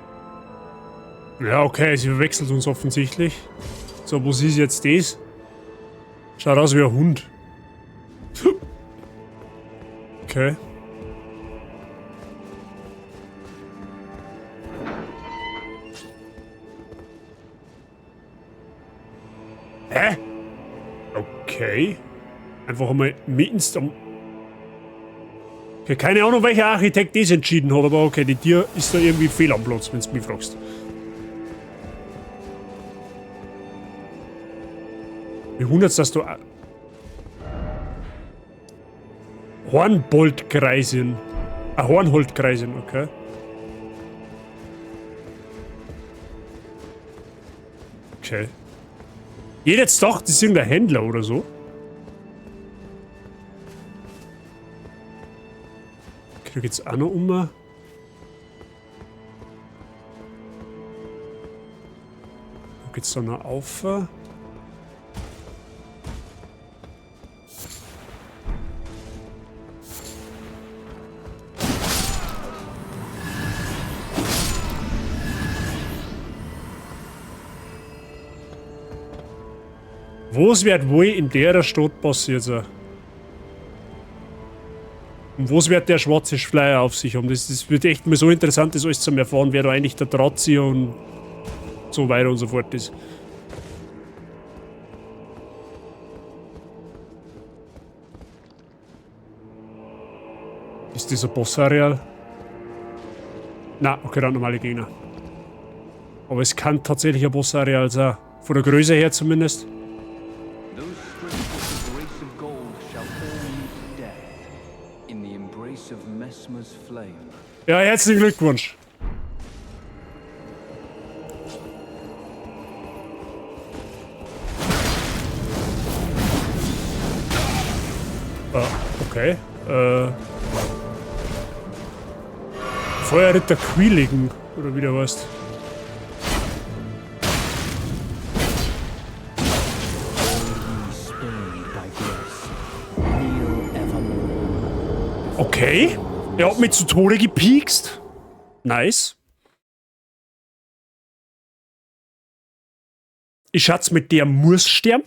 Ja, okay, sie verwechselt uns offensichtlich. So, wo ist jetzt das? Schaut aus wie ein Hund. Okay. Hä? Okay. Einfach einmal mitten am... Okay, keine Ahnung, welcher Architekt das entschieden hat, aber okay, die Tür ist da irgendwie fehl am Platz, wenn du mich fragst. Wie wundert's, dass du... Hornboldkreisin. Ah, Hornholdkreisin, okay. Okay. Jeder jetzt dachte, das ist irgendein Händler oder so. Okay, da geht's auch noch um. Da geht's da noch auf. Was wird wohl in der Stadt passiert sein? Und was wird der schwarze Schleier auf sich haben? Das wird echt mal so interessant, das alles zu erfahren, wer da eigentlich der Drahtzieher und so weiter und so fort ist. Ist dieser Boss-Areal? Na, okay, dann normale Gegner. Aber es kann tatsächlich ein Boss-Areal sein. Von der Größe her zumindest. Those stripped of the grace of gold shall all meet death in the embrace of Messmer's flame. Ja, herzlichen Glückwunsch. Ah, okay. Feuerritter Quilligen, oder wie der heißt. Okay. Er hat mich zu Tode gepiekst. Nice. Ich schätze, mit der muss sterben.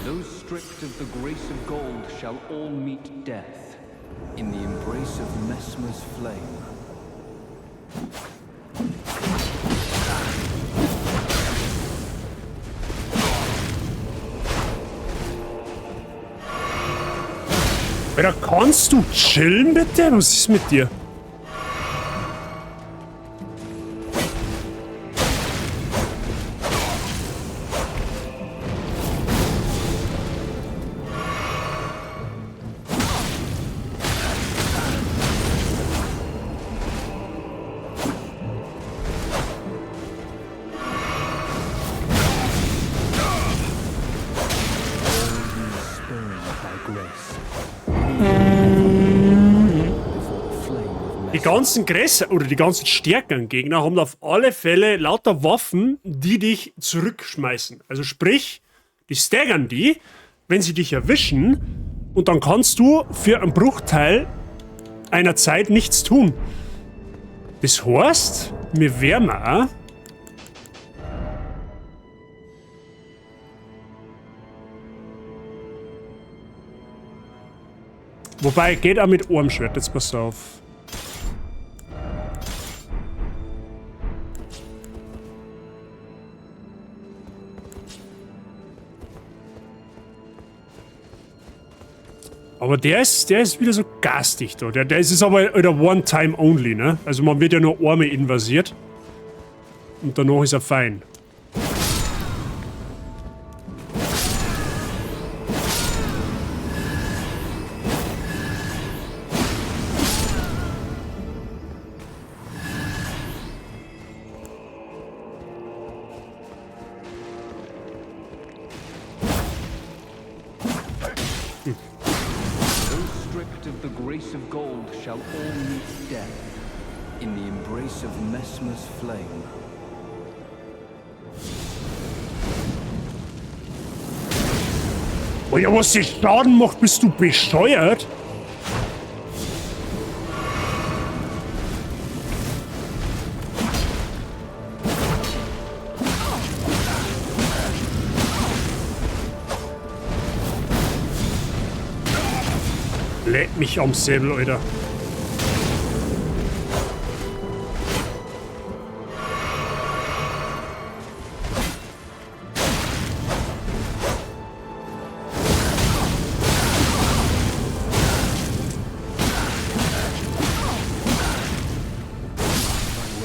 Those stripped of the grace of gold shall all meet death in the embrace of Messmer's flame. Alter, kannst du chillen bitte? Was ist mit dir? Die ganzen Gräser oder die ganzen stärkeren Gegner haben auf alle Fälle lauter Waffen, die dich zurückschmeißen. Also sprich, die staggern die, wenn sie dich erwischen, und dann kannst du für einen Bruchteil einer Zeit nichts tun. Das heißt, wir werden auch Wobei, geht auch mit Armschwert, jetzt pass auf. Aber der ist wieder so garstig da. Der ist aber wieder One-Time Only, ne? Also man wird ja nur einmal invasiert. Und danach ist er fein. Of the grace of gold shall all meet death in the embrace of Messmer's flame. Oh ja, was sich Schaden macht, bist du bescheuert? Leck mich am Säbel, Alter.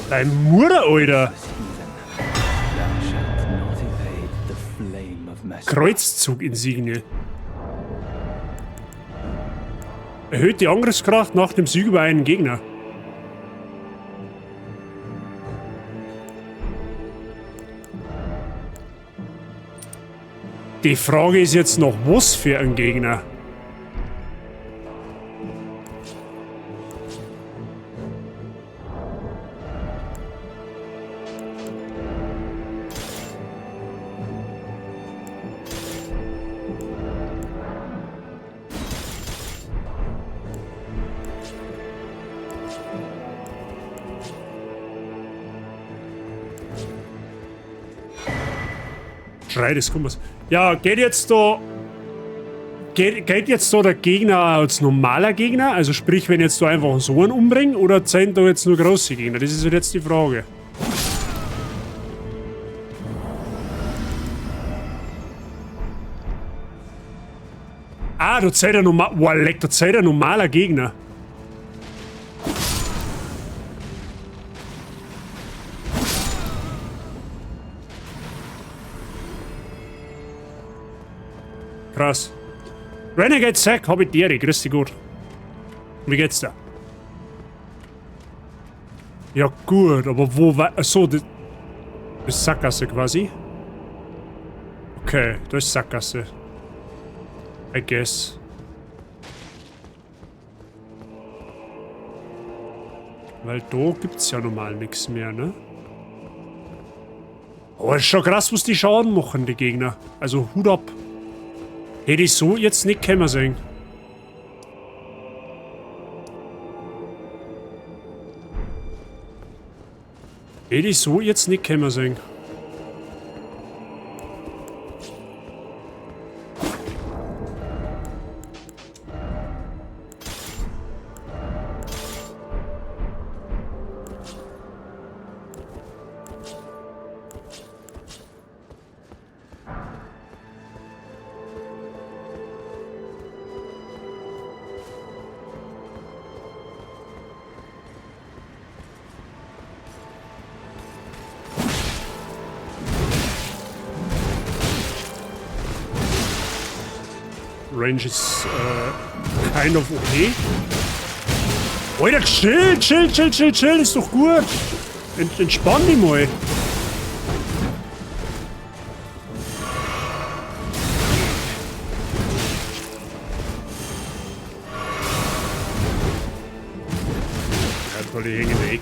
Dein Mutter, Alter. Kreuzzug-Insignie. Erhöht die Angriffskraft nach dem Sieg über einen Gegner. Die Frage ist jetzt noch, was für ein Gegner? Schrei des Kummers. Ja, geht jetzt da... Geht jetzt da der Gegner als normaler Gegner? Also sprich, wenn jetzt da einfach so einen umbringen, oder zählen da jetzt nur große Gegner? Das ist halt jetzt die Frage. Ah, da zählt ein normal... Boah, leck, da zählt ein normaler Gegner. Krass. Renegade Zack, hab ich dir, grüß dich gut. Wie geht's da? Ja gut, aber wo war... Achso, das ist Sackgasse quasi. Okay, das ist Sackgasse. I guess. Weil da gibt's ja normal nichts mehr, ne? Aber ist schon krass, was die Schaden machen, die Gegner. Also Hut ab. Hätte ich so jetzt nicht kommen sehen. Hätte ich so jetzt nicht kommen sehen. Range ist kind of okay. Alter, chill, chill, chill, chill, chill, ist doch gut. Entspann dich mal. Ja, tolle hängende Eck.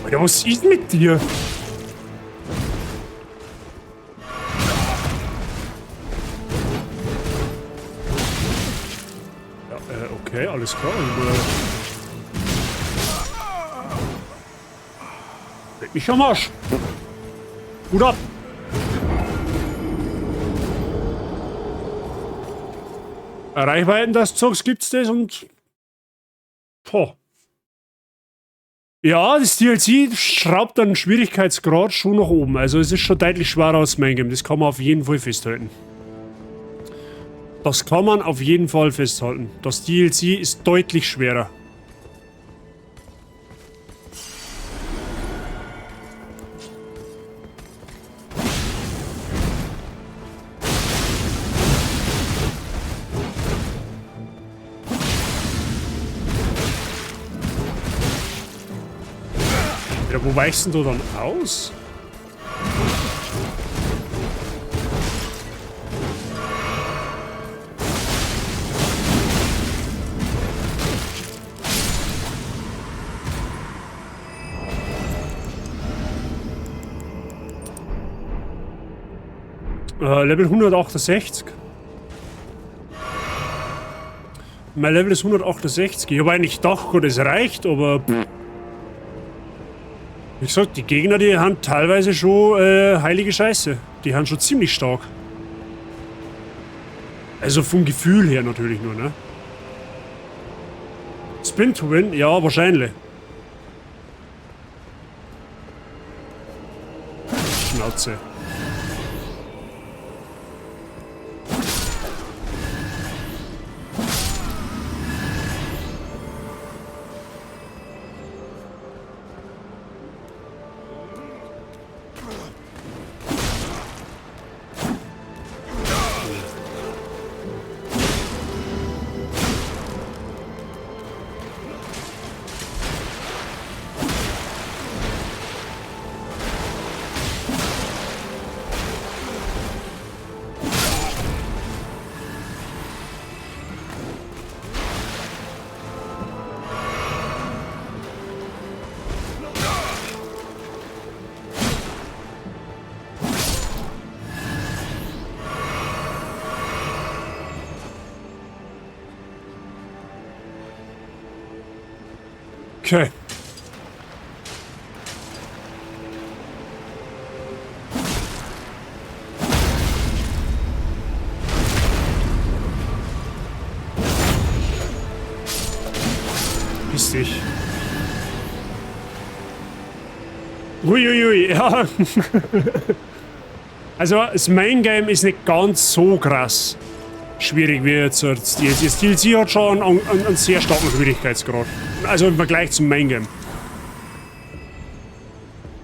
Alter, was ist mit dir? Ja, okay, alles klar. Leck mich am Arsch. Gut ab. Reichweiten des Zugs gibt's das und... Boah. Ja, das DLC schraubt dann den Schwierigkeitsgrad schon nach oben. Also es ist schon deutlich schwerer als Main Game. Das kann man auf jeden Fall festhalten. Das kann man auf jeden Fall festhalten. Das DLC ist deutlich schwerer. Ja, wo weichst denn du dann aus? Level 168. Mein Level ist 168. Ich habe eigentlich gedacht, gut, es reicht, aber... Wie gesagt, die Gegner, die haben teilweise schon heilige Scheiße. Die haben schon ziemlich stark. Also vom Gefühl her natürlich nur, ne? Spin to win? Ja, wahrscheinlich. Schnauze. Okay. Piss dich. Uiuiui, ja. Also, das Main Game ist nicht ganz so krass schwierig wie jetzt das DLC. Das DLC hat schon einen sehr starken Schwierigkeitsgrad. Also im Vergleich zum Main Game.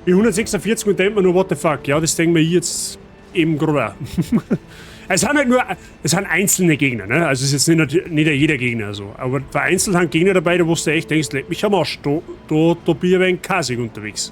Bei 146 und denkt man nur, what the fuck? Ja, das denken wir jetzt eben gerade auch. Es sind halt nur, es sind einzelne Gegner, ne? Also es ist jetzt nicht jeder Gegner so. Aber vereinzelt sind Gegner dabei, da wo du echt denkst, leck mich am Arsch, da bin ich ein wenig kasig unterwegs.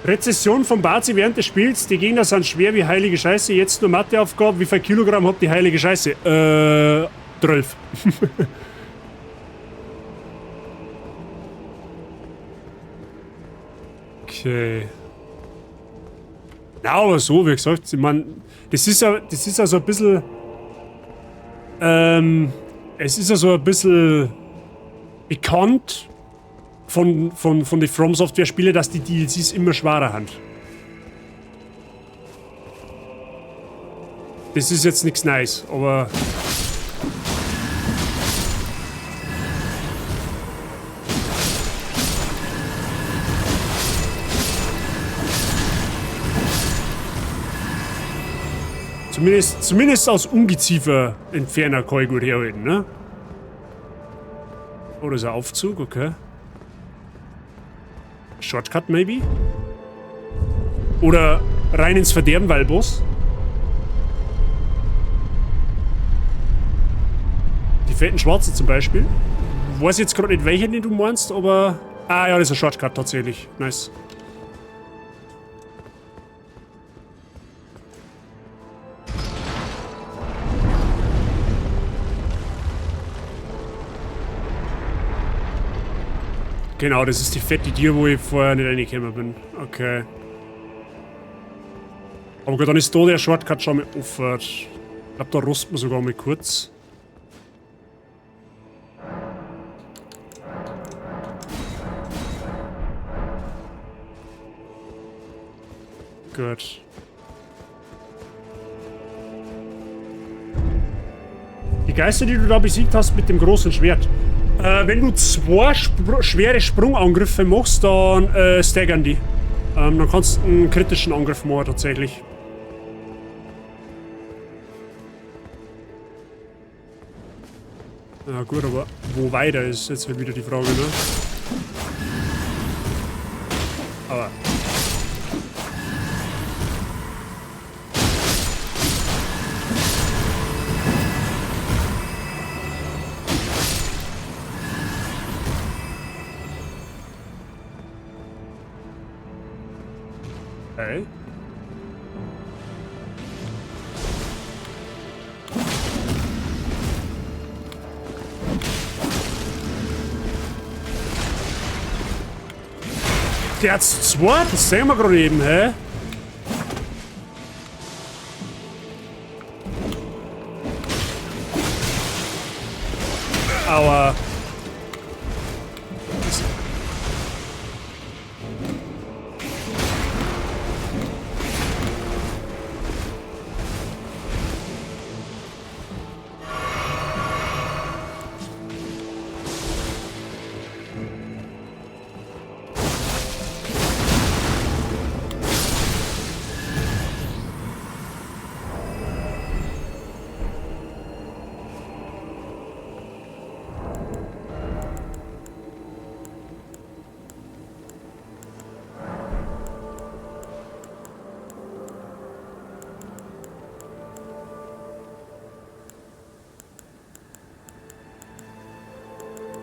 Rezession von Bazi während des Spiels. Die Gegner sind schwer wie heilige Scheiße. Jetzt nur Matheaufgabe. Wie viel Kilogramm hat die heilige Scheiße? 12. Okay. Na, aber so, wie gesagt, ich mein, das ist ja so ein bisschen... es ist ja so ein bisschen bekannt von den From Software Spielen, dass die DLCs immer schwerer sind. Das ist jetzt nichts Neues, aber... Zumindest aus Ungeziefer entferner kann ich gut herhalten, ne? Oh, das ist ein Aufzug, okay. Shortcut, maybe? Oder rein ins Verderben, weil Boss. Die fetten Schwarzen zum Beispiel. Weiß jetzt gerade nicht, welche du meinst, aber... Ah ja, das ist ein Shortcut tatsächlich. Nice. Genau, das ist die fette Tür, wo ich vorher nicht reingekommen bin. Okay. Aber gut, dann ist da der Shortcut schon mal offen. Ich glaube, da rosten wir sogar mal kurz. Gut. Die Geister, die du da besiegt hast mit dem großen Schwert. Wenn du zwei schwere Sprungangriffe machst, dann staggern die. Dann kannst du einen kritischen Angriff machen, tatsächlich. Na gut, aber wo weiter ist jetzt halt wieder die Frage, ne? Aber... Okay. Der hat's zwei, das sehen wir gerade eben, hä? Aua.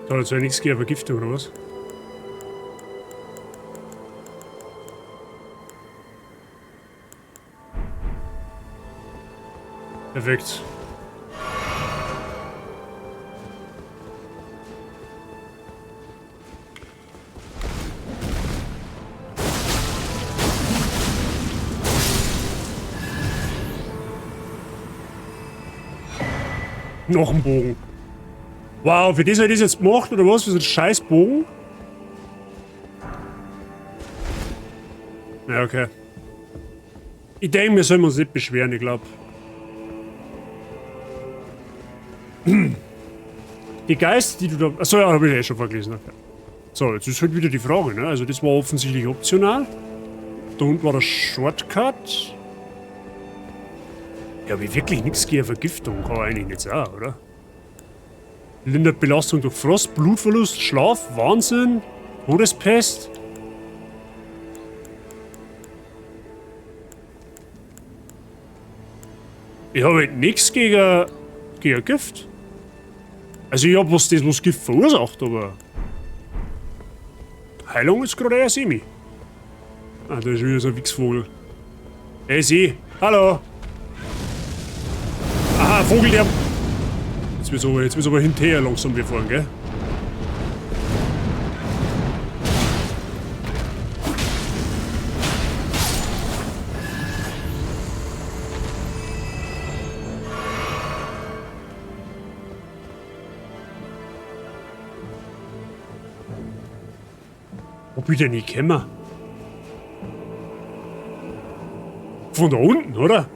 Da hat jetzt ja nichts gegen Vergiftung oder was? Perfekt. Noch ein Bogen. Wow, für das hab ich das jetzt gemacht, oder was? Für so einen scheiß Bogen? Ja, okay. Ich denke, wir sollen uns nicht beschweren, ich glaub. Die Geister, die du da... Achso, ja, hab ich eh schon vorgelesen. Okay. So, jetzt ist halt wieder die Frage, ne? Also das war offensichtlich optional. Da unten war der Shortcut. Ja, hab ich wirklich nichts gegen Vergiftung, kann eigentlich nicht sein, oder? Lindert Belastung durch Frost, Blutverlust, Schlaf, Wahnsinn, Todespest. Ich habe halt nichts gegen Gift. Also ich hab was, das was Gift verursacht, aber Heilung ist gerade eher semi. Ah, da ist wieder so ein Wichsvogel. Hey, sie! Hallo! Aha, Vogel, der... Jetzt wird's aber hinterher langsam wir fahren, gell? Wo bin ich denn gekommen? Von da unten, oder?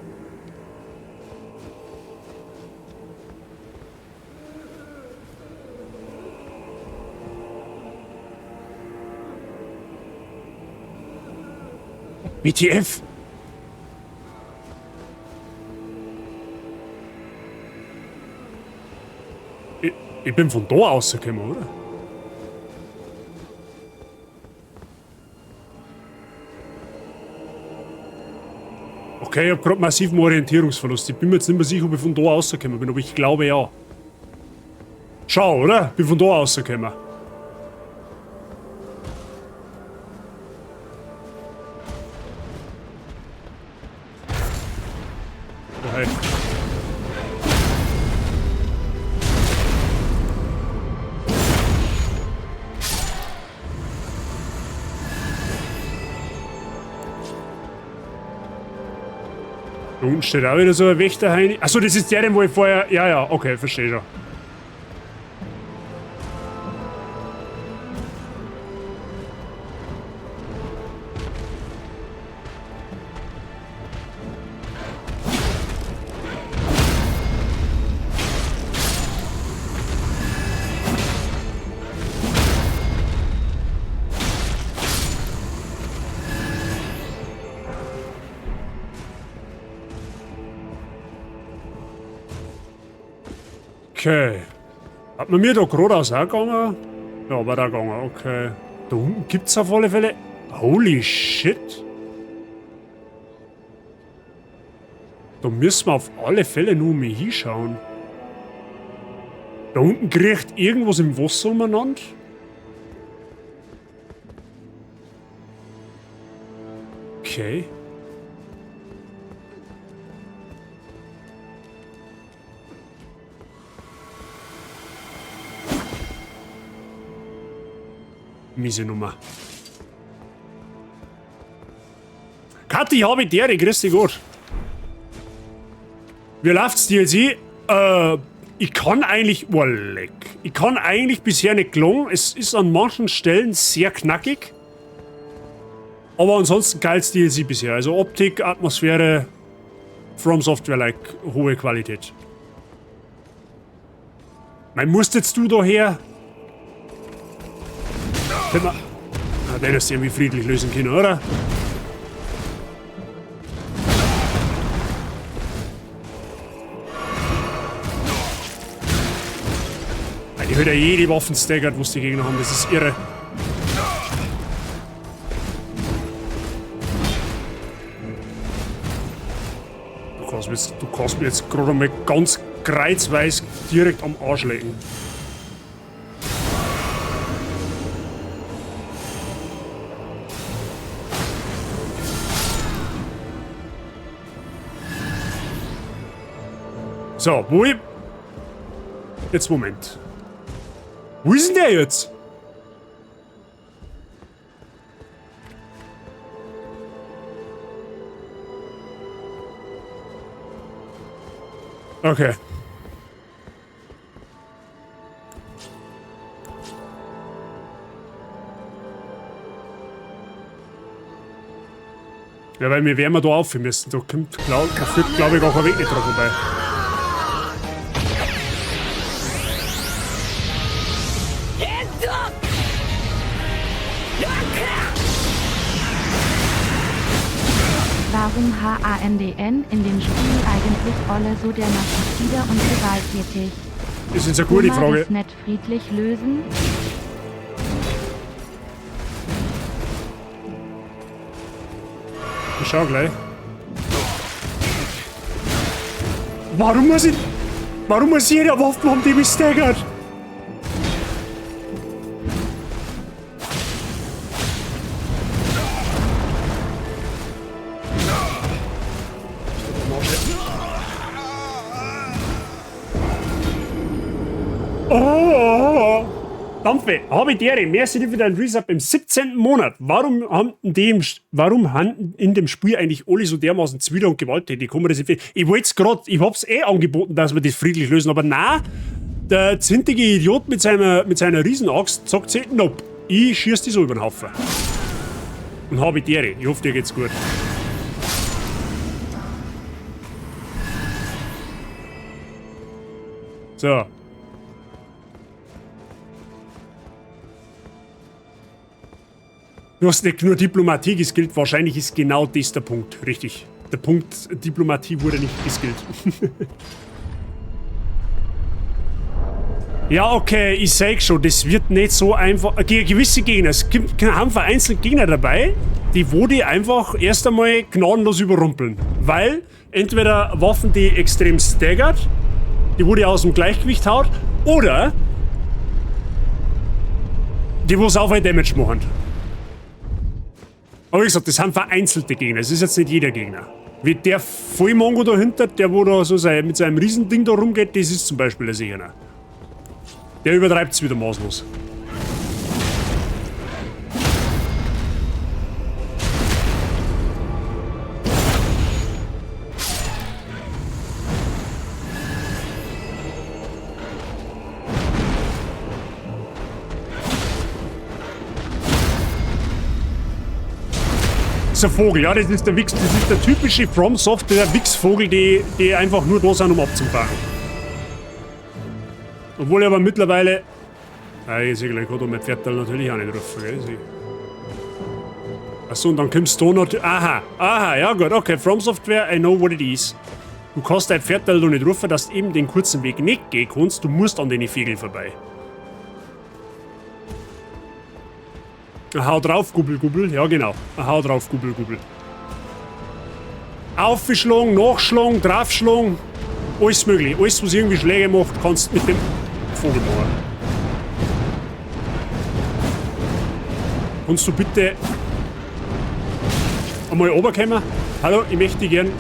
WTF? Ich bin von da rausgekommen, oder? Okay, ich hab grad massiven Orientierungsverlust. Ich bin mir jetzt nicht mehr sicher, ob ich von da rausgekommen bin, aber ich glaube ja. Schau, oder? Ich bin von da rausgekommen. Oh, hey. Da unten steht auch wieder so ein Wächterheini. Achso, das ist der, den wo ich vorher... Ja, ja, okay, verstehe schon. Okay. Hat man mir da geradeaus auch gegangen? Ja, war da gegangen, okay. Da unten gibt's auf alle Fälle... Holy shit! Da müssen wir auf alle Fälle nur mal hinschauen. Da unten kriecht irgendwas im Wasser umeinander. Okay. Miese Nummer. Kathi, habe ich dir, grüß dich Gott. Wie läuft's DLC? Ich kann eigentlich... Oh, leck. Ich kann eigentlich bisher nicht klagen. Es ist an manchen Stellen sehr knackig. Aber ansonsten geiles DLC bisher. Also Optik, Atmosphäre, From Software-like, hohe Qualität. Mein, musst jetzt du da her? Ah, den hast du irgendwie friedlich lösen können, oder? Die hört ja jede Waffen staggert, was die Gegner haben. Das ist irre. Du kannst mir jetzt gerade mal ganz kreuzweis direkt am Arsch lecken. So, wo ich... Jetzt, Moment. Wo ist denn der jetzt? Okay. Ja, weil wir werden da auf müssen. Da kommt, glaub, da führt, glaube ich, auch ein Weg nicht dran vorbei. Warum HANDN in dem Spiel eigentlich alle so dermaßen wieder und gewalttätig? Das ist eine gute Frage. Das nicht friedlich lösen? Ich schau gleich. Warum muss ich jeder Waffen haben, die mich staggert? Oh, Dampfe, habe ich dere, merci dir für deinen Resub im 17. Monat. Warum haben in dem Spiel eigentlich alle so dermaßen zwider und gewalttätig? Ich wollte es gerade, ich hab's eh angeboten, dass wir das friedlich lösen, aber nein, der zintige Idiot mit seiner Riesenaxt sagt sich, nope, ich schieß die so über den Haufen. Und habe ich dere, ich hoffe, dir geht's gut. So. Du hast nicht nur Diplomatie geskillt, wahrscheinlich ist genau das der Punkt. Richtig. Der Punkt Diplomatie wurde nicht geskillt. Ja, okay, ich sag schon, das wird nicht so einfach. Gewisse Gegner, es gibt, haben vereinzelt Gegner dabei, die wo die einfach erst einmal gnadenlos überrumpeln. Weil entweder Waffen, die extrem staggert, die wo die aus dem Gleichgewicht haut, oder die wo sau viel Damage machen. Aber wie gesagt, das sind vereinzelte Gegner, es ist jetzt nicht jeder Gegner. Wie der Vollmongo dahinter, der wo da so mit seinem Riesending da rumgeht, das ist zum Beispiel der Sicherer. Der übertreibt's wieder maßlos. Das ist ein Vogel, ja, das ist der Wichs, das ist der typische From Software Wichsvogel, die einfach nur da sind, um abzufangen. Obwohl ich aber mittlerweile. Ah, ich sehe gleich, ich kann da mein Pferdteil natürlich auch nicht rufen, gell? Achso, und dann kommst du noch. Aha, aha, ja gut, okay, From Software, I know what it is. Du kannst dein Pferdteil da nicht rufen, dass du eben den kurzen Weg nicht gehen kannst, du musst an den Vögeln vorbei. Hau drauf, Gubbel, Gubbel. Ja, genau. Hau drauf, Gubbel, Gubbel. Aufschlagen, Nachschlagen, draufschlagen. Alles möglich. Alles, was irgendwie Schläge macht, kannst du mit dem Vogel machen. Kannst du bitte einmal runterkommen? Hallo, ich möchte gern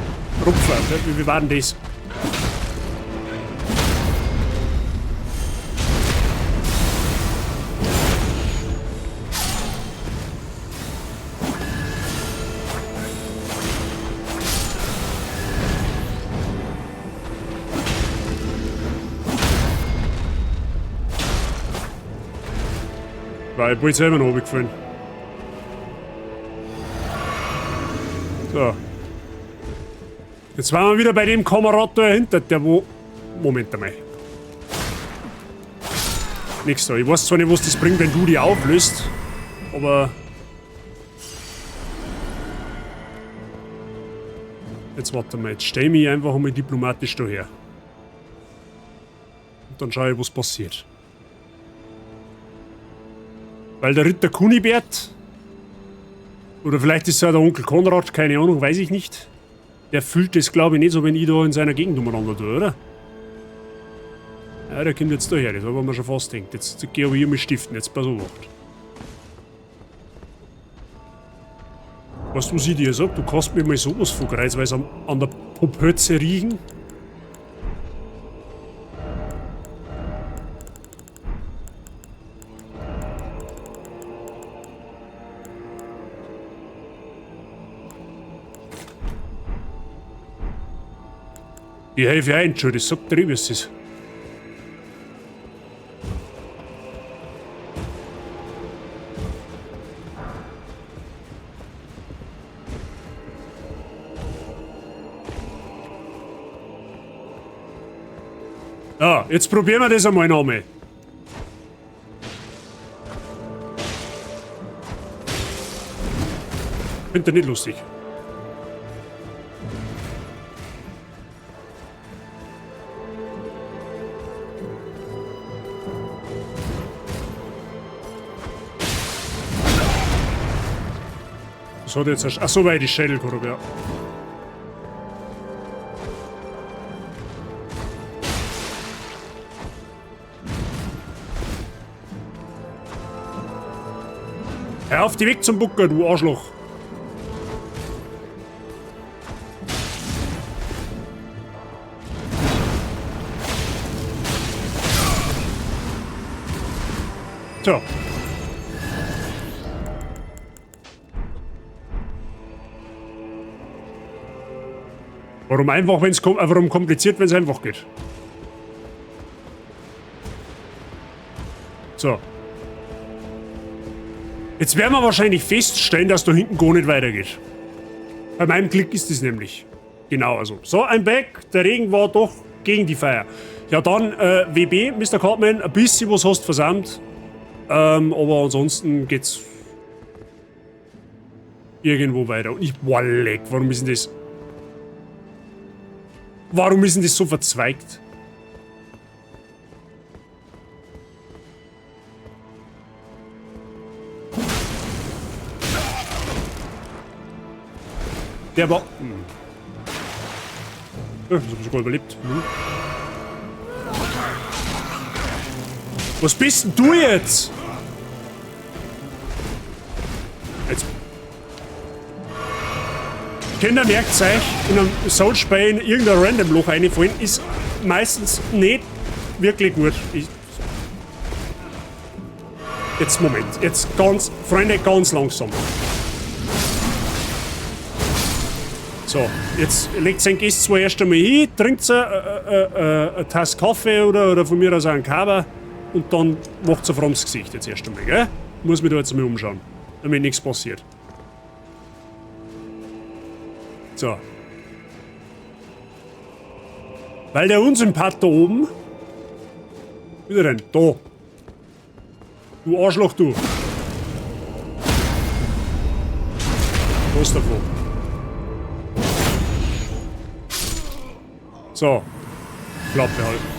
rupfen. Wie war denn das? Weil ich bin selber noch runtergefallen. So. Jetzt waren wir wieder bei dem Kamerad da dahinter, der wo... Moment einmal. Nix da. Ich weiß zwar nicht, was das bringt, wenn du die auflöst, aber... Jetzt warte mal, jetzt stell mich einfach einmal diplomatisch daher. Und dann schau ich, was passiert. Weil der Ritter Kunibert, oder vielleicht ist es ja der Onkel Konrad, keine Ahnung, weiß ich nicht. Der fühlt das, glaube ich, nicht so, wenn ich da in seiner Gegend umeinander tue, oder? Ja, der kommt jetzt daher, das habe ich mir schon fast gedacht. Jetzt gehe ich aber hier mit Stiften, jetzt pass auf. Weißt du, was ich dir sag? Du kannst mir mal sowas von kreuzweise an der Popötze riechen. Ich helfe ein, schon, das sagt der, wie es ist. Ja, jetzt probieren wir das einmal nochmal. Find ich nicht lustig. Das hat jetzt erst. Achso, weil ich die Schädel gehabt ja. Hör auf die Weg zum Bucker, du Arschloch. So. Warum einfach, wenn es warum kompliziert, wenn es einfach geht? So. Jetzt werden wir wahrscheinlich feststellen, dass da hinten gar nicht weitergeht. Bei meinem Klick ist es nämlich. Genau, also. So, ein Back. Der Regen war doch gegen die Feier. Ja, dann WB, Mr. Cartman, ein bisschen was hast du versammelt. Aber ansonsten geht's irgendwo weiter. Und ich, boah, leck, warum ist denn das? Warum ist denn das so verzweigt? Der war. Ja, das hab ich sogar überlebt. Hm. Was bist denn du jetzt? Jetzt. Kinder, merkt euch, in einem Souls-Spiel in irgendein random Loch reinfallen, ist meistens nicht wirklich gut. Jetzt, Moment. Jetzt ganz, Freunde, ganz langsam. So, jetzt legt sein Gäste zwar erst einmal hin, trinkt eine Tasse Kaffee oder von mir aus auch einen Kaba und dann macht sie frommes Gesicht jetzt erst einmal, gell? Muss mich da jetzt einmal umschauen, damit nichts passiert. So. Weil der Unsympath da oben. Wieder denn? Da. Du Arschloch, du. Was davon? So. Klappe halten.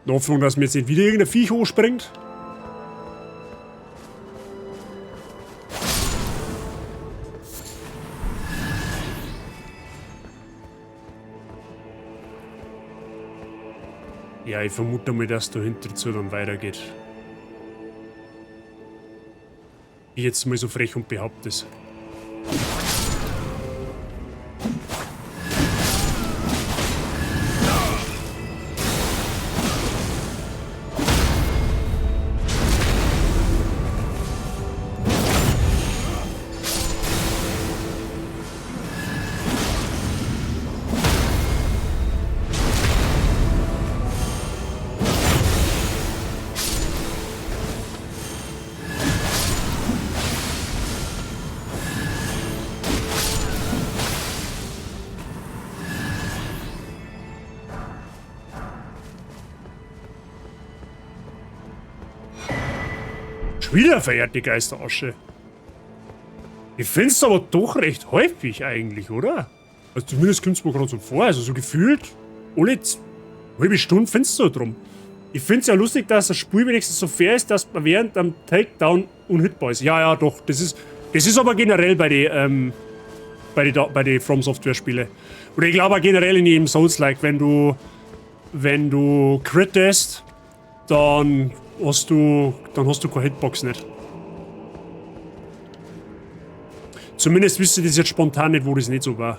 In Hoffnung, dass mir jetzt nicht wieder irgendein Viech hochspringt. Ja, ich vermute mal, dass da hinter zu dann weitergeht. Ich jetzt mal so frech und behaupte es. Wieder verehrt die Geisterasche. Ich find's aber doch recht häufig eigentlich, oder? Also zumindest kommt's mir gerade so vor. Also so gefühlt, alle halbe Stunde findest du drum. Ich find's ja lustig, dass das Spiel wenigstens so fair ist, dass man während am Takedown unhitbar ist. Ja, ja, doch. Das ist aber generell bei den bei die From Software Spiele. Oder ich glaube auch generell in jedem Souls-like, wenn du crittest, dann hast du keine Hitbox nicht. Zumindest wüsste ich das jetzt spontan nicht, wo das nicht so war.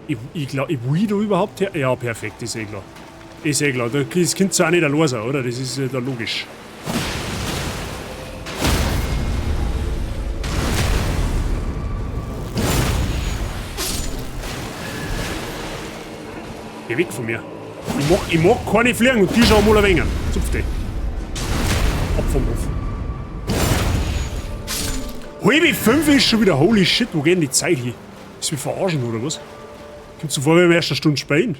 Ich glaub, ich will da überhaupt her. Ja, perfekt, ist eh klar. Ist eh klar. Das Kind auch nicht allein sein, oder? Das ist ja da logisch. Geh weg von mir. Ich mag keine Fliegen und die schauen mal ein wenig an. Zupf die. Ab vom Hof. 4:30 ist schon wieder. Holy shit, wo geht denn die Zeit hin? Ist wir verarschen, oder was? Kommst du vor, wenn wir erst eine Stunde spielen?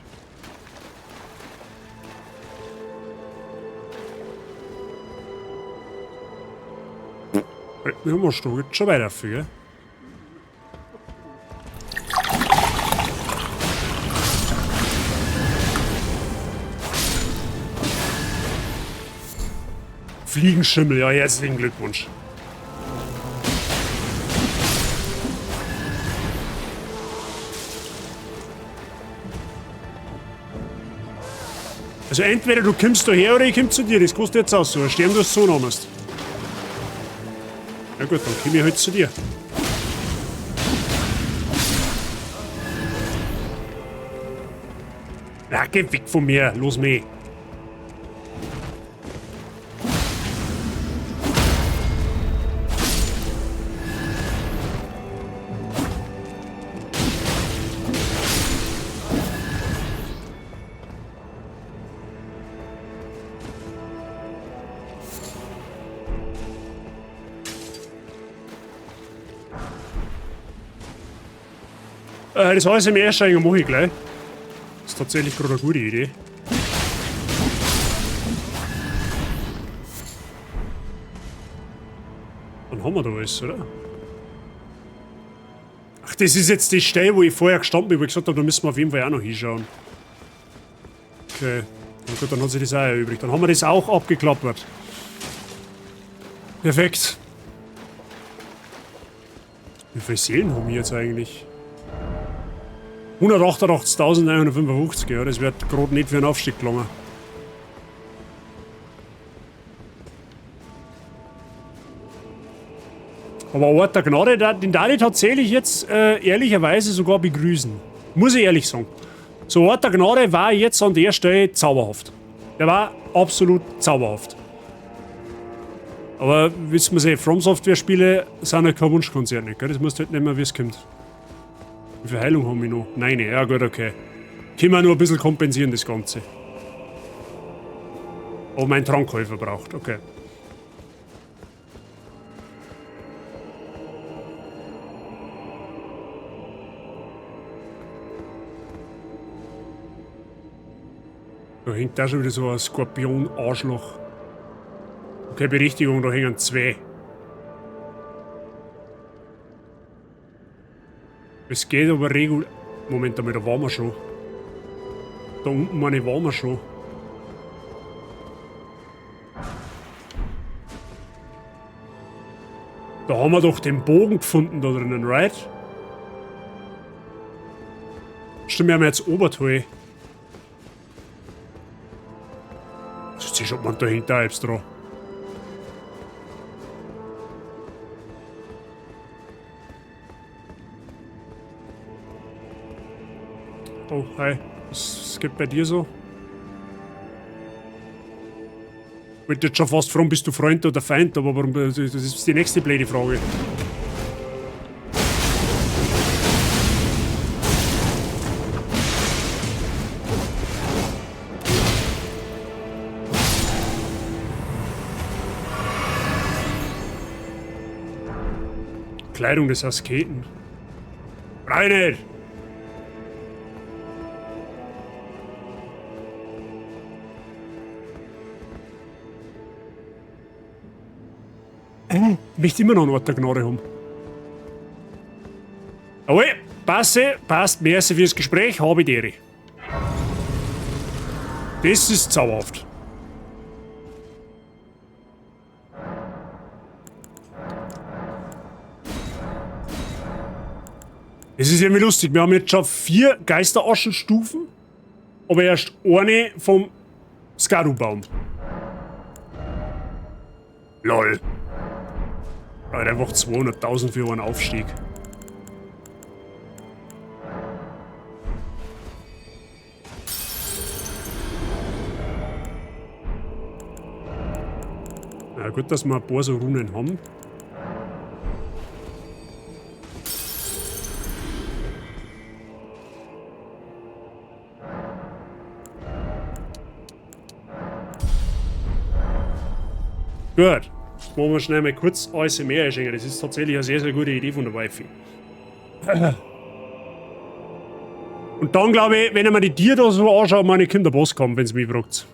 Wir haben schon, geht schon weiter für, gell? Fliegenschimmel, ja, herzlichen Glückwunsch. Also entweder du kommst daher oder ich komm zu dir, das kostet jetzt auch so. Sterben du so noch musst. Na gut, dann komm ich halt zu dir. Na, geh weg von mir, los mich. Das heißt, im Ersteigen mache ich gleich. Das ist tatsächlich gerade eine gute Idee. Dann haben wir da alles, oder? Ach, das ist jetzt die Stelle, wo ich vorher gestanden bin, wo ich gesagt habe, da müssen wir auf jeden Fall auch noch hinschauen. Okay. Na gut, dann hat sich das auch erübrigt. Dann haben wir das auch abgeklappert. Perfekt. Wie viele Seelen haben wir jetzt eigentlich? 188.155, ja, das wird grad nicht für einen Aufstieg gelangen. Aber Ort der Gnade, den darf ich tatsächlich jetzt ehrlicherweise sogar begrüßen. Muss ich ehrlich sagen. So, Ort der Gnade war jetzt an der Stelle zauberhaft. Der war absolut zauberhaft. Aber wissen wir eh, From Software Spiele sind halt kein Wunschkonzert nicht, gell? Das musst du halt nehmen, wie es kommt. Wie viel Heilung haben wir noch? Nein, ja gut, okay. Können wir nur ein bisschen kompensieren, das Ganze. Aber mein Trank habe ich verbraucht, okay. Da hängt da schon wieder so ein Skorpion-Arschloch. Okay, Berichtigung, da hängen zwei. Es geht aber regul-, Moment einmal, da waren wir schon. Da unten meine ich, waren wir schon. Da haben wir doch den Bogen gefunden da drinnen, right? Stimmt, wir haben jetzt Oberteil. Das ist schon, man, da hängt da selbst dran. Oh, hi. Was geht bei dir so? Ich wollte jetzt schon fast fragen, bist du Freund oder Feind, aber warum, das ist die nächste blöde Frage. Kleidung des Asketen. Rein! Ich möchte immer noch einen Ort der Gnade haben. Jawohl, passe, passt, merci fürs Gespräch, habe die Ehre. Das ist zauberhaft. Es ist irgendwie lustig, wir haben jetzt schon 4 Geisteraschenstufen, aber erst eine vom Skadubaum. Lol. Alter, einfach 200.000 für einen Aufstieg. Gut, dass wir ein paar so Runen haben. Gut. Jetzt machen wir schnell mal kurz ASMR einschenken. Das ist tatsächlich eine sehr, sehr gute Idee von der Wifi. Und dann glaube ich, wenn ich mir die Tiere da so anschaue, meine Kinder Boss kommen, wenn es mich fragt.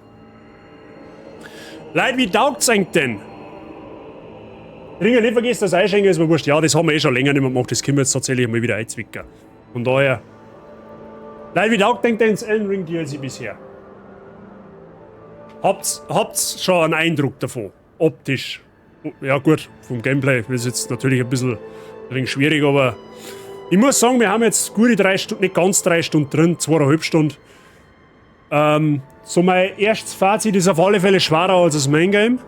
Leute, wie taugt's euch denn? Ringer, nicht vergessen, das Einschenken ist mir wurscht. Ja, das haben wir eh schon länger nicht mehr gemacht. Das können wir jetzt tatsächlich mal wieder einzwicken. Von daher. Leute, wie taugt denn das Elden Ring DLC bisher? Habt's schon einen Eindruck davon? Optisch. Ja gut, vom Gameplay ist jetzt natürlich ein bisschen ein wenig schwierig, aber ich muss sagen, wir haben jetzt gute 3 Stunden, nicht ganz 3 Stunden drin, 2,5 Stunden. So mein erstes Fazit ist auf alle Fälle schwerer als das Main Game.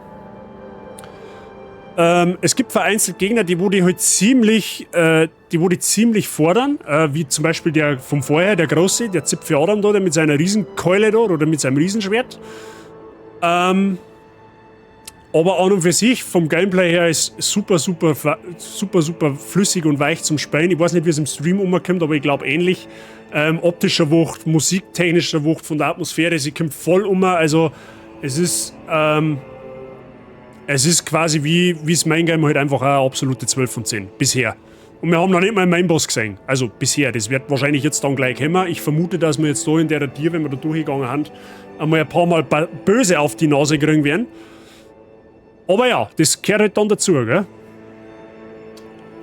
Es gibt vereinzelt Gegner, die wo die halt ziemlich, die wo die ziemlich fordern, wie zum Beispiel der vom vorher, der Große, der Zipfel Adam da, der mit seiner Riesenkeule da oder mit seinem Riesenschwert. Aber an und für sich, vom Gameplay her, ist super, super, super, super flüssig und weich zum Spielen. Ich weiß nicht, wie es im Stream umkommt, aber ich glaub ähnlich. Optischer Wucht, musiktechnischer Wucht, von der Atmosphäre, sie kommt voll um. Also es ist quasi wie das Main Game halt einfach eine absolute 12 von 10. Bisher. Und wir haben noch nicht mal einen Main Boss gesehen. Also bisher. Das wird wahrscheinlich jetzt dann gleich kommen. Ich vermute, dass wir jetzt da in der Tier, wenn wir da durchgegangen sind, einmal ein paar Mal böse auf die Nase kriegen werden. Aber ja, das gehört halt dann dazu, gell?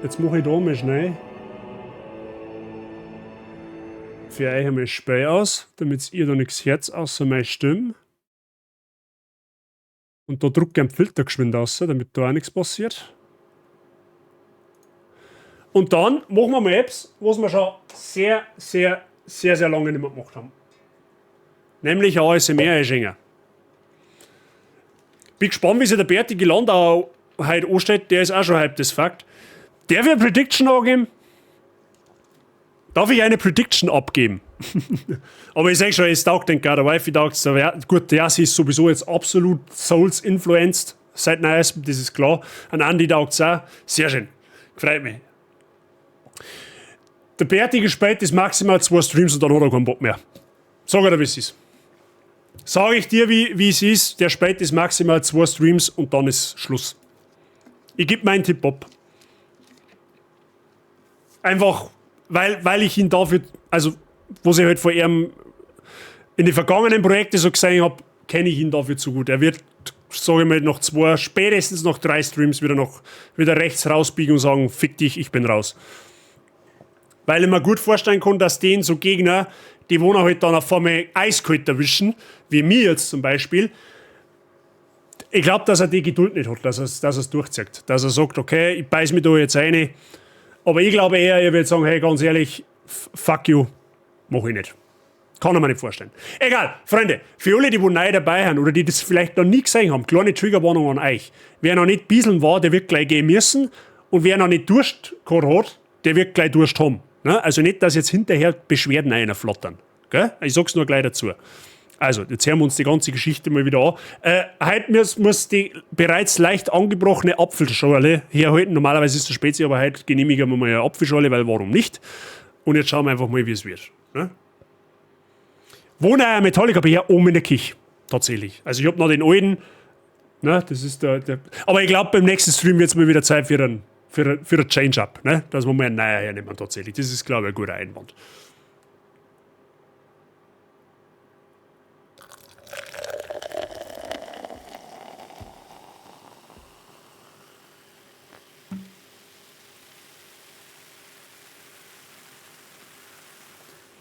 Jetzt mach ich da mal schnell für euch einmal Spiel aus, damit ihr da nichts hört, außer meine Stimme. Und da drück ich einen Filter geschwind aus, damit da auch nichts passiert. Und dann machen wir mal etwas, was wir schon sehr, sehr, sehr, sehr lange nicht mehr gemacht haben. Nämlich ein ASMR einschenken. Bin gespannt, wie sich der Berti Gelandau heute anstellt. Der ist auch schon hyped, das Fakt. Darf ich eine Prediction angeben? Darf ich eine Prediction abgeben? Aber ich sag schon, es taugt den gar, der Wifi taugt es. Gut, der ist sowieso jetzt absolut Souls-influenced seit neuestem, das ist klar. An Andi taugt's auch. Sehr schön. Freut mich. Der Berti gespielt ist maximal 2 Streams und dann hat er keinen Bock mehr. Sag er dir, wie es ist. Sag ich dir, wie es ist, der spielt ist maximal 2 Streams und dann ist Schluss. Ich geb meinen Tipp ab. Einfach, weil ich ihn dafür, also, was ich halt vor ihm in den vergangenen Projekten so gesehen hab, kenn ich ihn dafür zu gut. Er wird, sag ich mal, noch 2, spätestens noch 3 Streams wieder rechts rausbiegen und sagen, fick dich, ich bin raus. Weil ich mir gut vorstellen kann, dass den so Gegner, die wo halt dann auf einmal eiskalt erwischen, wie mir jetzt zum Beispiel. Ich glaub, dass er die Geduld nicht hat, dass er's durchzieht. Dass er sagt, okay, ich beiß mich da jetzt rein. Aber ich glaube eher, er wird sagen, hey, ganz ehrlich, fuck you, mach ich nicht. Kann ich mir nicht vorstellen. Egal, Freunde, für alle, die wo neu dabei sind oder die das vielleicht noch nie gesehen haben, kleine Triggerwarnung an euch. Wer noch nicht bieseln war, der wird gleich gehen müssen. Und wer noch nicht Durst gehabt hat, der wird gleich Durst haben. Ne? Also nicht, dass jetzt hinterher Beschwerden reinflattern. Gell? Ich sag's nur gleich dazu. Also, jetzt hören wir uns die ganze Geschichte mal wieder an. Heute muss die bereits leicht angebrochene Apfelschorle herhalten. Normalerweise ist es Spezi, aber heute genehmigen wir mal eine Apfelschorle, weil warum nicht? Und jetzt schauen wir einfach mal, wie es wird. Ne? Wo ein Metallica bin ich ja oben in der Küche. Tatsächlich. Also ich hab noch den alten. Ne? Das ist der. Aber ich glaub, beim nächsten Stream wird's mal wieder Zeit für ein Change-Up. Ne? Dass wir mal einen neuen hernehmen tatsächlich. Das ist, glaub ich, ein guter Einwand.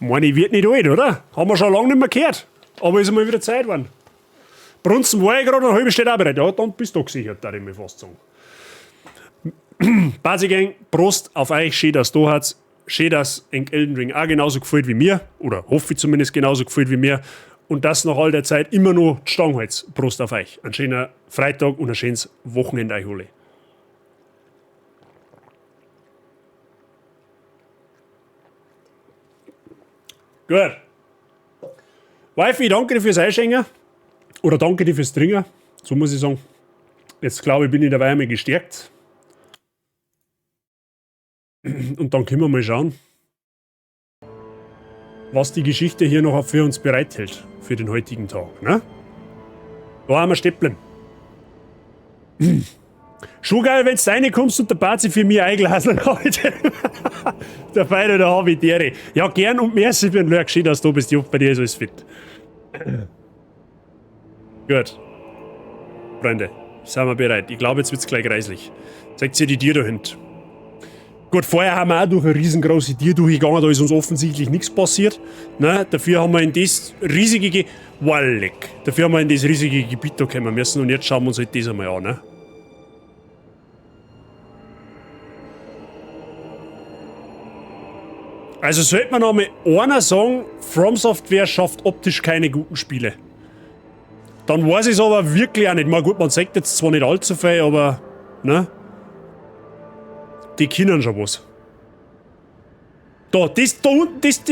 Meine, ich wird nicht alt, oder? Haben wir schon lange nicht mehr gehört. Aber ist einmal wieder Zeit geworden. Brunzen war ich gerade eine halbe Stunde auch bereit. Ja, dann bist du gesichert, darf ich mir fast sagen. Basigang, Prost auf euch. Schön, dass du da habt. Schön, dass Elden Ring auch genauso gefällt wie mir. Oder hoffe ich zumindest genauso gefällt wie mir. Und das nach all der Zeit immer noch die Stange hält. Prost auf euch. Einen schönen Freitag und ein schönes Wochenende euch alle. Gut. Wifi, danke dir fürs Einschenken. Oder danke dir fürs Trinken. So muss ich sagen. Jetzt glaube ich, bin ich dabei einmal gestärkt. Und dann können wir mal schauen, was die Geschichte hier noch für uns bereithält für den heutigen Tag. Ne? Da haben wir stehen. Schon geil, wenn du reinkommst und der Bazi für mich eingelassen heute. Der Feine, da hab ich die Ehre. Ja, gern und merci für den Lurk. Schön, dass du bist. Ich hoffe, bei dir ist alles fit. Gut. Freunde, sind wir bereit. Ich glaube, jetzt wird's gleich greislich. Zeigt ihr die Tür da hinten. Gut, vorher haben wir auch durch eine riesengroße Tür durchgegangen, da ist uns offensichtlich nichts passiert. Ne? Dafür haben wir in das riesige Ge Walleck. Dafür haben wir in das riesige Gebiet da kommen müssen und jetzt schauen wir uns halt das einmal an. Ne? Also sollte man noch mal einer sagen, From Software schafft optisch keine guten Spiele. Dann weiß ich es aber wirklich auch nicht. Mal gut, man sagt jetzt zwar nicht allzu viel, aber ne? Die können schon was. Da, das da unten, das,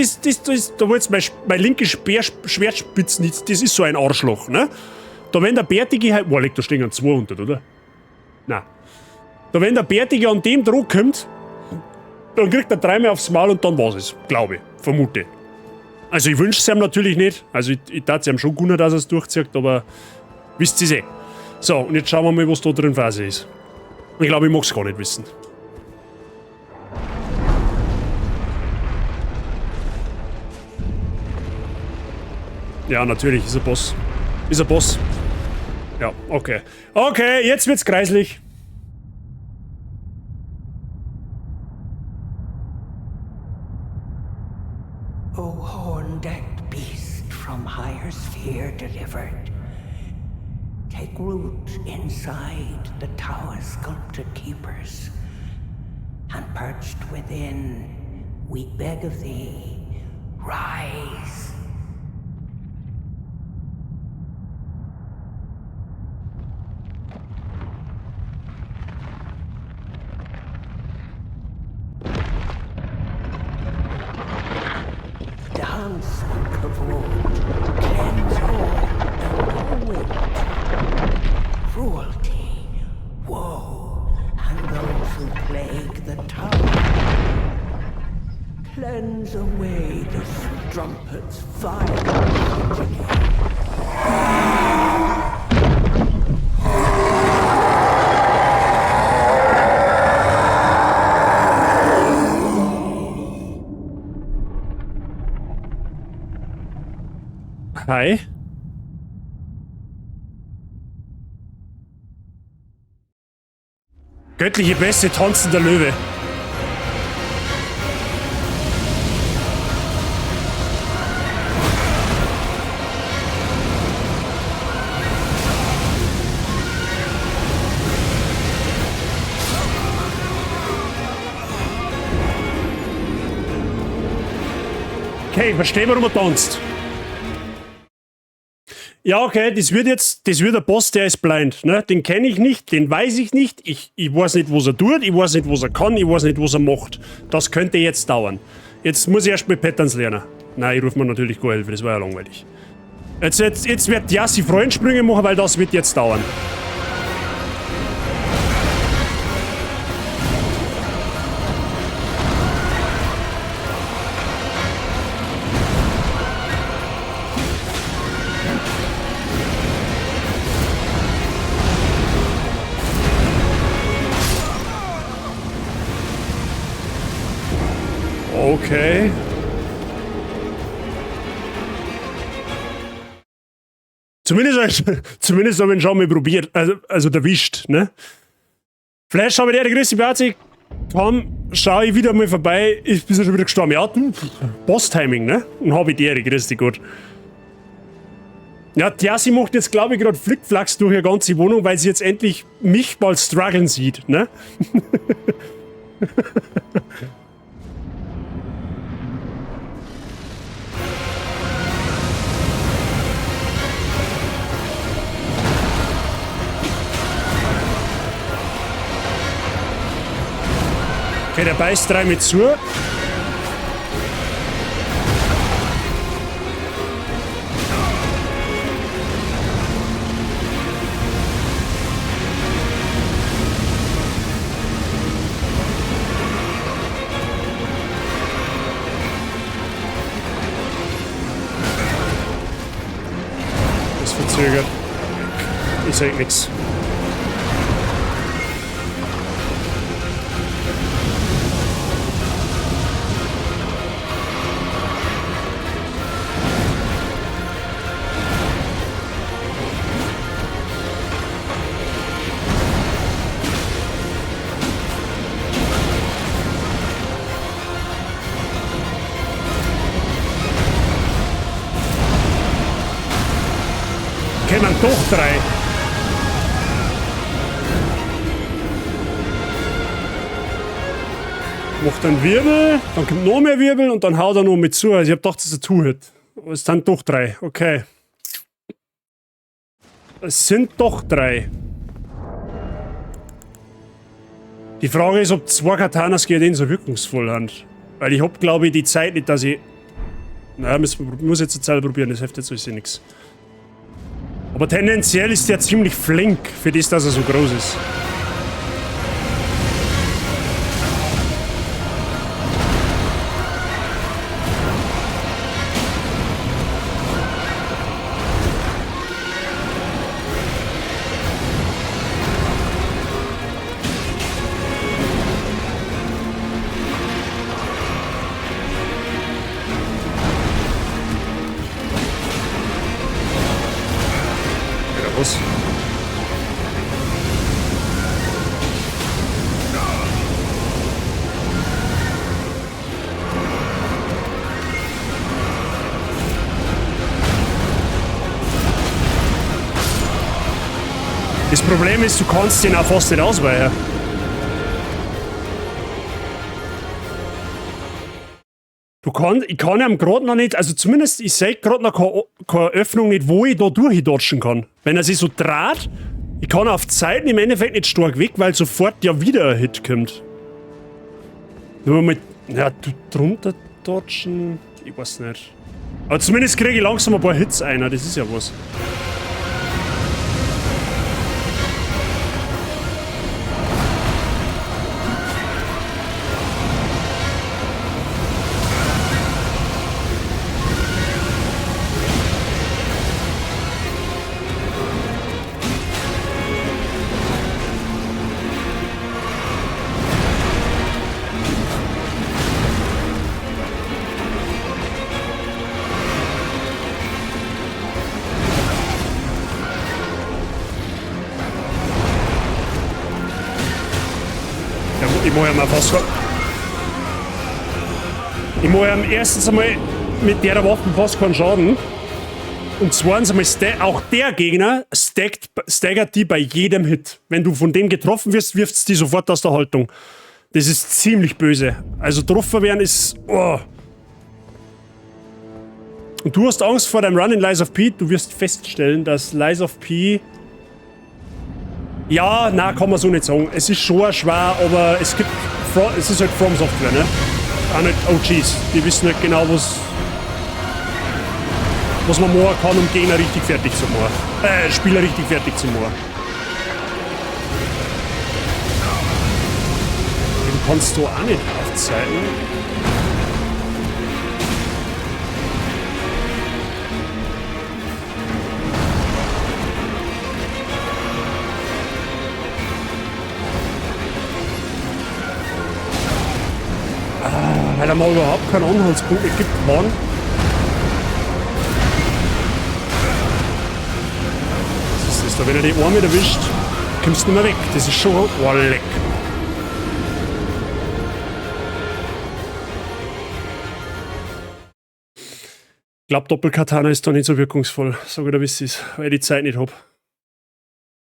da wo jetzt mein linkes Schwertspitzen ist, das ist so ein Arschloch, ne? Da wenn der Bärtige halt, boah, da stehen 200, oder? Nein. Da wenn der Bärtige an dem Druck kommt, dann kriegt er dreimal aufs Maul und dann war's es, glaube ich, vermute. Also ich wünsche es ihm natürlich nicht, also ich tat es ihm schon gut, dass er es durchzieht, aber wisst ihr eh. So, und jetzt schauen wir mal, was da drin Phase ist. Ich glaube, ich mag's gar nicht wissen. Ja, natürlich, ist ein Boss. Ist ein Boss. Ja, okay. Okay, jetzt wird's kreislich. O horn-decked beast from higher sphere delivered, take root inside the tower-sculpted keepers, and perched within, we beg of thee, rise. Dance and cavort, cleanse all and wit. Cruelty, woe, and those who plague the tower. Cleanse away the strumpet's vile progeny. Hi. Göttliche Beste, tanzender Löwe. Okay, ich verstehe, warum er tanzt. Ja, okay, das wird jetzt, das wird der Boss, der ist blind, ne? Den kenne ich nicht, den weiß ich nicht, ich weiß nicht, was er tut, ich weiß nicht, was er kann, ich weiß nicht, was er macht. Das könnte jetzt dauern. Jetzt muss ich erst mit Patterns lernen. Nein, ich rufe mir natürlich gar Hilfe, das war ja langweilig. Jetzt wird Yassi Freundsprünge machen, weil das wird jetzt dauern. Okay. Zumindest habe ich ihn schon mal probiert. Also erwischt, ne? Flash habe ich der grüße Beatrice. Komm, schau ich wieder mal vorbei. Ich bin schon wieder gestorben. Ja, Boss-Timing, ne? Und habe ich die, grüß dich gut. Ja, Tiassi macht jetzt, glaube ich, gerade Flickflacks durch ihre ganze Wohnung, weil sie jetzt endlich mich mal strugglen sieht, ne? Okay, der beißt drei mit zu. verzögert. Ich sag nix. Kämen doch drei. Macht einen Wirbel, dann kommt noch mehr Wirbel und dann haut er noch mit zu. Also ich hab gedacht, das ist ein Two-Hit. Aber es sind doch drei. Okay. Es sind doch drei. Die Frage ist, ob zwei Katanas gegen den so wirkungsvoll sind. Weil ich hab, glaube ich, die Zeit nicht, dass ich... Naja, muss jetzt die Zeit probieren, das hilft jetzt sowieso nichts. Aber tendenziell ist der ziemlich flink, für das, dass er so groß ist. Was? Das Problem ist, du kannst den auch fast nicht ausweichen. Ich kann ihm grad noch nicht, also zumindest ich seh grad noch keine Öffnung nicht, wo ich da durchdodgen kann. Wenn er sich so dreht, ich kann auf Zeiten im Endeffekt nicht stark weg, weil sofort ja wieder ein Hit kommt. Nur mit, ja, du drunter dodgen, ich weiß nicht. Aber zumindest kriege ich langsam ein paar Hits ein, das ist ja was. Ich mach ja mal fast. Ich mach ja erstens einmal mit der Waffe fast keinen Schaden. Und zweitens einmal, auch der Gegner staggert die bei jedem Hit. Wenn du von dem getroffen wirst, wirft's die sofort aus der Haltung. Das ist ziemlich böse. Also getroffen werden ist... Oh. Und du hast Angst vor deinem Run in Lies of P. Du wirst feststellen, dass Lies of P... Ja, na, kann man so nicht sagen. Es ist schon schwer, aber es gibt... Es ist halt From Software, ne? Auch nicht OGs. Die wissen nicht genau, was man machen kann, um Gegner richtig fertig zu machen. Spieler richtig fertig zu machen. Den kannst du auch nicht aufzeigen. Weil er mal überhaupt keinen Anhaltspunkt mehr gibt, wann. Was ist das da? Wenn er die Arme erwischt, kommst du nicht mehr weg. Das ist schon... Oh, leck. Ich glaub, Doppelkatana ist da nicht so wirkungsvoll. Sag ich dir, wie es ist, weil ich die Zeit nicht hab.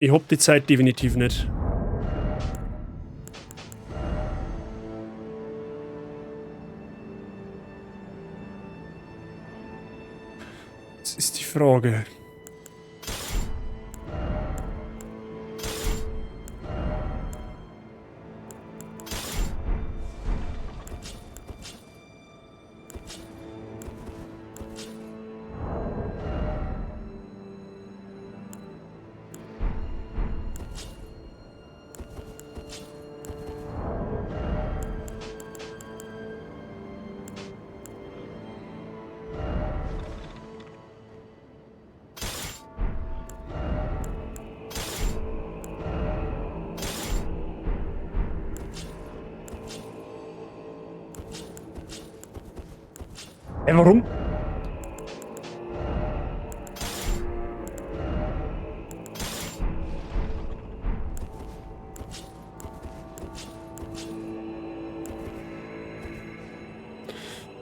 Ich hab die Zeit definitiv nicht. Das ist die Frage. Ey, warum?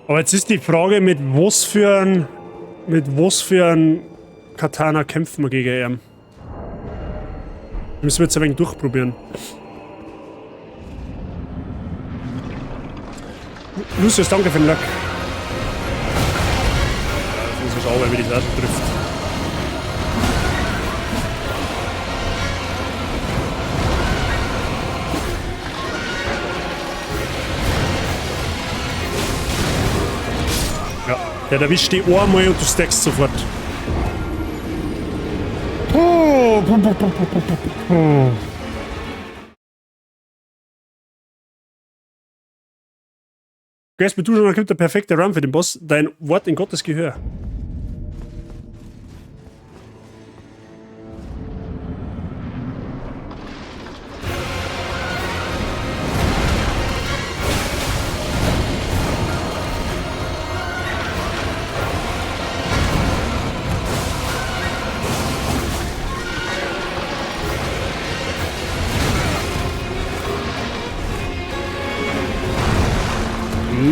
Aber jetzt ist die Frage, mit was für ein Katana kämpfen wir gegen ihn? Müssen wir jetzt ein wenig durchprobieren. Lucius, danke für den Luck. Jetzt muss ich schauen, wie das auch schon trifft. Ja, der erwischt die einmal und du stackst sofort. Gehst mit du schon, dann kommt der perfekte Run für den Boss. Dein Wort in Gottes Gehör.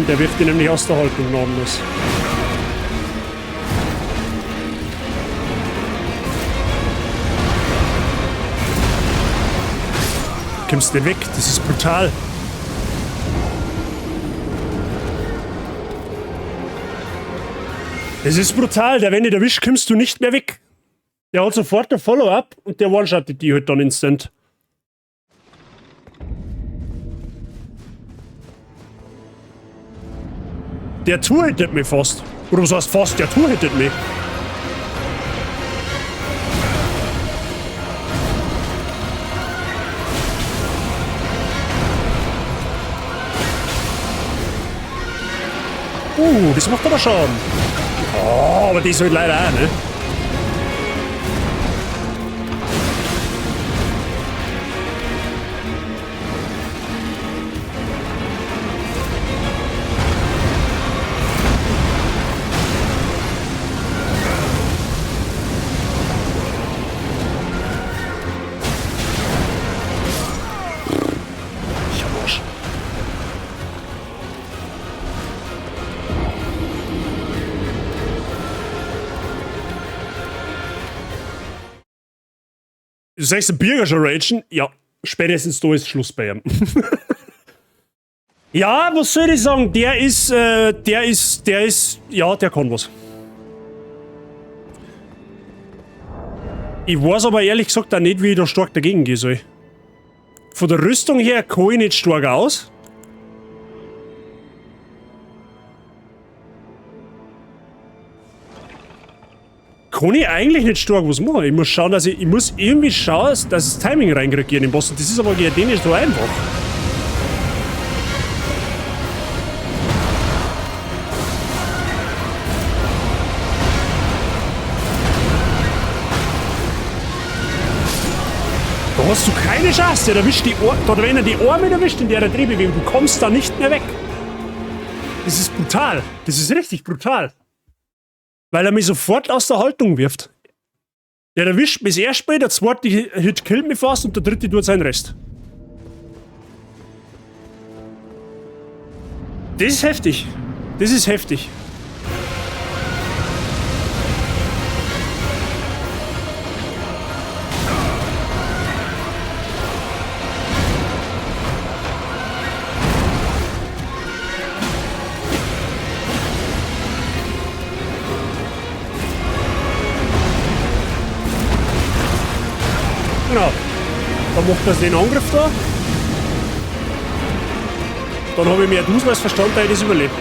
Der wirft ihn nämlich aus der Haltung gnadenlos. Kommst du weg? Das ist brutal. Das ist brutal. Der, wenn dich erwischt, kommst du nicht mehr weg. Der hat sofort ein Follow-up und der one-shottet die halt dann instant. Der two-hittet mich fast. Oder was heißt fast? Der two-hittet mich. Das macht aber Schaden. Oh, aber die ist halt leider auch, ne? Du sagst, der Birger schon ragen? Ja, spätestens da ist Schluss bei ihm. Ja, was soll ich sagen? Der ist, ja, der kann was. Ich weiß aber ehrlich gesagt auch nicht, wie ich da stark dagegen gehen soll. Von der Rüstung her kann ich nicht stark aus. Kann ich eigentlich nicht stark was machen. Ich muss schauen, dass ich muss irgendwie schauen, dass das Timing reinkriege in den Boss. Und das ist aber gegen den nicht so einfach. Da hast du keine Chance. Der erwischt die Ohr, dort, wenn er die Arme erwischt in der Drehbewegung, du kommst da nicht mehr weg. Das ist brutal. Das ist richtig brutal. Weil er mich sofort aus der Haltung wirft. Der erwischt mich das erste Mal, der zweite Hit killt mich fast und der dritte tut seinen Rest. Das ist heftig. Das ist heftig. Genau. Dann macht er den Angriff da. Dann habe ich mehr Dusel als Verstand, da ich das überlebe.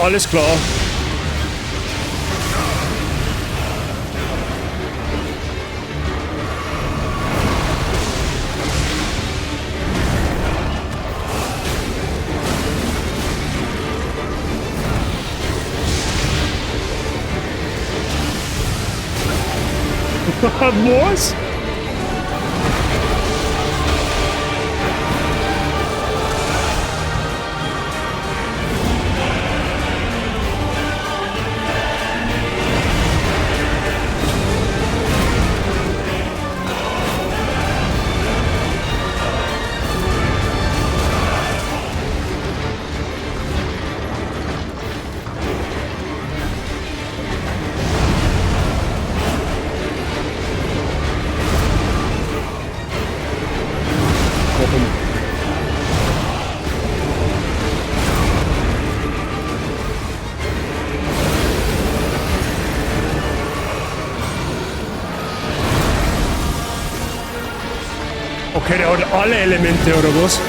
Alles klar. Was? Okay, der hat alle Elemente, oder was?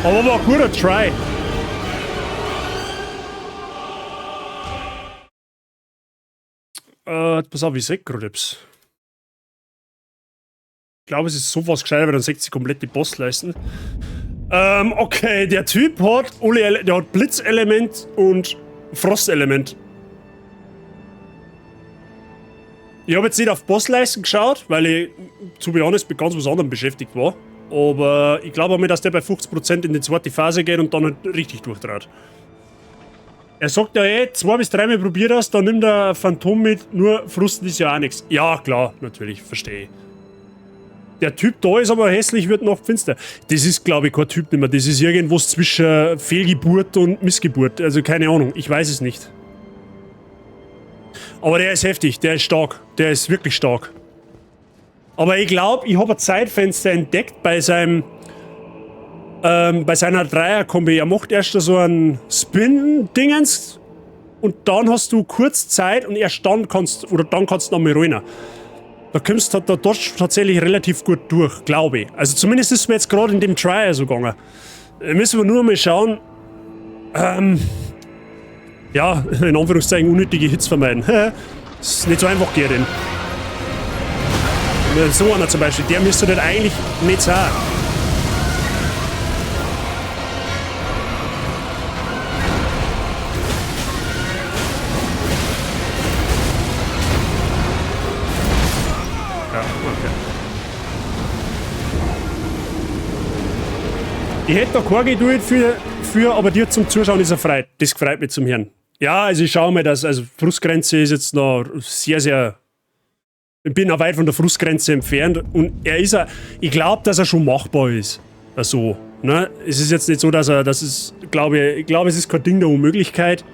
Aber war ein guter Try. Pass auf, ich seh grad etwas. Ich glaube, es ist sowas gescheiter, weil dann seht ihr komplett die Bossleisten. Okay, der Typ hat alle, der hat Blitzelement und Frostelement. Ich habe jetzt nicht auf Bossleisten geschaut, weil ich, to be honest, mit ganz was anderem beschäftigt war. Aber ich glaube auch nicht, dass der bei 50% in die zweite Phase geht und dann halt richtig durchtrat. Er sagt ja eh, 2 bis 3 Mal probier das, dann nimmt er Phantom mit, nur Frusten ist ja auch nichts. Ja, klar, natürlich, verstehe ich. Der Typ da ist aber hässlich, wird noch finster. Das ist, glaube ich, kein Typ nicht mehr. Das ist irgendwas zwischen Fehlgeburt und Missgeburt. Also keine Ahnung, ich weiß es nicht. Aber der ist heftig, der ist stark. Der ist wirklich stark. Aber ich glaube, ich habe ein Zeitfenster entdeckt bei seinem, bei seiner Dreierkombi. Er macht erst so einen Spin-Dingens und dann hast du kurz Zeit und erst dann kannst, oder dann kannst du noch mal rein. Da kommst du da dodgst du tatsächlich relativ gut durch, glaube ich. Also zumindest ist es mir jetzt gerade in dem Trial so gegangen. Müssen wir nur mal schauen. Ja, in Anführungszeichen unnötige Hits vermeiden. Das ist nicht so einfach, Gerin. So einer zum Beispiel, der müsste das eigentlich nicht sein. Ja, okay. Ich hätte da keine Geduld für, aber dir zum Zuschauen ist er frei. Das freut mich zum Hören. Ja, also ich schaue mir das, also Frustgrenze ist jetzt noch sehr, sehr. Ich bin auch weit von der Frustgrenze entfernt und er ist ja, ich glaube, dass er schon machbar ist. Also, ne? Es ist jetzt nicht so, dass er, das ist, glaube ich, es ist kein Ding der Unmöglichkeit.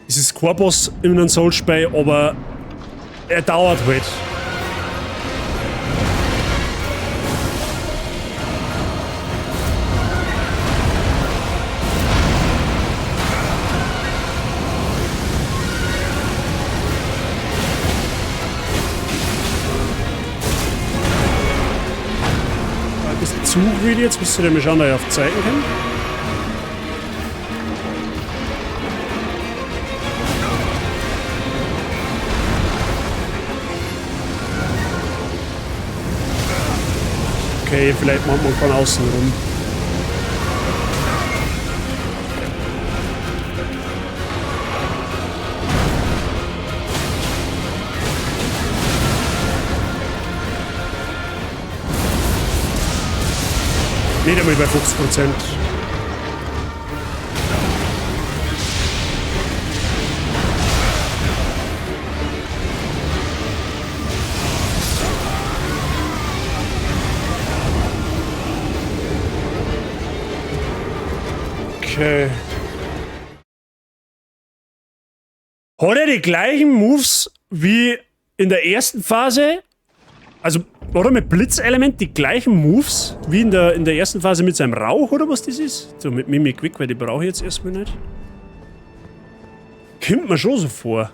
Es ist kein Boss in einem Souls-Spiel, aber er dauert halt. Zug jetzt, müsst ihr nämlich schauen, dass ich auf Zeiten kann. Okay, vielleicht macht man von außen rum. Nicht einmal bei 50%. Okay. Hat er die gleichen Moves wie in der ersten Phase? Also, oder mit Blitzelement die gleichen Moves wie in der ersten Phase mit seinem Rauch, oder was das ist? So, mit Mimic weg, weil die brauche ich jetzt erstmal nicht. Kommt mir schon so vor.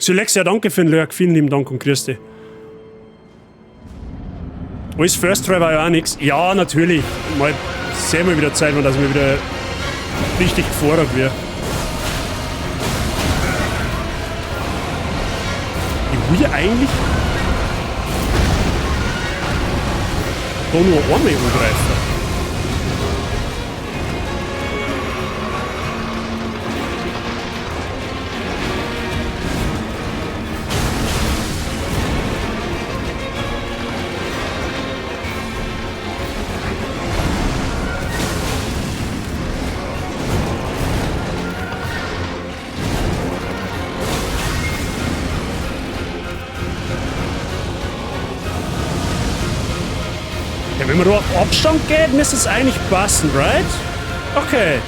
Silexia, danke für den Lurk. Vielen lieben Dank und grüß dich. Alles First Try war ja auch nix. Ja, natürlich. Mal sehr mal wieder Zeit, dass ich mir wieder richtig gefordert wird. Ich will eigentlich da nur einmal angreifen. Ja, wenn man da auf Abstand geht, müsste es eigentlich passen, right? Okay.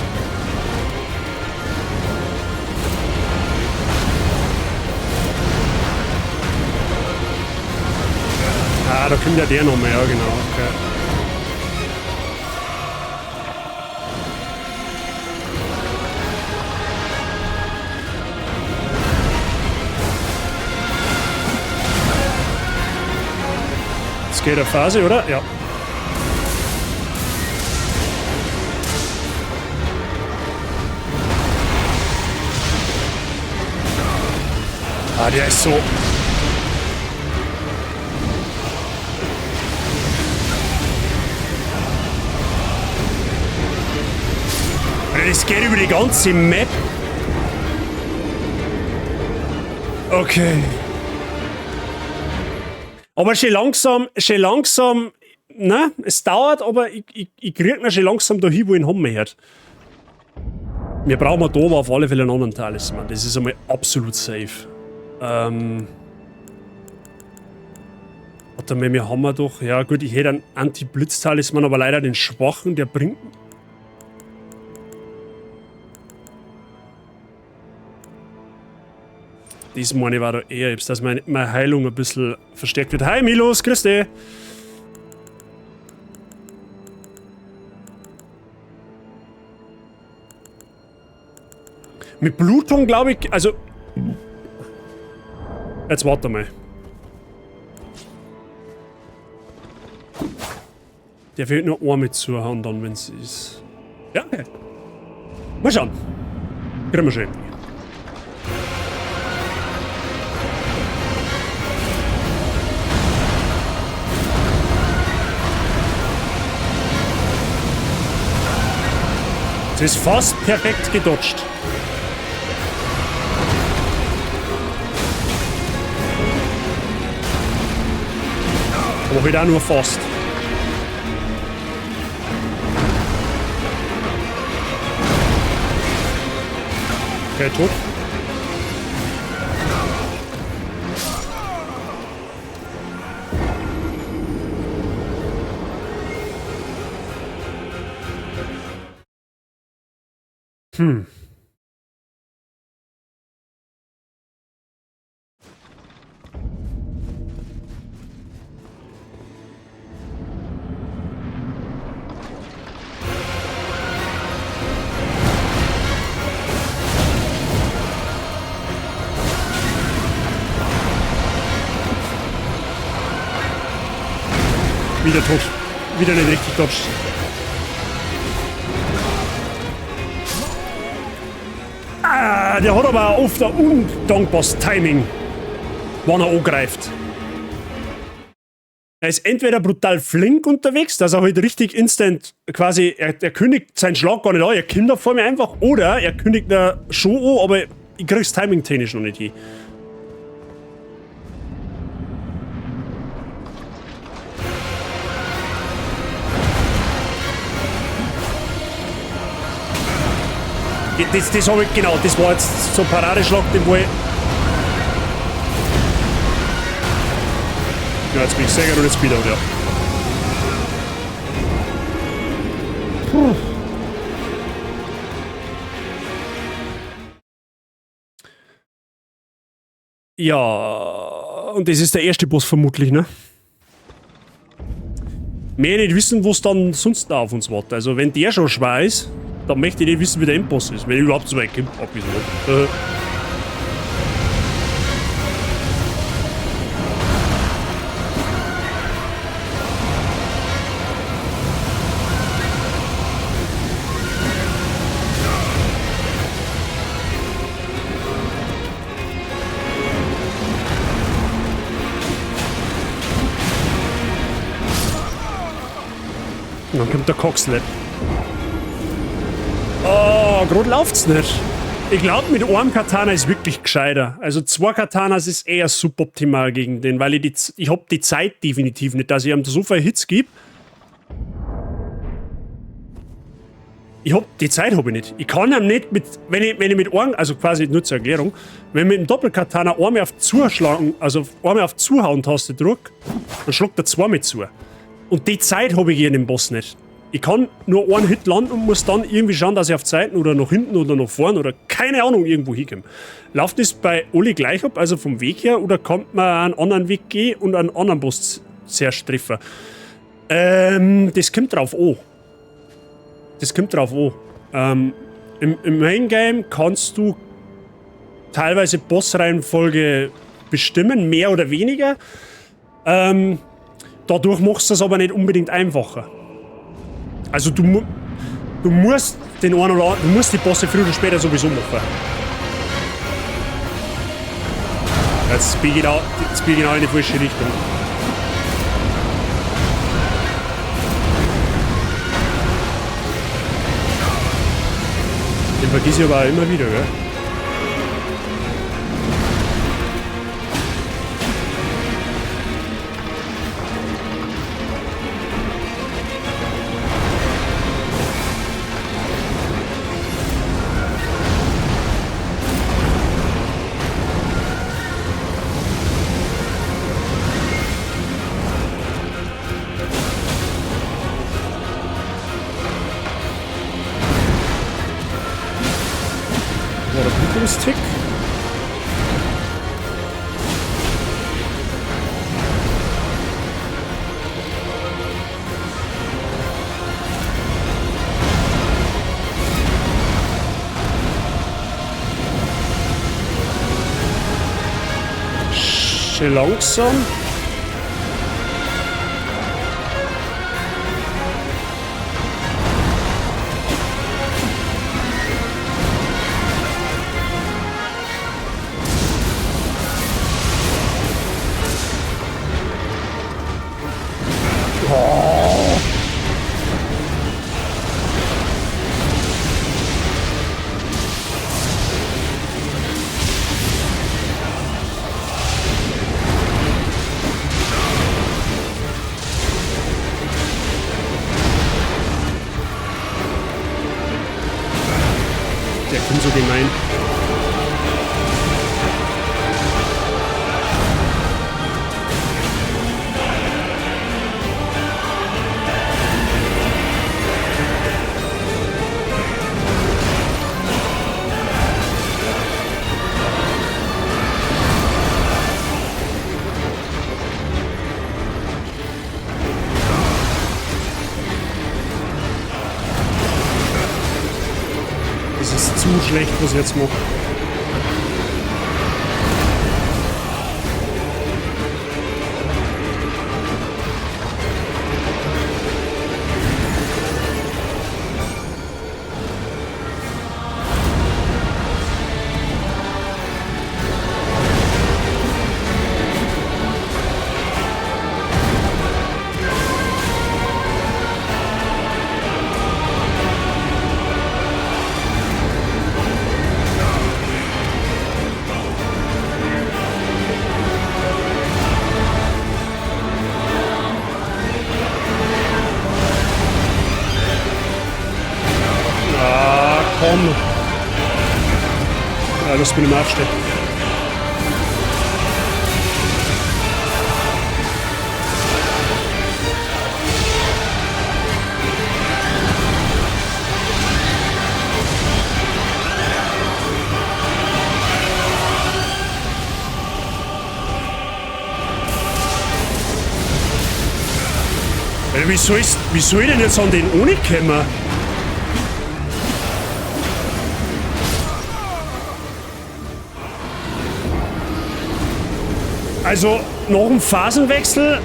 Ah, da kommt ja der nochmal, ja genau, okay. Jetzt geht der Phase, oder? Ja. Ah, der ist so... Das geht über die ganze Map. Okay. Aber schon langsam, ne? Es dauert, aber ich krieg ihn schon langsam dahin, wo ich ihn haben möchte. Wir brauchen da aber auf alle Fälle einen anderen Talisman. Das ist einmal absolut safe. Warte mal, wir haben doch... Ja gut, ich hätte einen Anti-Blitz-Talisman, aber leider den schwachen, der bringt... Das meine ich war da eher, dass meine Heilung ein bisschen verstärkt wird. Hi Milos, grüß dich! Mit Blutung glaube ich, also... Jetzt warte mal. Der fehlt nur einmal zuhauen dann, wenn es ist. Ja, okay. Mal schauen. Kriegen wir schon irgendwie. Es ist fast perfekt gedodged. Aber halt auch nur fast. Okay, tot. Wieder tot. Wieder nicht richtig dodged. Ah, der hat aber oft ein undankbares Timing, wann er angreift. Er ist entweder brutal flink unterwegs, dass er halt richtig instant quasi, er kündigt seinen Schlag gar nicht an, er kommt da vor mir einfach, oder er kündigt da schon an, aber ich krieg's timing-technisch noch nicht hin. Das habe ich, genau, das war jetzt so ein Paradeschlag, den wo ich... Ja, jetzt bin ich sehr gut und jetzt wieder, ja. Puh. Ja, und das ist der erste Boss vermutlich, ne? Mehr nicht wissen, was dann sonst da auf uns wartet. Also wenn der schon schwer ist, dann möchte ich nicht wissen, wie der Endboss ist. Wenn ich überhaupt so weit komme, abgesehen. Und dann kommt der Cockslap. Oh, grad läuft's nicht. Ich glaub, mit einem Katana ist wirklich gescheiter. Also 2 Katanas ist eher suboptimal gegen den, weil ich hab die Zeit definitiv nicht, dass ich ihm so viel Hits geb. Die Zeit hab ich nicht. Ich kann ihm nicht mit, wenn ich, wenn ich mit einem, also quasi nur zur Erklärung, wenn ich mit dem Doppelkatana einmal auf Zuschlagen, also einmal auf Zuhauen-Taste drück, dann schlagt er zweimal zu. Und die Zeit hab ich hier in dem Boss nicht. Ich kann nur einen Hit landen und muss dann irgendwie schauen, dass ich auf Zeiten oder nach hinten oder nach vorn oder keine Ahnung irgendwo hinkomme. Läuft das bei Oli gleich ab, also vom Weg her, oder kann man einen anderen Weg gehen und einen anderen Boss zuerst treffen? Das kommt drauf an. Das kommt drauf an. Im Main Game kannst du teilweise Bossreihenfolge bestimmen, mehr oder weniger. Dadurch machst du es aber nicht unbedingt einfacher. Also du musst den einen oder anderen, du musst die Bosse früher oder später sowieso machen. Jetzt biege ich da, jetzt biege ich genau in die falsche Richtung. Den vergiss ich aber auch immer wieder, gell? Tick. Schön langsam. Der kommt so gemein. Das ist zu schlecht, was ich jetzt mache. Komm. Ja, lass mich nicht mehr aufstehen. Ja, wie soll ich denn jetzt an den ohne kommen? Also, nach dem Phasenwechsel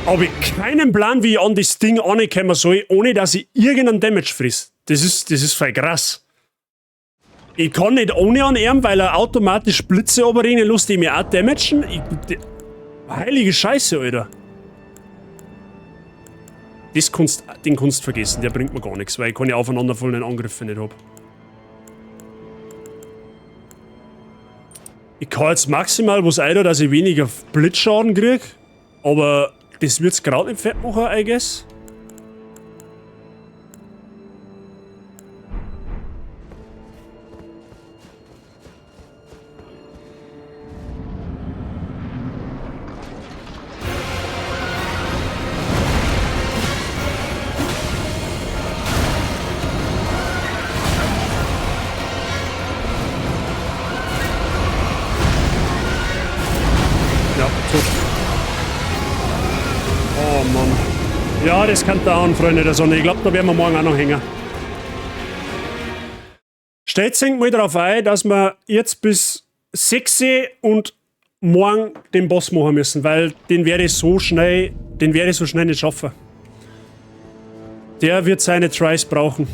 habe ich keinen Plan, wie ich an das Ding ankommen soll, ohne dass ich irgendeinen Damage friss. Das ist voll krass. Ich kann nicht ohne an ihm, weil er automatisch Blitze runterregnen lässt, die mir auch damagen. Heilige Scheiße, Alter. Den kannst du vergessen, der bringt mir gar nichts, weil ich keine aufeinanderfolgenden Angriffe nicht hab. Ich kann jetzt maximal was ein, dass ich weniger Blitzschaden krieg, aber das wird's grad nicht fett machen, I guess. Ja, das kann dauern, Freunde der Sonne. Ich glaub, da werden wir morgen auch noch hängen. Stellt sich mal darauf ein, dass wir jetzt bis 6 und morgen den Boss machen müssen, weil den werde ich so schnell, den werde ich so schnell nicht schaffen. Der wird seine Tries brauchen.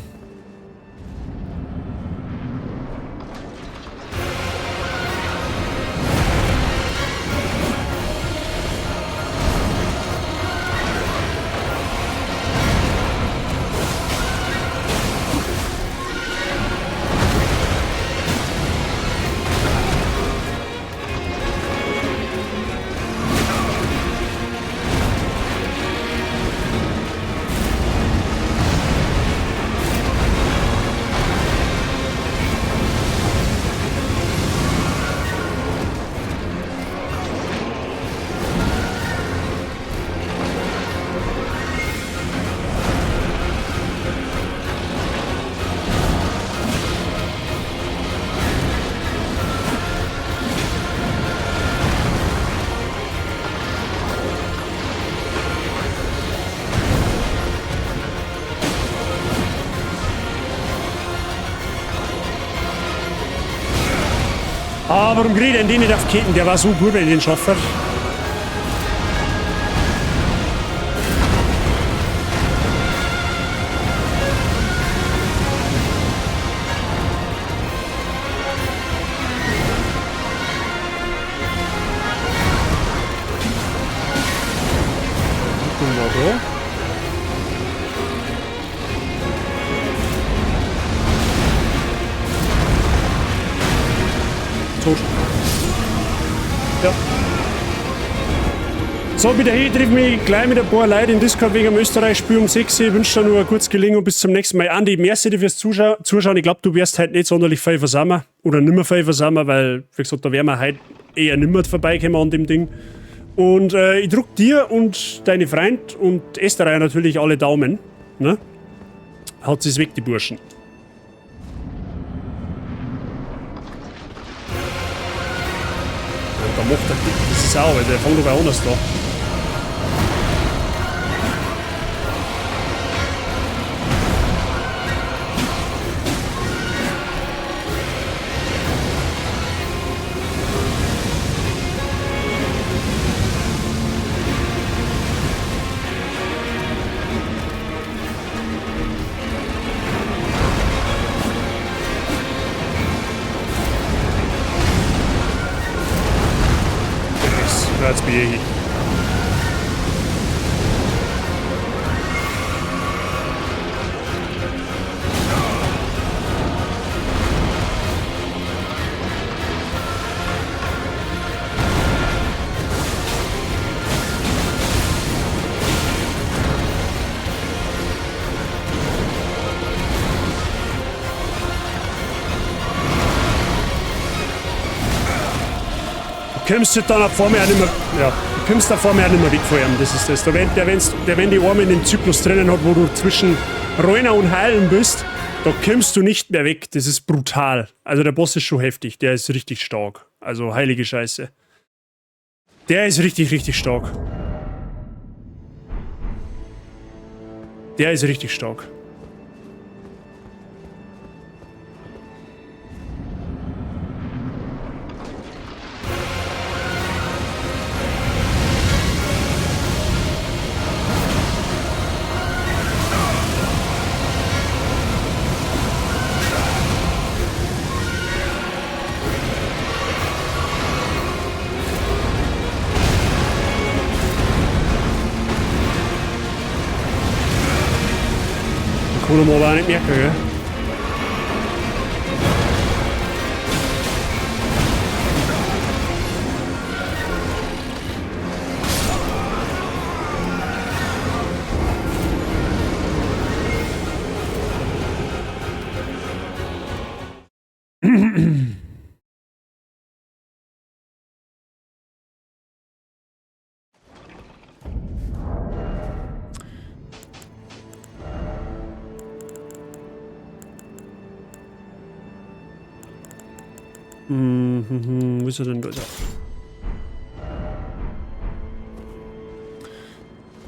Ah, warum krieg ich denn den nicht auf Ketten? Der war so gut, wenn ich den schaffe. Tot. Ja. So, bitte, hey, triff mich gleich mit ein paar Leuten in Discord wegen dem Österreich-Spiel um 6 Uhr. Ich wünsche dir nur ein kurzes Gelingen und bis zum nächsten Mal. Andi, merci dir fürs Zuschauen. Ich glaub, du wirst heute nicht sonderlich viel versammeln. Oder nimmer viel versammeln, weil, wie gesagt, da werden wir heute eher nimmer vorbeikommen an dem Ding. Und ich drück dir und deine Freund und Österreich natürlich alle Daumen. Ne? Haut sie's weg, die Burschen. Da macht er, das ist auch, weil der fängt doch bei anders da. Jetzt bin ich. Du kommst dann vor mir auch nicht mehr, ja, du kommst da vor mir auch nicht mehr weg von ihm, das ist das. Da wenn, der, wenn's, der, wenn die Arme in den Zyklus drinnen hat, wo du zwischen Räuner und Heilen bist, da kommst du nicht mehr weg. Das ist brutal. Also der Boss ist schon heftig, der ist richtig stark. Also heilige Scheiße. Der ist richtig, richtig stark. Der ist richtig stark. Kann man aber auch nicht merken, gell? Wo ist er denn? Da ist er.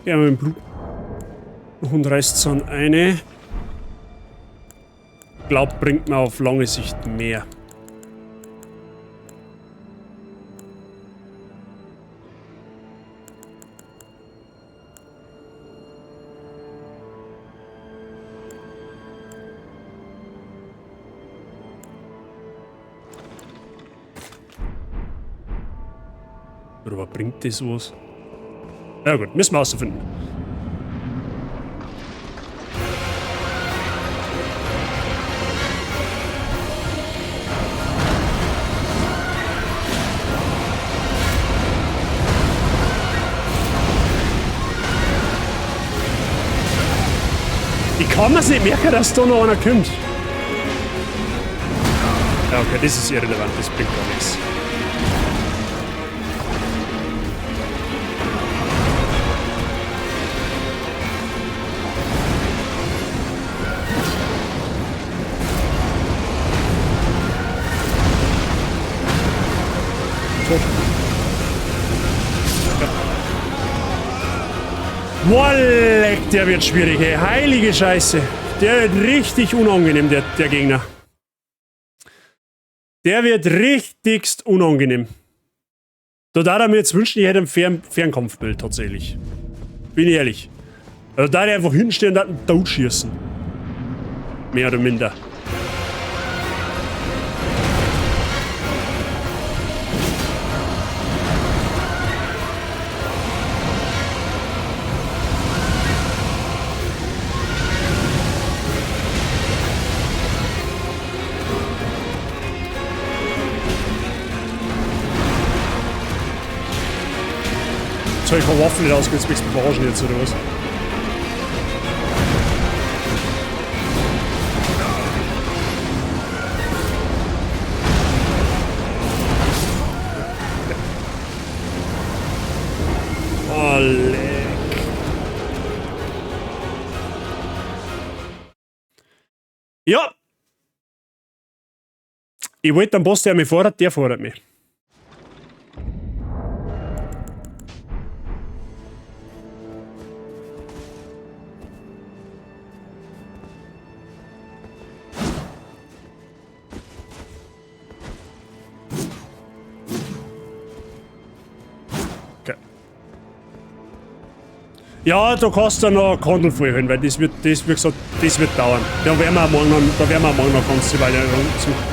Ja, mit dem Bluthund reißt es eine. Glaub, bringt mir auf lange Sicht mehr. Oder was bringt das was? Ja gut, müssen wir herausfinden. Ich kann mir's nicht merken, dass da noch einer kommt. Ja, okay, das ist irrelevant, das bringt gar nichts. Tot. Ja. Boah, leck, der wird schwierig, ey. Heilige Scheiße. Der wird richtig unangenehm, der Gegner. Der wird richtigst unangenehm. Da darf er mir jetzt wünschen, ich hätte ein Fernkampfbild tatsächlich. Bin ich ehrlich. Also da ich einfach hinstehen und dann tot schießen. Mehr oder minder. Jetzt hab ich keine Waffen nicht ausgewählt, jetzt möchtest du verarschen jetzt, oder was? Oh, leck. Ja! Ich wollte einen Boss, der mich fordert, der fordert mich. Ja, da kannst du noch Kondel vollholen, weil das wird, wie gesagt, das wird dauern. Da werden wir morgen noch, da werden wir morgen noch eine ganze Weile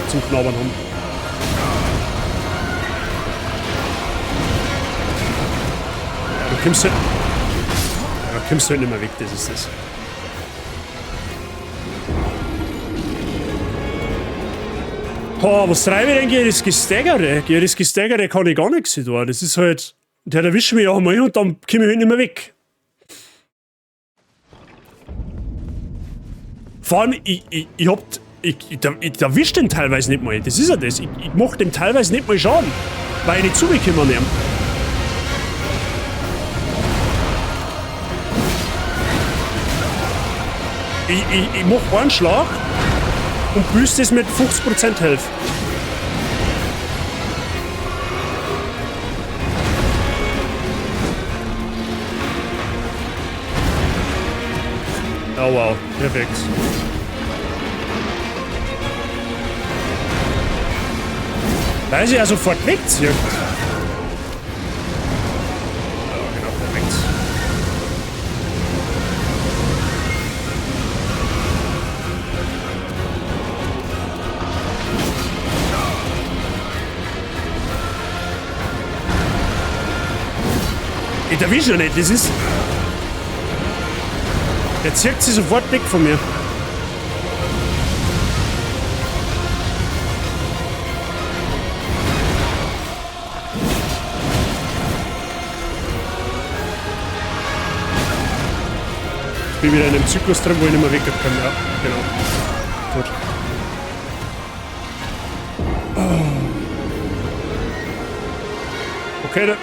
zum Knabbern haben. Ja, du kommst halt, ja, du kommst halt nicht mehr weg, das ist das. Boah, was treibe ich denn gegen das Gesteigere? Gegen das Gesteigere kann ich gar nichts tun. Das ist halt, der erwischt mich auch mal und dann komme ich halt nicht mehr weg. Vor allem, ich erwisch den teilweise nicht mal. Das ist ja das. Ich mach dem teilweise nicht mal Schaden, weil ich nicht zugekommen bin. Ich mach einen Schlag und büße das mit 50% Health. Ja, wow. Perfekt. Weil sie ja sofort wegzieht. Ja, genau, perfekt. Ich erwische nicht, das ist... Der zieht sie sofort weg von mir. Ich bin wieder in einem Zyklus drin, wo ich nicht mehr wegkomme. Ja, genau. Gut. Okay,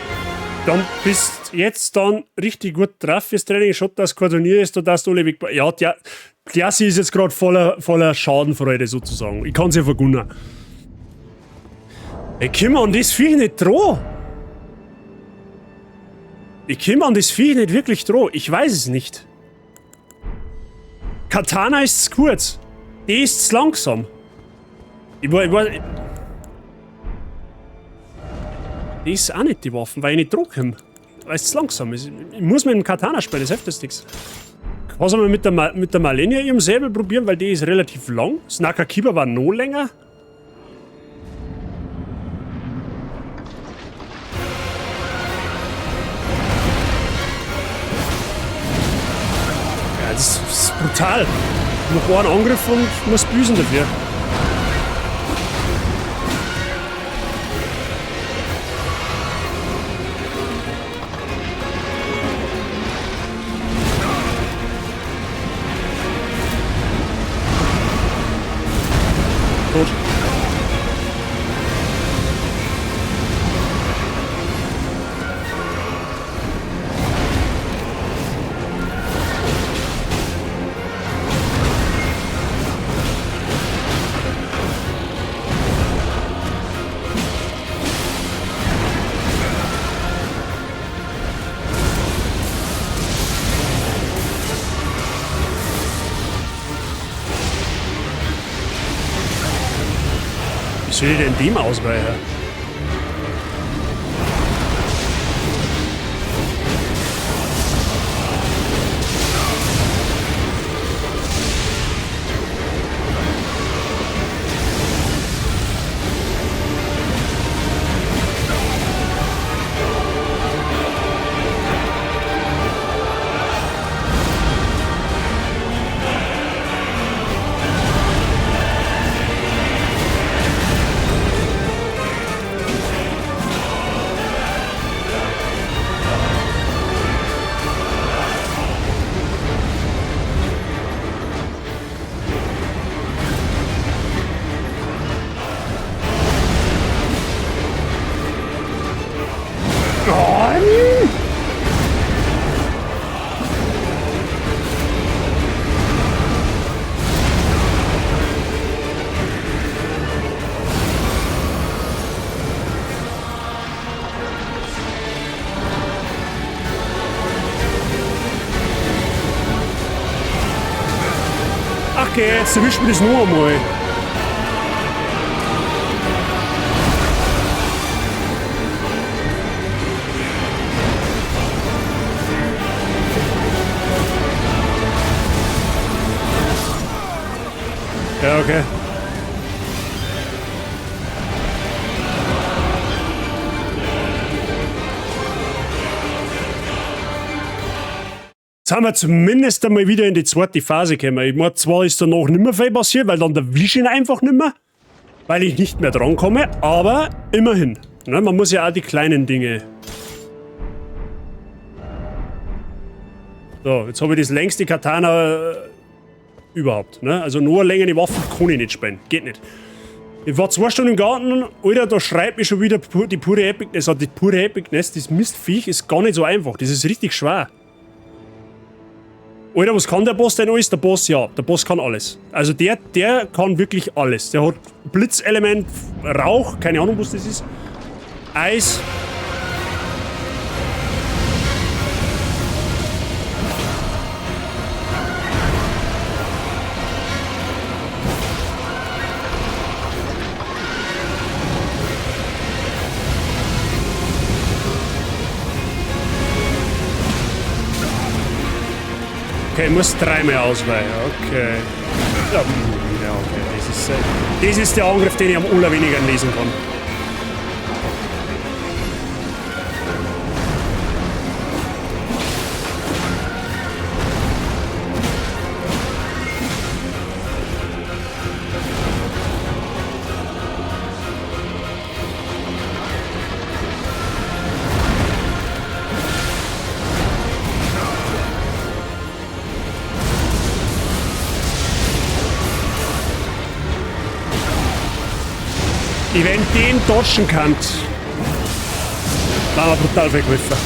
dann bist jetzt dann richtig gut drauf fürs Training. Schaut, dass kein Turnier ist, da darfst du alle weg. Ja, der Klassi ist jetzt gerade voller Schadenfreude sozusagen. Ich kann's ja vergunnen. Ich komme an das Viech nicht dran. Ich komme an das Viech nicht wirklich dran. Ich weiß es nicht. Katana ist zu kurz. Die ist zu langsam. Ich war. Die ist auch nicht die Waffen, weil ich nicht dran komme. Weil es zu langsam ist. Ich muss mit dem Katana spielen, das hilft das nichts. Kannst du mal mit der Malenia ihrem Säbel probieren, weil die ist relativ lang. Das Nakakiba war noch länger. Ja, das ist brutal. Noch einen Angriff und muss büßen dafür. Tot. Wie soll ich denn dem ausweichen? Okay, jetzt erwischt mich das noch einmal. Ja, okay. Jetzt haben wir zumindest einmal wieder in die zweite Phase gekommen. Ich meine, zwar ist danach nicht mehr viel passiert, weil dann erwische ich ihn einfach nicht mehr, weil ich nicht mehr drankomme, aber immerhin. Ne, man muss ja auch die kleinen Dinge. So, jetzt habe ich das längste Katana überhaupt. Ne? Also nur längere Waffen kann ich nicht spielen. Geht nicht. Ich war 2 Stunden im Garten, Alter, da schreit mich schon wieder die pure Epicness an. Die pure Epicness, das Mistviech ist gar nicht so einfach. Das ist richtig schwer. Alter, was kann der Boss denn alles? Der Boss, ja, der Boss kann alles. Also der kann wirklich alles. Der hat Blitzelement, Rauch, keine Ahnung, was das ist. Eis. Okay, ich muss dreimal ausweichen. Okay. Ja, ja, okay. Das ist der Angriff, den ich am allerwenigsten lesen kann. Ich wenn den dodgen kann, war mir brutal weggriffen.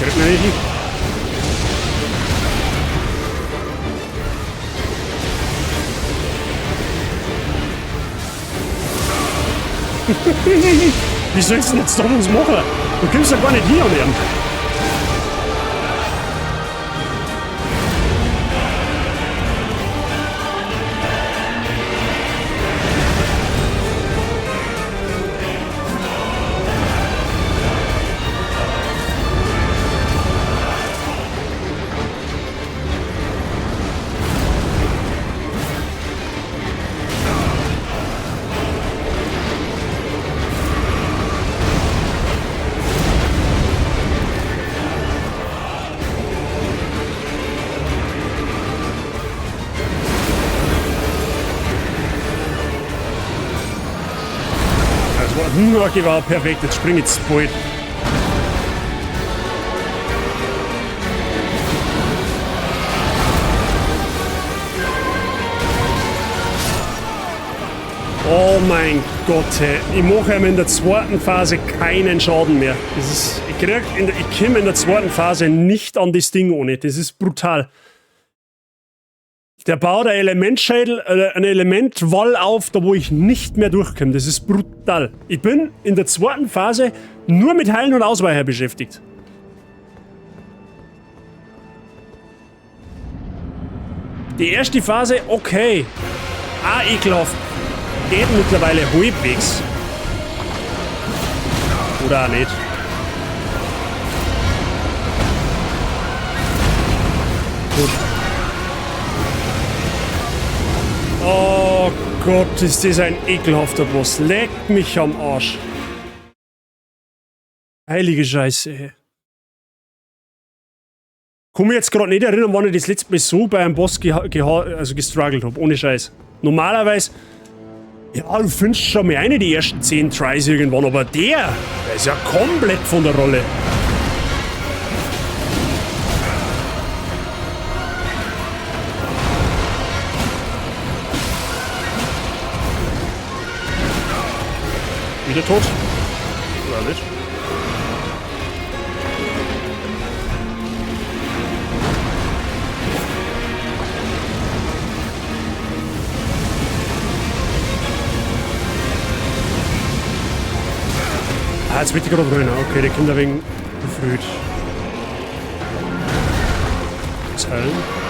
Kriegt man nicht hin. Wie sollst du denn jetzt da uns machen? Du kommst ja gar nicht hier an ihn. Okay, war perfekt. Jetzt spring ich bald. Oh mein Gott, hey. Ich mache ihm in der zweiten Phase keinen Schaden mehr. Das ist, ich komme in der zweiten Phase nicht an das Ding ohne. Das ist brutal. Der baut ein Elementschädel, einen Elementwall auf, da wo ich nicht mehr durchkomme. Das ist brutal. Ich bin in der zweiten Phase nur mit Heilen und Ausweichen beschäftigt. Die erste Phase, okay. Ah, ekelhaft. Geht mittlerweile halbwegs. Oder auch nicht. Gut. Oh Gott, ist das ein ekelhafter Boss. Leck mich am Arsch. Heilige Scheiße, ey. Kann mich jetzt gerade nicht erinnern, wann ich das letzte Mal so bei einem Boss gestruggelt hab. Ohne Scheiß. Normalerweise, ja, du findest schon mal eine die ersten 10 Tries irgendwann, aber der ist ja komplett von der Rolle. Wieder tot? Oder nicht? Ah, jetzt wird die gerade rein. Okay, der kommt ein wenig befrüht. Zellen.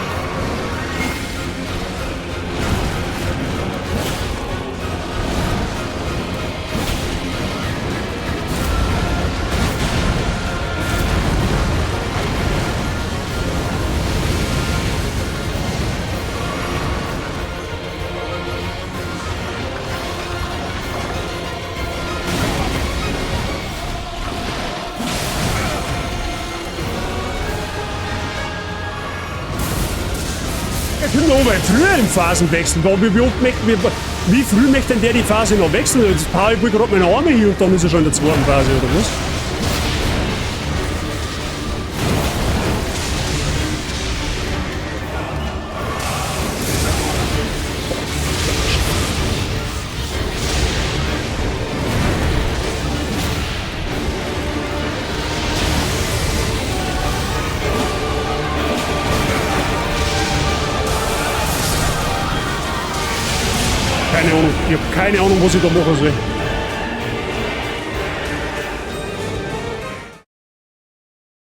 Früher im Phasenwechsel. Wie früh möchte denn der die Phase noch wechseln? Jetzt paar ich gerade meine Arme hier und dann ist er schon in der zweiten Phase, oder was? Keine Ahnung. Ich hab keine Ahnung, was ich da machen soll.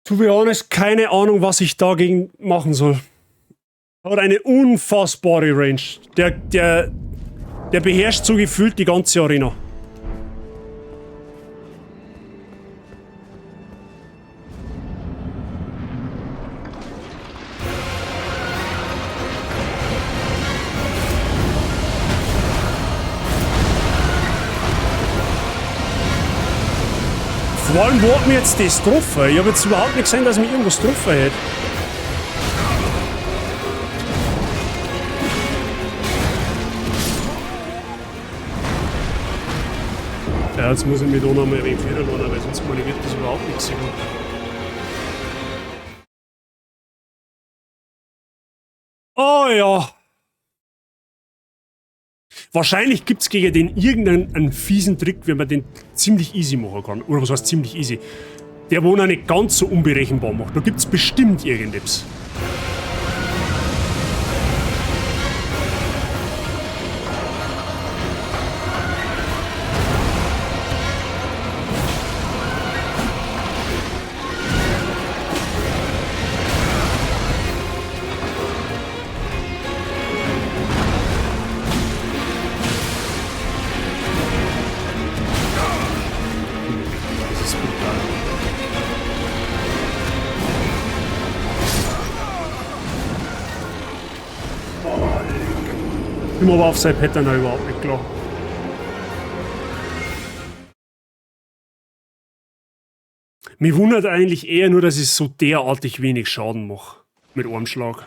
To be honest, keine Ahnung, was ich dagegen machen soll. Hat eine unfassbare Range. Der beherrscht so gefühlt die ganze Arena. Vor allem, wo hat mir jetzt das getroffen? Ich habe jetzt überhaupt nicht gesehen, dass mich irgendwas getroffen hätte. Ja, jetzt muss ich mich da noch mal ein wenig führen lassen, weil sonst meine, wird das überhaupt nichts. Oh ja. Wahrscheinlich gibt's gegen den irgendeinen einen fiesen Trick, wenn man den ziemlich easy machen kann. Oder was heißt ziemlich easy? Der, wo ihn nicht ganz so unberechenbar macht. Da gibt's bestimmt irgendetwas. Das ist brutal. Bin aber auf sein Pattern auch überhaupt nicht klar. Mich wundert eigentlich eher nur, dass ich so derartig wenig Schaden mache. Mit einem Schlag.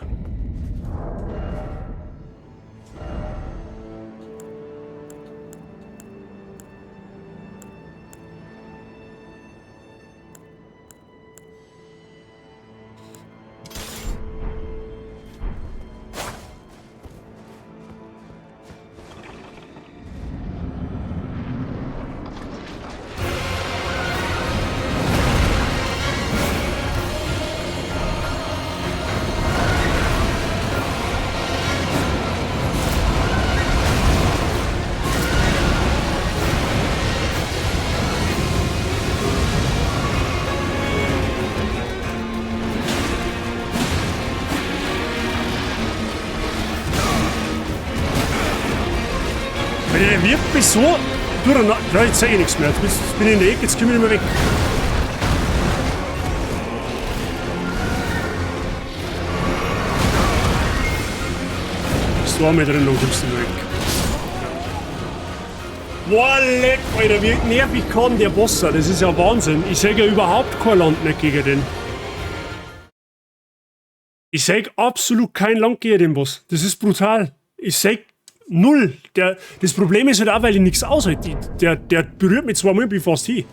Weil der wirft mich so durcheinander. Ja, jetzt sag ich nichts mehr. Jetzt bin ich in der Ecke, jetzt komme ich nicht mehr weg. Bist du auch mit drin, dann kommst du nicht mehr weg. Boah, leck, Alter, wie nervig kann der Boss sein? Das ist ja Wahnsinn. Ich seh ja überhaupt kein Land mehr gegen den. Ich seh absolut kein Land gegen den Boss. Das ist brutal. Ich seh null. Das Problem ist halt auch, weil ich nichts aushalte. Der berührt mich zweimal und bin fast hin.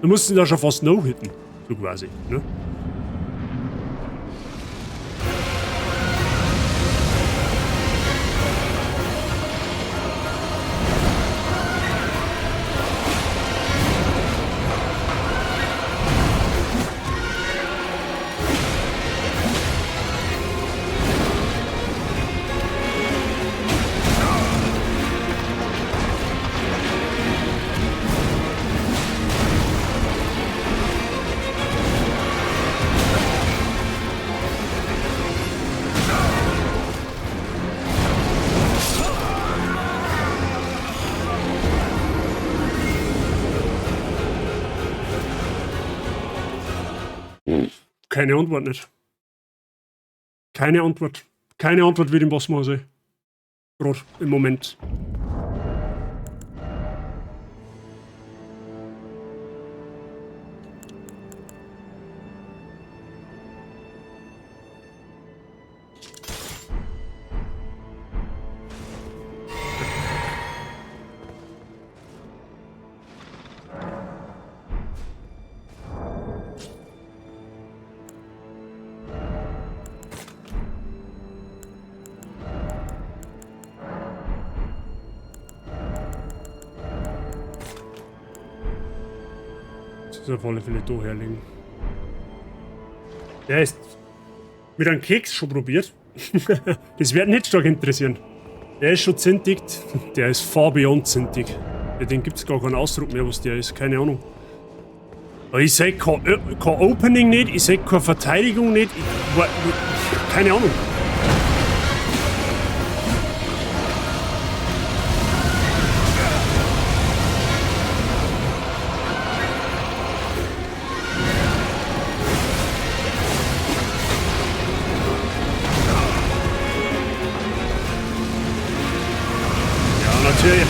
Da musst du ihn da schon fast no-hitten. So quasi, ne? Keine Antwort nicht. Keine Antwort. Keine Antwort, wie den Boss machen soll. Gerade im Moment. Das ist auf alle Fälle da herlegen. Der ist mit einem Keks schon probiert. Das wird nicht stark interessieren. Der ist schon zintigt. Der ist far beyond zintig. Ja, den gibt's gar keinen Ausdruck mehr, was der ist. Keine Ahnung. Aber ich seh kein Opening nicht, ich seh keine Verteidigung nicht. Keine Ahnung. Natürlich.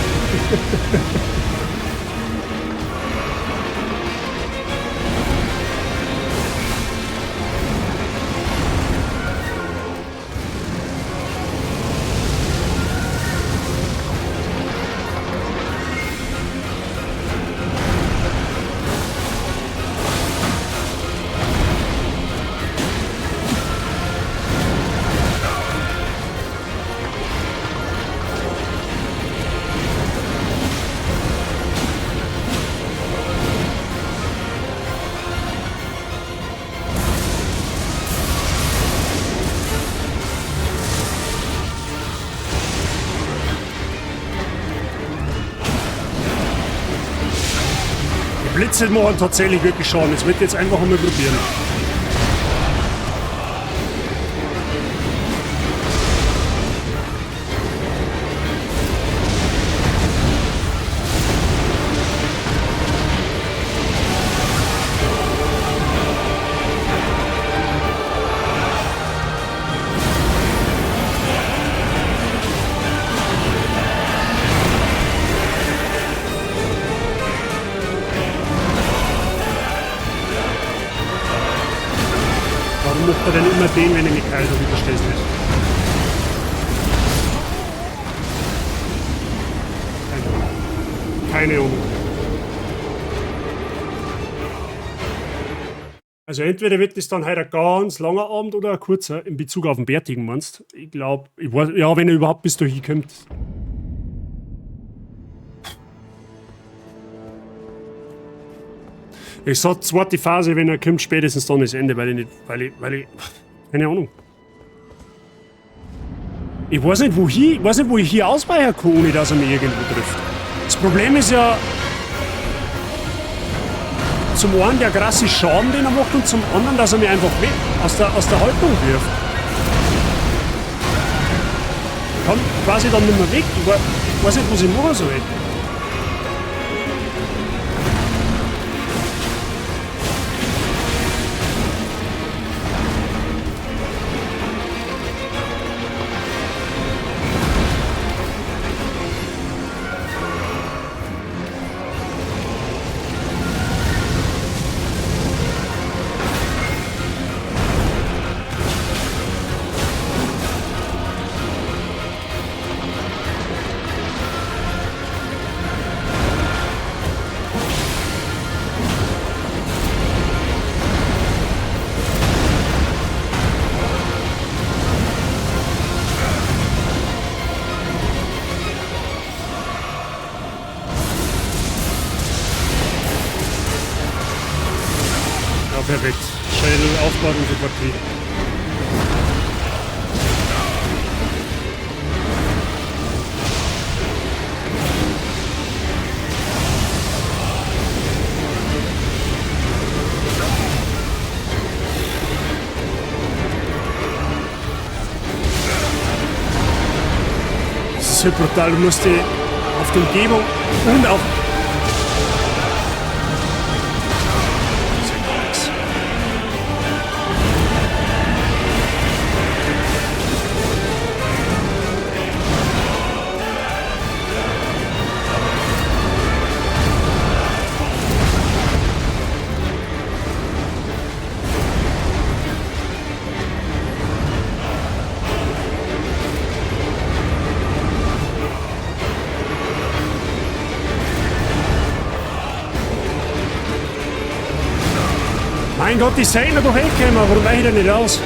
Blitze machen tatsächlich wirklich Schaden. Das wird jetzt einfach einmal probieren. Warum macht er denn immer den, wenn ich mich kalt habe? Ich verstehe es nicht. Keine Ahnung. Also entweder wird das dann heute ein ganz langer Abend oder ein kurzer, in Bezug auf den Bärtigen meinst. Ich glaube, ich weiß, ja, wenn er überhaupt bis dahin kommt. Ich sag, zweite Phase, wenn er kommt, spätestens dann ist Ende, weil ich nicht, weil ich, keine Ahnung. Ich weiß nicht, wohin, ich weiß nicht, wo ich hier ausweichen kann, ohne dass er mich irgendwo trifft. Das Problem ist ja, zum einen der krasse Schaden, den er macht, und zum anderen, dass er mich einfach weg aus der Haltung wirft. Ich kann quasi dann nicht mehr weg. Ich weiß nicht, was ich machen soll. Perfekt. Schädel aufbauen und sofort kriegen. Das ist so brutal. Du musst dich auf die Umgebung und auf... Mein Gott, die sind doch eh gekommen, warum weiche ich da nicht raus?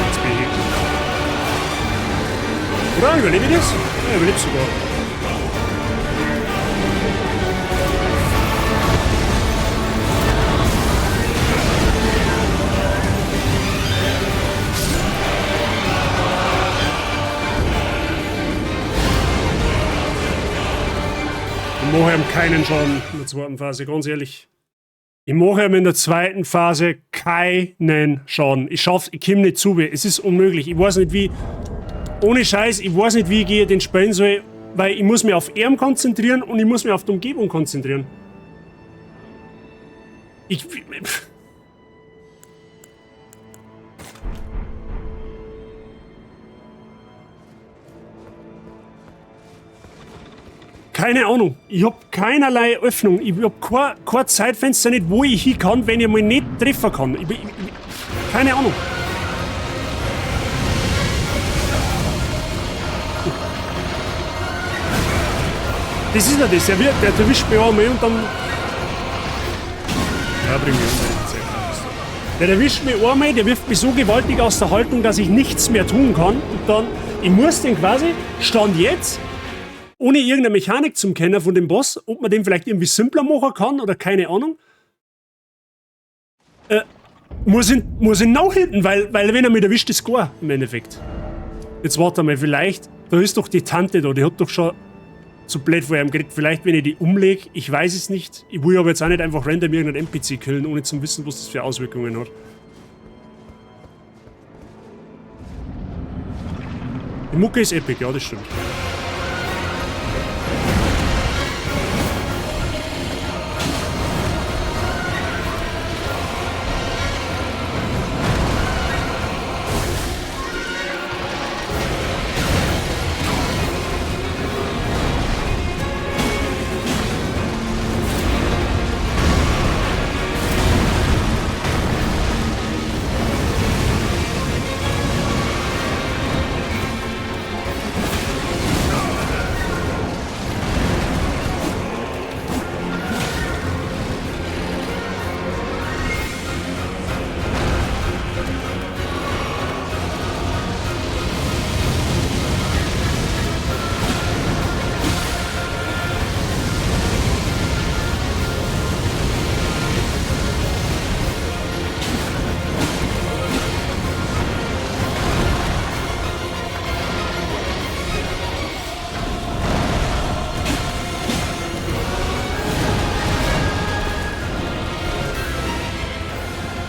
Jetzt bin ich. Oder? Überlebe ich das? Ja, überlebe sogar. Ich mache ihm keinen Schaden in der zweiten Phase, ganz ehrlich. Ich mache ihm in der zweiten Phase keinen Schaden. Ich schaff's, ich komme nicht zu. Es ist unmöglich. Ich weiß nicht wie. Ohne Scheiß, ich weiß nicht, wie ich gegen den spielen soll, weil ich muss mich auf ihn konzentrieren und ich muss mich auf die Umgebung konzentrieren. Keine Ahnung. Ich hab keinerlei Öffnung. Ich hab kein Zeitfenster nicht, wo ich hin kann, wenn ich mal nicht treffen kann. Keine Ahnung. Das ist ja das. Der erwischt mich einmal und dann... Ja, bring mich um. Der erwischt mich einmal, der wirft mich so gewaltig aus der Haltung, dass ich nichts mehr tun kann. Und dann... Ich muss den quasi, Stand jetzt... Ohne irgendeine Mechanik zum Kennen von dem Boss, ob man den vielleicht irgendwie simpler machen kann oder keine Ahnung. Muss ihn nachhinten, weil wenn er mich erwischt, ist gar im Endeffekt. Jetzt warte mal, vielleicht, da ist doch die Tante da, die hat doch schon so blöd vor ihm geredet. Vielleicht, wenn ich die umlege, ich weiß es nicht. Ich will aber jetzt auch nicht einfach random irgendeinen NPC killen, ohne zu wissen, was das für Auswirkungen hat. Die Mucke ist epic, ja, das stimmt.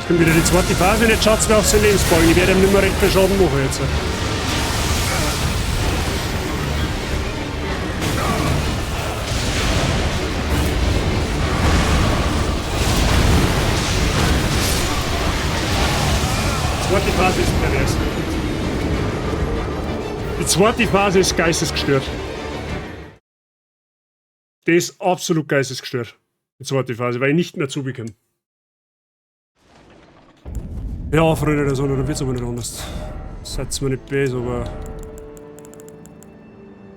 Kommt wieder die zweite Phase und jetzt schaut's mir auf seinen Lebensbalken. Ich werde ihm nicht mehr recht viel Schaden machen jetzt. Die zweite Phase ist pervers. Die zweite Phase ist geistesgestört. Die ist absolut geistesgestört. Die zweite Phase, weil ich nicht mehr zubekomme. Ja, Freunde der Sonne, dann wird's aber nicht anders. Seid's mir nicht böse, aber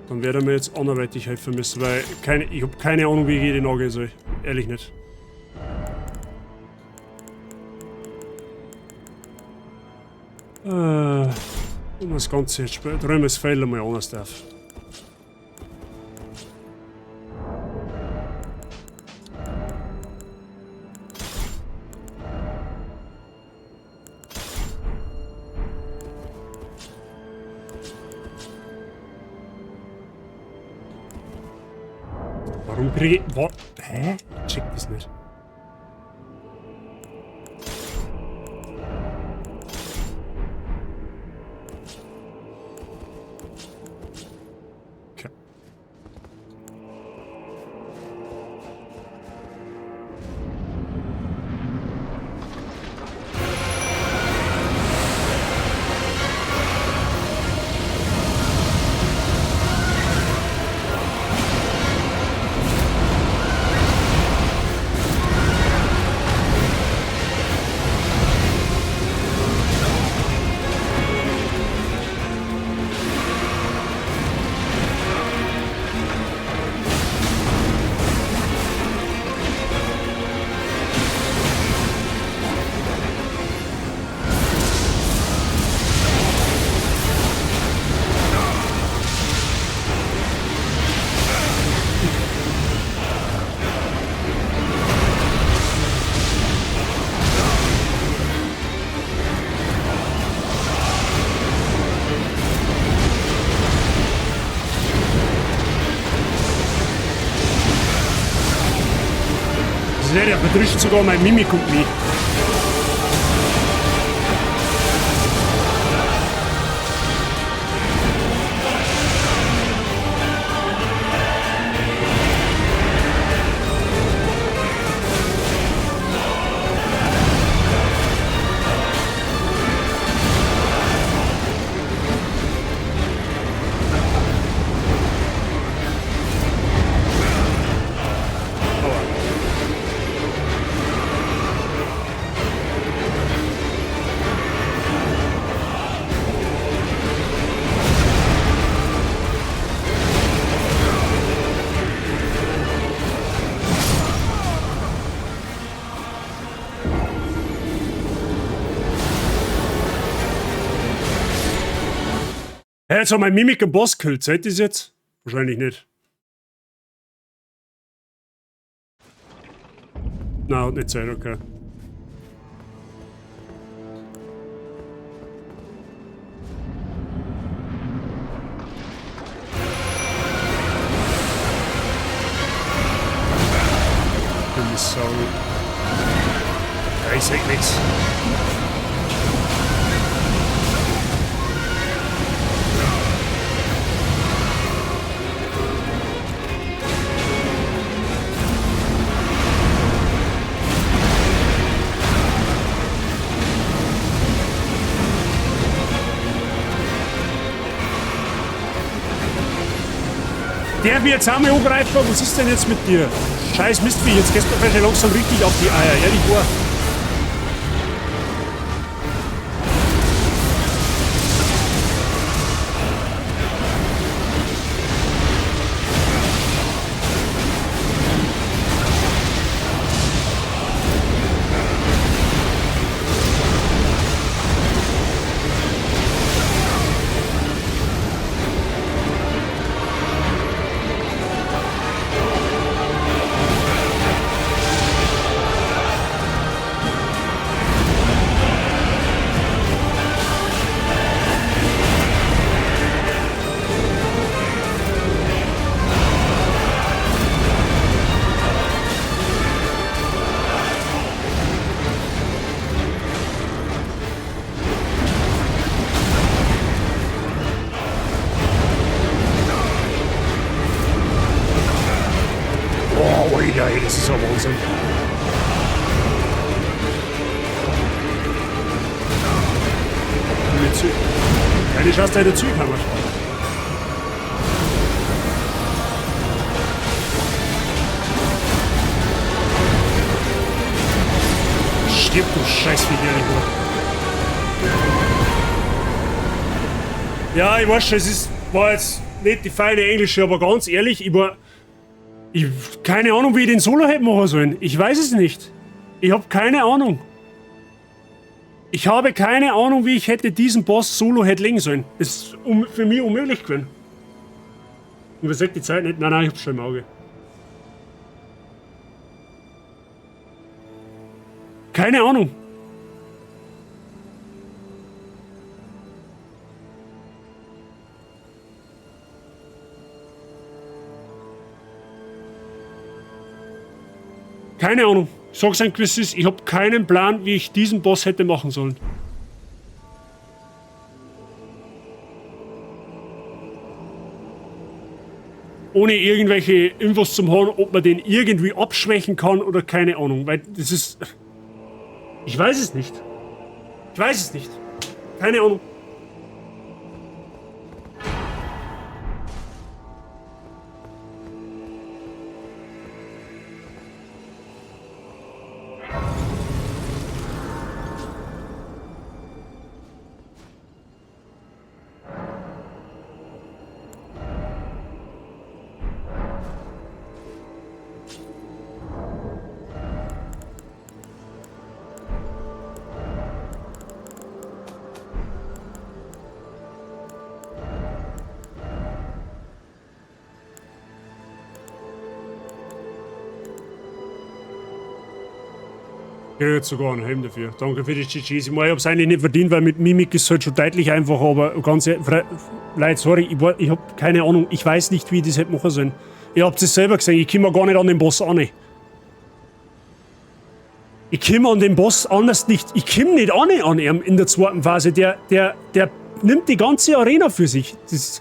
dann werde ich mir jetzt anderweitig helfen müssen, weil ich hab keine Ahnung, wie ich den angehen soll. Ehrlich nicht. Um das Ganze jetzt später. Räumen wir das Feld einmal anders auf. Warum kriege ich... Hä? Ich check das nicht. Okay. Der verdrischt sogar mein Mimik und mich. Hey, jetzt hat mein Mimik einen Boss gekillt. Seht ihr das jetzt? Wahrscheinlich nicht. Nein, hat nicht Zeit, okay. Dumme Sau. Ja, ich sag nix. Der wird jetzt einmal angreifen, was ist denn jetzt mit dir? Scheiß Mistvieh, jetzt gehst du vielleicht langsam richtig auf die Eier, ehrlich wahr. Boah, Alter, ey, das ist ja Wahnsinn. Mit Zü Keine Chance, dass ich dazu kann. Stirb, du Scheißvieh, ehrlich wahr. Ja, ich weiß schon, es ist, war jetzt nicht die feine Englische, aber ganz ehrlich, ich war... Ich, keine Ahnung, wie ich den Solo hätte machen sollen. Ich weiß es nicht. Ich habe keine Ahnung. Ich habe keine Ahnung, wie ich hätte diesen Boss solo hätte legen sollen. Das ist für mich unmöglich gewesen. Und wer sagt die Zeit nicht? Nein, nein, ich hab's schon im Auge. Keine Ahnung. Keine Ahnung. Ich sag's ein gewisses, ich hab keinen Plan, wie ich diesen Boss hätte machen sollen. Ohne irgendwelche Infos zum haben, ob man den irgendwie abschwächen kann oder keine Ahnung. Weil das ist... Ich weiß es nicht. Ich weiß es nicht. Keine Ahnung. Ich krieg jetzt sogar einen Helm dafür. Danke für die GGs. Ich meine, ich hab's eigentlich nicht verdient, weil mit Mimik ist es halt schon deutlich einfacher, aber ganz ehrlich, Leute, sorry, ich hab keine Ahnung. Ich weiß nicht, wie ich das hätte machen sollen. Ihr habt es selber gesehen, ich komm gar nicht an den Boss an. Ich komm an den Boss anders nicht. Ich komm nicht an ihm in der zweiten Phase. Der nimmt die ganze Arena für sich. Das,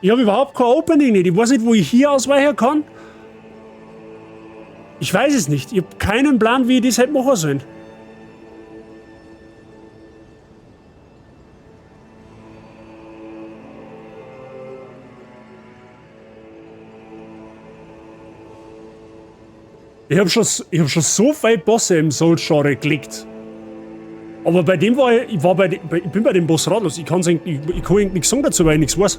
ich hab überhaupt kein Opening nicht. Ich weiß nicht, wo ich hier ausweichen kann. Ich weiß es nicht. Ich hab keinen Plan, wie ich das hätte machen sollen. Ich hab schon so viele Bosse im Souls-Genre gelegt. Aber bei dem war ich, ich bin bei dem Boss ratlos. Ich kann nichts sagen dazu, weil ich nichts weiß.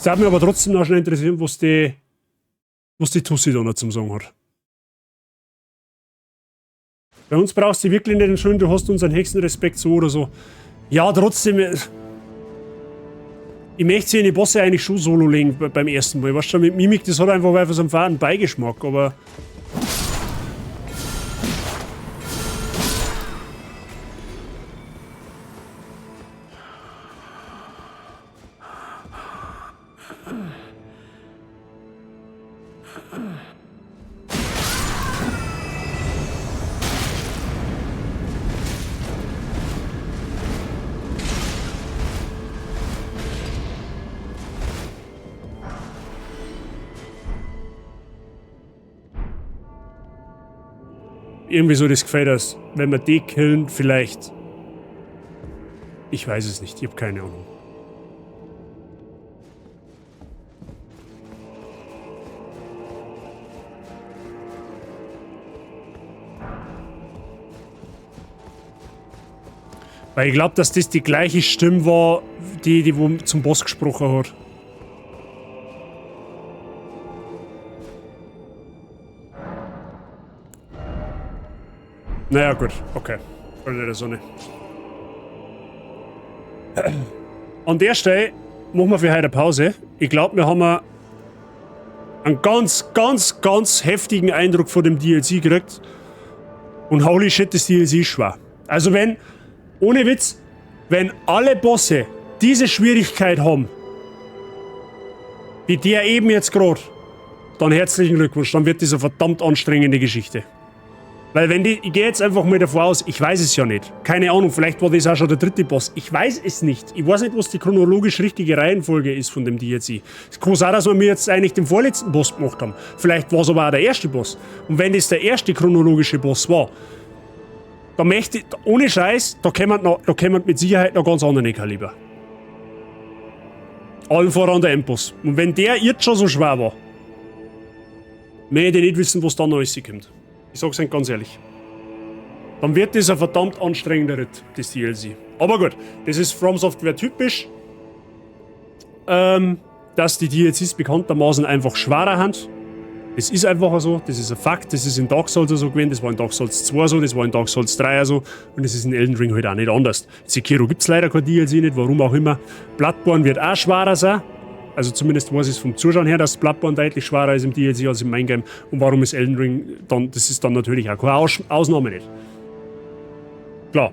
Jetzt würde mich aber trotzdem noch schnell interessieren, was die Tussi da noch zum Sagen hat. Bei uns brauchst du wirklich nicht entschuldigen, du hast unseren höchsten Respekt so oder so. Ja, trotzdem. Ich möchte sie in die Bosse eigentlich schon solo legen beim ersten Mal. Weißt du, mit Mimik, das hat einfach einfach so einen faden Beigeschmack, aber. Irgendwie so das Gefühl, dass, wenn wir die killen, vielleicht... Ich weiß es nicht, ich habe keine Ahnung. Weil ich glaube, dass das die gleiche Stimme war, die wo zum Boss gesprochen hat. Naja, gut, okay. Freunde der Sonne. An der Stelle machen wir für heute eine Pause. Ich glaube, wir haben einen ganz, ganz, ganz heftigen Eindruck von dem DLC gekriegt. Und holy shit, das DLC ist schwer. Also wenn, ohne Witz, wenn alle Bosse diese Schwierigkeit haben, wie der eben jetzt gerade, dann herzlichen Glückwunsch, dann wird das eine verdammt anstrengende Geschichte. Weil wenn die, ich gehe jetzt einfach mal davor aus, ich weiß es ja nicht. Keine Ahnung, vielleicht war das auch schon der dritte Boss. Ich weiß es nicht. Ich weiß nicht, was die chronologisch richtige Reihenfolge ist von dem DLC. Es kann sein, dass wir mir jetzt eigentlich den vorletzten Boss gemacht haben. Vielleicht war es aber auch der erste Boss. Und wenn das der erste chronologische Boss war, da möchte ich, ohne Scheiß, da kommen mit Sicherheit noch ganz andere Kaliber. Allen voran der Endboss. Und wenn der jetzt schon so schwer war, möchte ich nicht wissen, was da noch alles kommt. Ich sag's euch ganz ehrlich. Dann wird das ein verdammt anstrengender Ritt, das DLC. Aber gut, das ist From Software typisch, dass die DLCs bekanntermaßen einfach schwerer sind. Das ist einfach so, das ist ein Fakt, das ist in Dark Souls so gewesen, das war in Dark Souls 2 so, das war in Dark Souls 3 so und das ist in Elden Ring halt auch nicht anders. Sekiro gibt's leider kein DLC nicht, warum auch immer. Bloodborne wird auch schwerer sein. Also zumindest weiß ich es vom Zuschauen her, dass Bloodborne deutlich schwerer ist im DLC als im Main Game. Und warum ist Elden Ring dann, das ist dann natürlich auch keine Ausnahme nicht. Klar.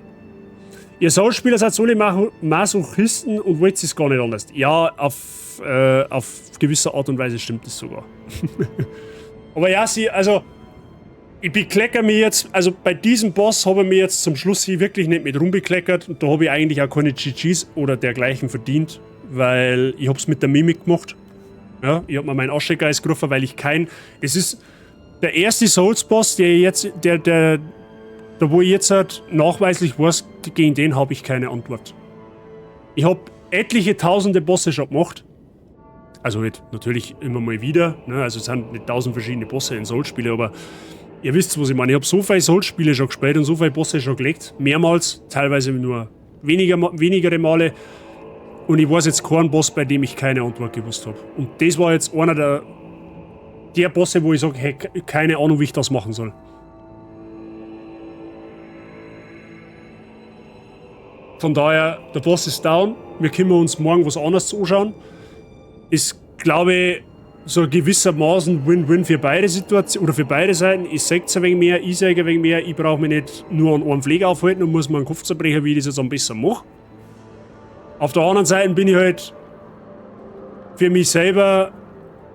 Ihr Souls-Spieler seid alle Masochisten und wollt es gar nicht anders. Ja, auf gewisse Art und Weise stimmt das sogar. Aber ja, sie, also, ich bekleckere mich jetzt, also bei diesem Boss habe ich mir jetzt zum Schluss hier wirklich nicht mit rumbekleckert und da habe ich eigentlich auch keine GGs oder dergleichen verdient. Weil ich hab's mit der Mimik gemacht. Ja, ich hab mir meinen Aschegeist gerufen, weil ich kein... Es ist der erste Souls-Boss, der jetzt, der wo ich jetzt halt nachweislich weiß, gegen den habe ich keine Antwort. Ich hab etliche tausende Bosse schon gemacht. Also halt natürlich immer mal wieder. Ne? Also es sind nicht 1000 verschiedene Bosse in Souls-Spiele, aber ihr wisst, was ich meine. Ich hab so viele Souls-Spiele schon gespielt und so viele Bosse schon gelegt. Mehrmals, teilweise nur wenigere Male. Und ich weiß jetzt keinen Boss, bei dem ich keine Antwort gewusst habe. Und das war jetzt einer der Bosse, wo ich sage, hey, keine Ahnung, wie ich das machen soll. Von daher, der Boss ist down. Wir können uns morgen was anderes anschauen. Ist, glaube ich, so gewissermaßen Win-Win für beide Situationen oder für beide Seiten. Ich sehe es ein wenig mehr, ich sehe ein wenig mehr. Ich brauche mich nicht nur an einem Pfleger aufhalten und muss mir einen Kopf zerbrechen, wie ich das jetzt am besten mache. Auf der anderen Seite bin ich halt für mich selber,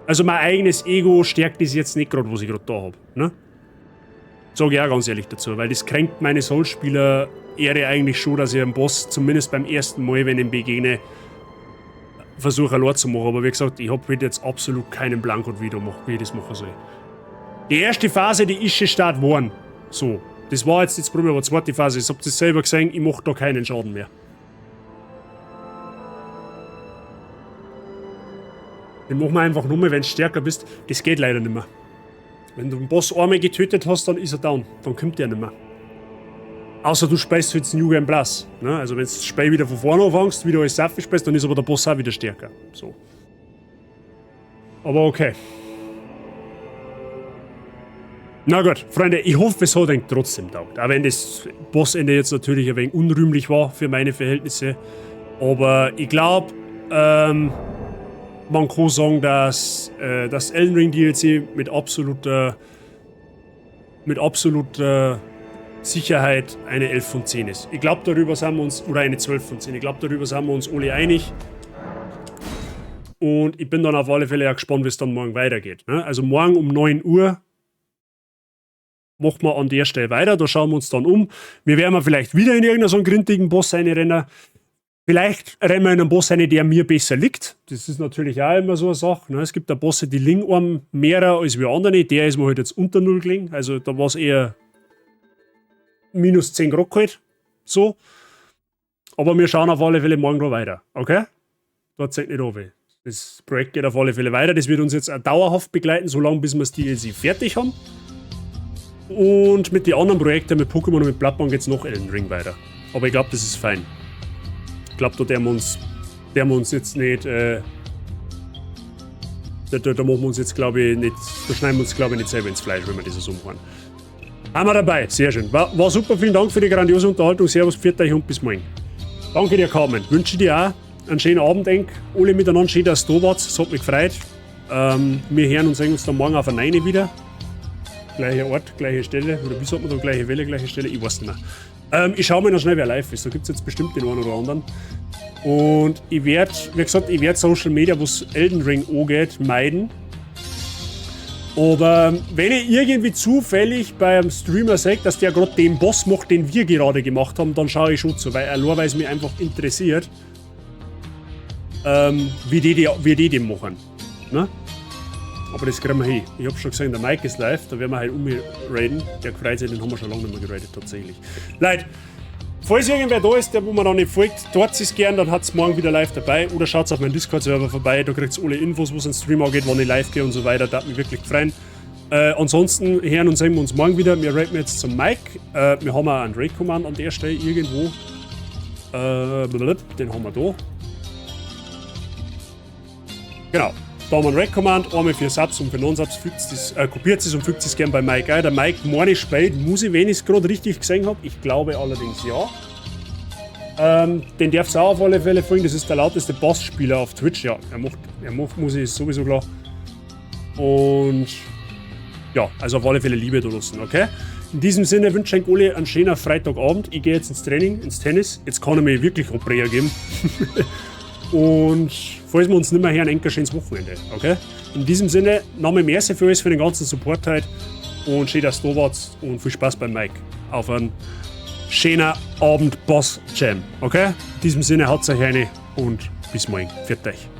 also mein eigenes Ego stärkt das jetzt nicht gerade, was ich gerade da hab. Ne? Sag ich auch ganz ehrlich dazu, weil das kränkt meine Souls-Spieler-Ehre eigentlich schon, dass ich einen Boss zumindest beim ersten Mal, wenn ich ihm begegne, versuche allein zu machen. Aber wie gesagt, ich hab halt jetzt absolut keinen Plan gehabt, wie ich das machen soll. Die erste Phase, die ist schon start geworden. So, das war jetzt das Problem, aber die zweite Phase, ich hab das selber gesehen, ich mach da keinen Schaden mehr. Den machen wir einfach nur mehr, wenn du stärker bist. Das geht leider nicht mehr. Wenn du einen Boss einmal getötet hast, dann ist er down. Dann kommt der nicht mehr. Außer du speist jetzt New Game Plus. Ne? Also wenn du das Spiel wieder von vorne anfängst, wieder alles Saft speist, dann ist aber der Boss auch wieder stärker. So. Aber okay. Na gut, Freunde, ich hoffe, es hat euch trotzdem taugt. Auch wenn das Bossende jetzt natürlich ein wenig unrühmlich war für meine Verhältnisse. Aber ich glaube, man kann sagen, dass das Elden Ring DLC mit absoluter Sicherheit eine 11 von 10 ist. Ich glaube, darüber sind wir uns, oder eine 12 von 10, ich glaube, darüber sind wir uns alle einig. Und ich bin dann auf alle Fälle auch gespannt, wie es dann morgen weitergeht. Ne? Also morgen um 9 Uhr machen wir an der Stelle weiter. Da schauen wir uns dann um. Wir werden vielleicht wieder in irgendeinen so einen grintigen Boss reinrennen. Vielleicht rennen wir in einen Boss rein, der mir besser liegt. Das ist natürlich auch immer so eine Sache. Ne? Es gibt da Bosse, die liegen einem mehr als wir andere. Der ist mir halt jetzt unter Null gelegen. Also da war es eher minus 10 Grad kalt. So. Aber wir schauen auf alle Fälle morgen noch weiter. Okay? Dort zeigt nicht weh. Das Projekt geht auf alle Fälle weiter. Das wird uns jetzt auch dauerhaft begleiten, solange bis wir das DLC fertig haben. Und mit den anderen Projekten, mit Pokémon und mit Bloodborne, geht es noch Elden Ring weiter. Aber ich glaube, das ist fein. Ich glaube, da der wir uns jetzt nicht, da machen wir uns jetzt, glaube ich, nicht, da schneiden wir uns, glaube ich, nicht selber ins Fleisch, wenn wir das so machen. Haben wir dabei, sehr schön. War super, vielen Dank für die grandiose Unterhaltung. Servus, pfiat euch und bis morgen. Danke dir, Carmen. Wünsche dir auch einen schönen Abend, denk. Alle miteinander, schön, dass du da warst. Es hat mich gefreut. Wir hören und sehen uns dann morgen auf der 9 wieder. Gleicher Ort, gleiche Stelle. Oder wie sagt man da? Gleiche Welle, gleiche Stelle? Ich weiß nicht mehr. Ich schaue mir noch schnell, wer live ist. Da gibt es jetzt bestimmt den einen oder anderen. Und ich werde, wie gesagt, ich werde Social Media, was Elden Ring angeht, meiden. Aber wenn ich irgendwie zufällig beim Streamer sehe, dass der gerade den Boss macht, den wir gerade gemacht haben, dann schaue ich schon zu, weil allein, weil es mich einfach interessiert, wie die den machen. Ne? Aber das kriegen wir hin. Ich habe schon gesehen, der Mike ist live, da werden wir halt umraiden. Der freut sich, den haben wir schon lange nicht mehr geraidet, tatsächlich. Leute, falls irgendwer da ist, der wo man noch nicht folgt, dort ist gern, dann hat es morgen wieder live dabei. Oder schaut auf meinen Discord-Server vorbei, da kriegt ihr alle Infos, was den Stream angeht, wann ich live gehe und so weiter. Da hat mich wirklich gefreut. Ansonsten hören und sehen wir uns morgen wieder. Wir raiden jetzt zum Mike. Wir haben auch einen Raid-Command an der Stelle irgendwo. Den haben wir da. Genau. Da haben wir einen Raid-Command, einmal für Subs und für Non-Subs, kopiert es und fügt es gern bei Mike ein. Der Mike meine spielt, muss ich, wenn ich es gerade richtig gesehen habe. Ich glaube allerdings ja. Den darfst du auch auf alle Fälle folgen. Das ist der lauteste Bassspieler auf Twitch. Ja, er macht Musik, ist sowieso klar. Und ja, also auf alle Fälle Liebe da lassen, okay? In diesem Sinne wünsche ich euch alle einen schönen Freitagabend. Ich gehe jetzt ins Training, ins Tennis. Jetzt kann ich mir wirklich Abreher geben. Und falls wir uns nicht mehr hören, ein schönes Wochenende, okay? In diesem Sinne, Name merci für alles, für den ganzen Support heute und schön, dass du da wart und viel Spaß beim Mike. Auf einen schönen Abend Boss Jam, okay? In diesem Sinne, haut euch eine und bis morgen. Pfiat euch.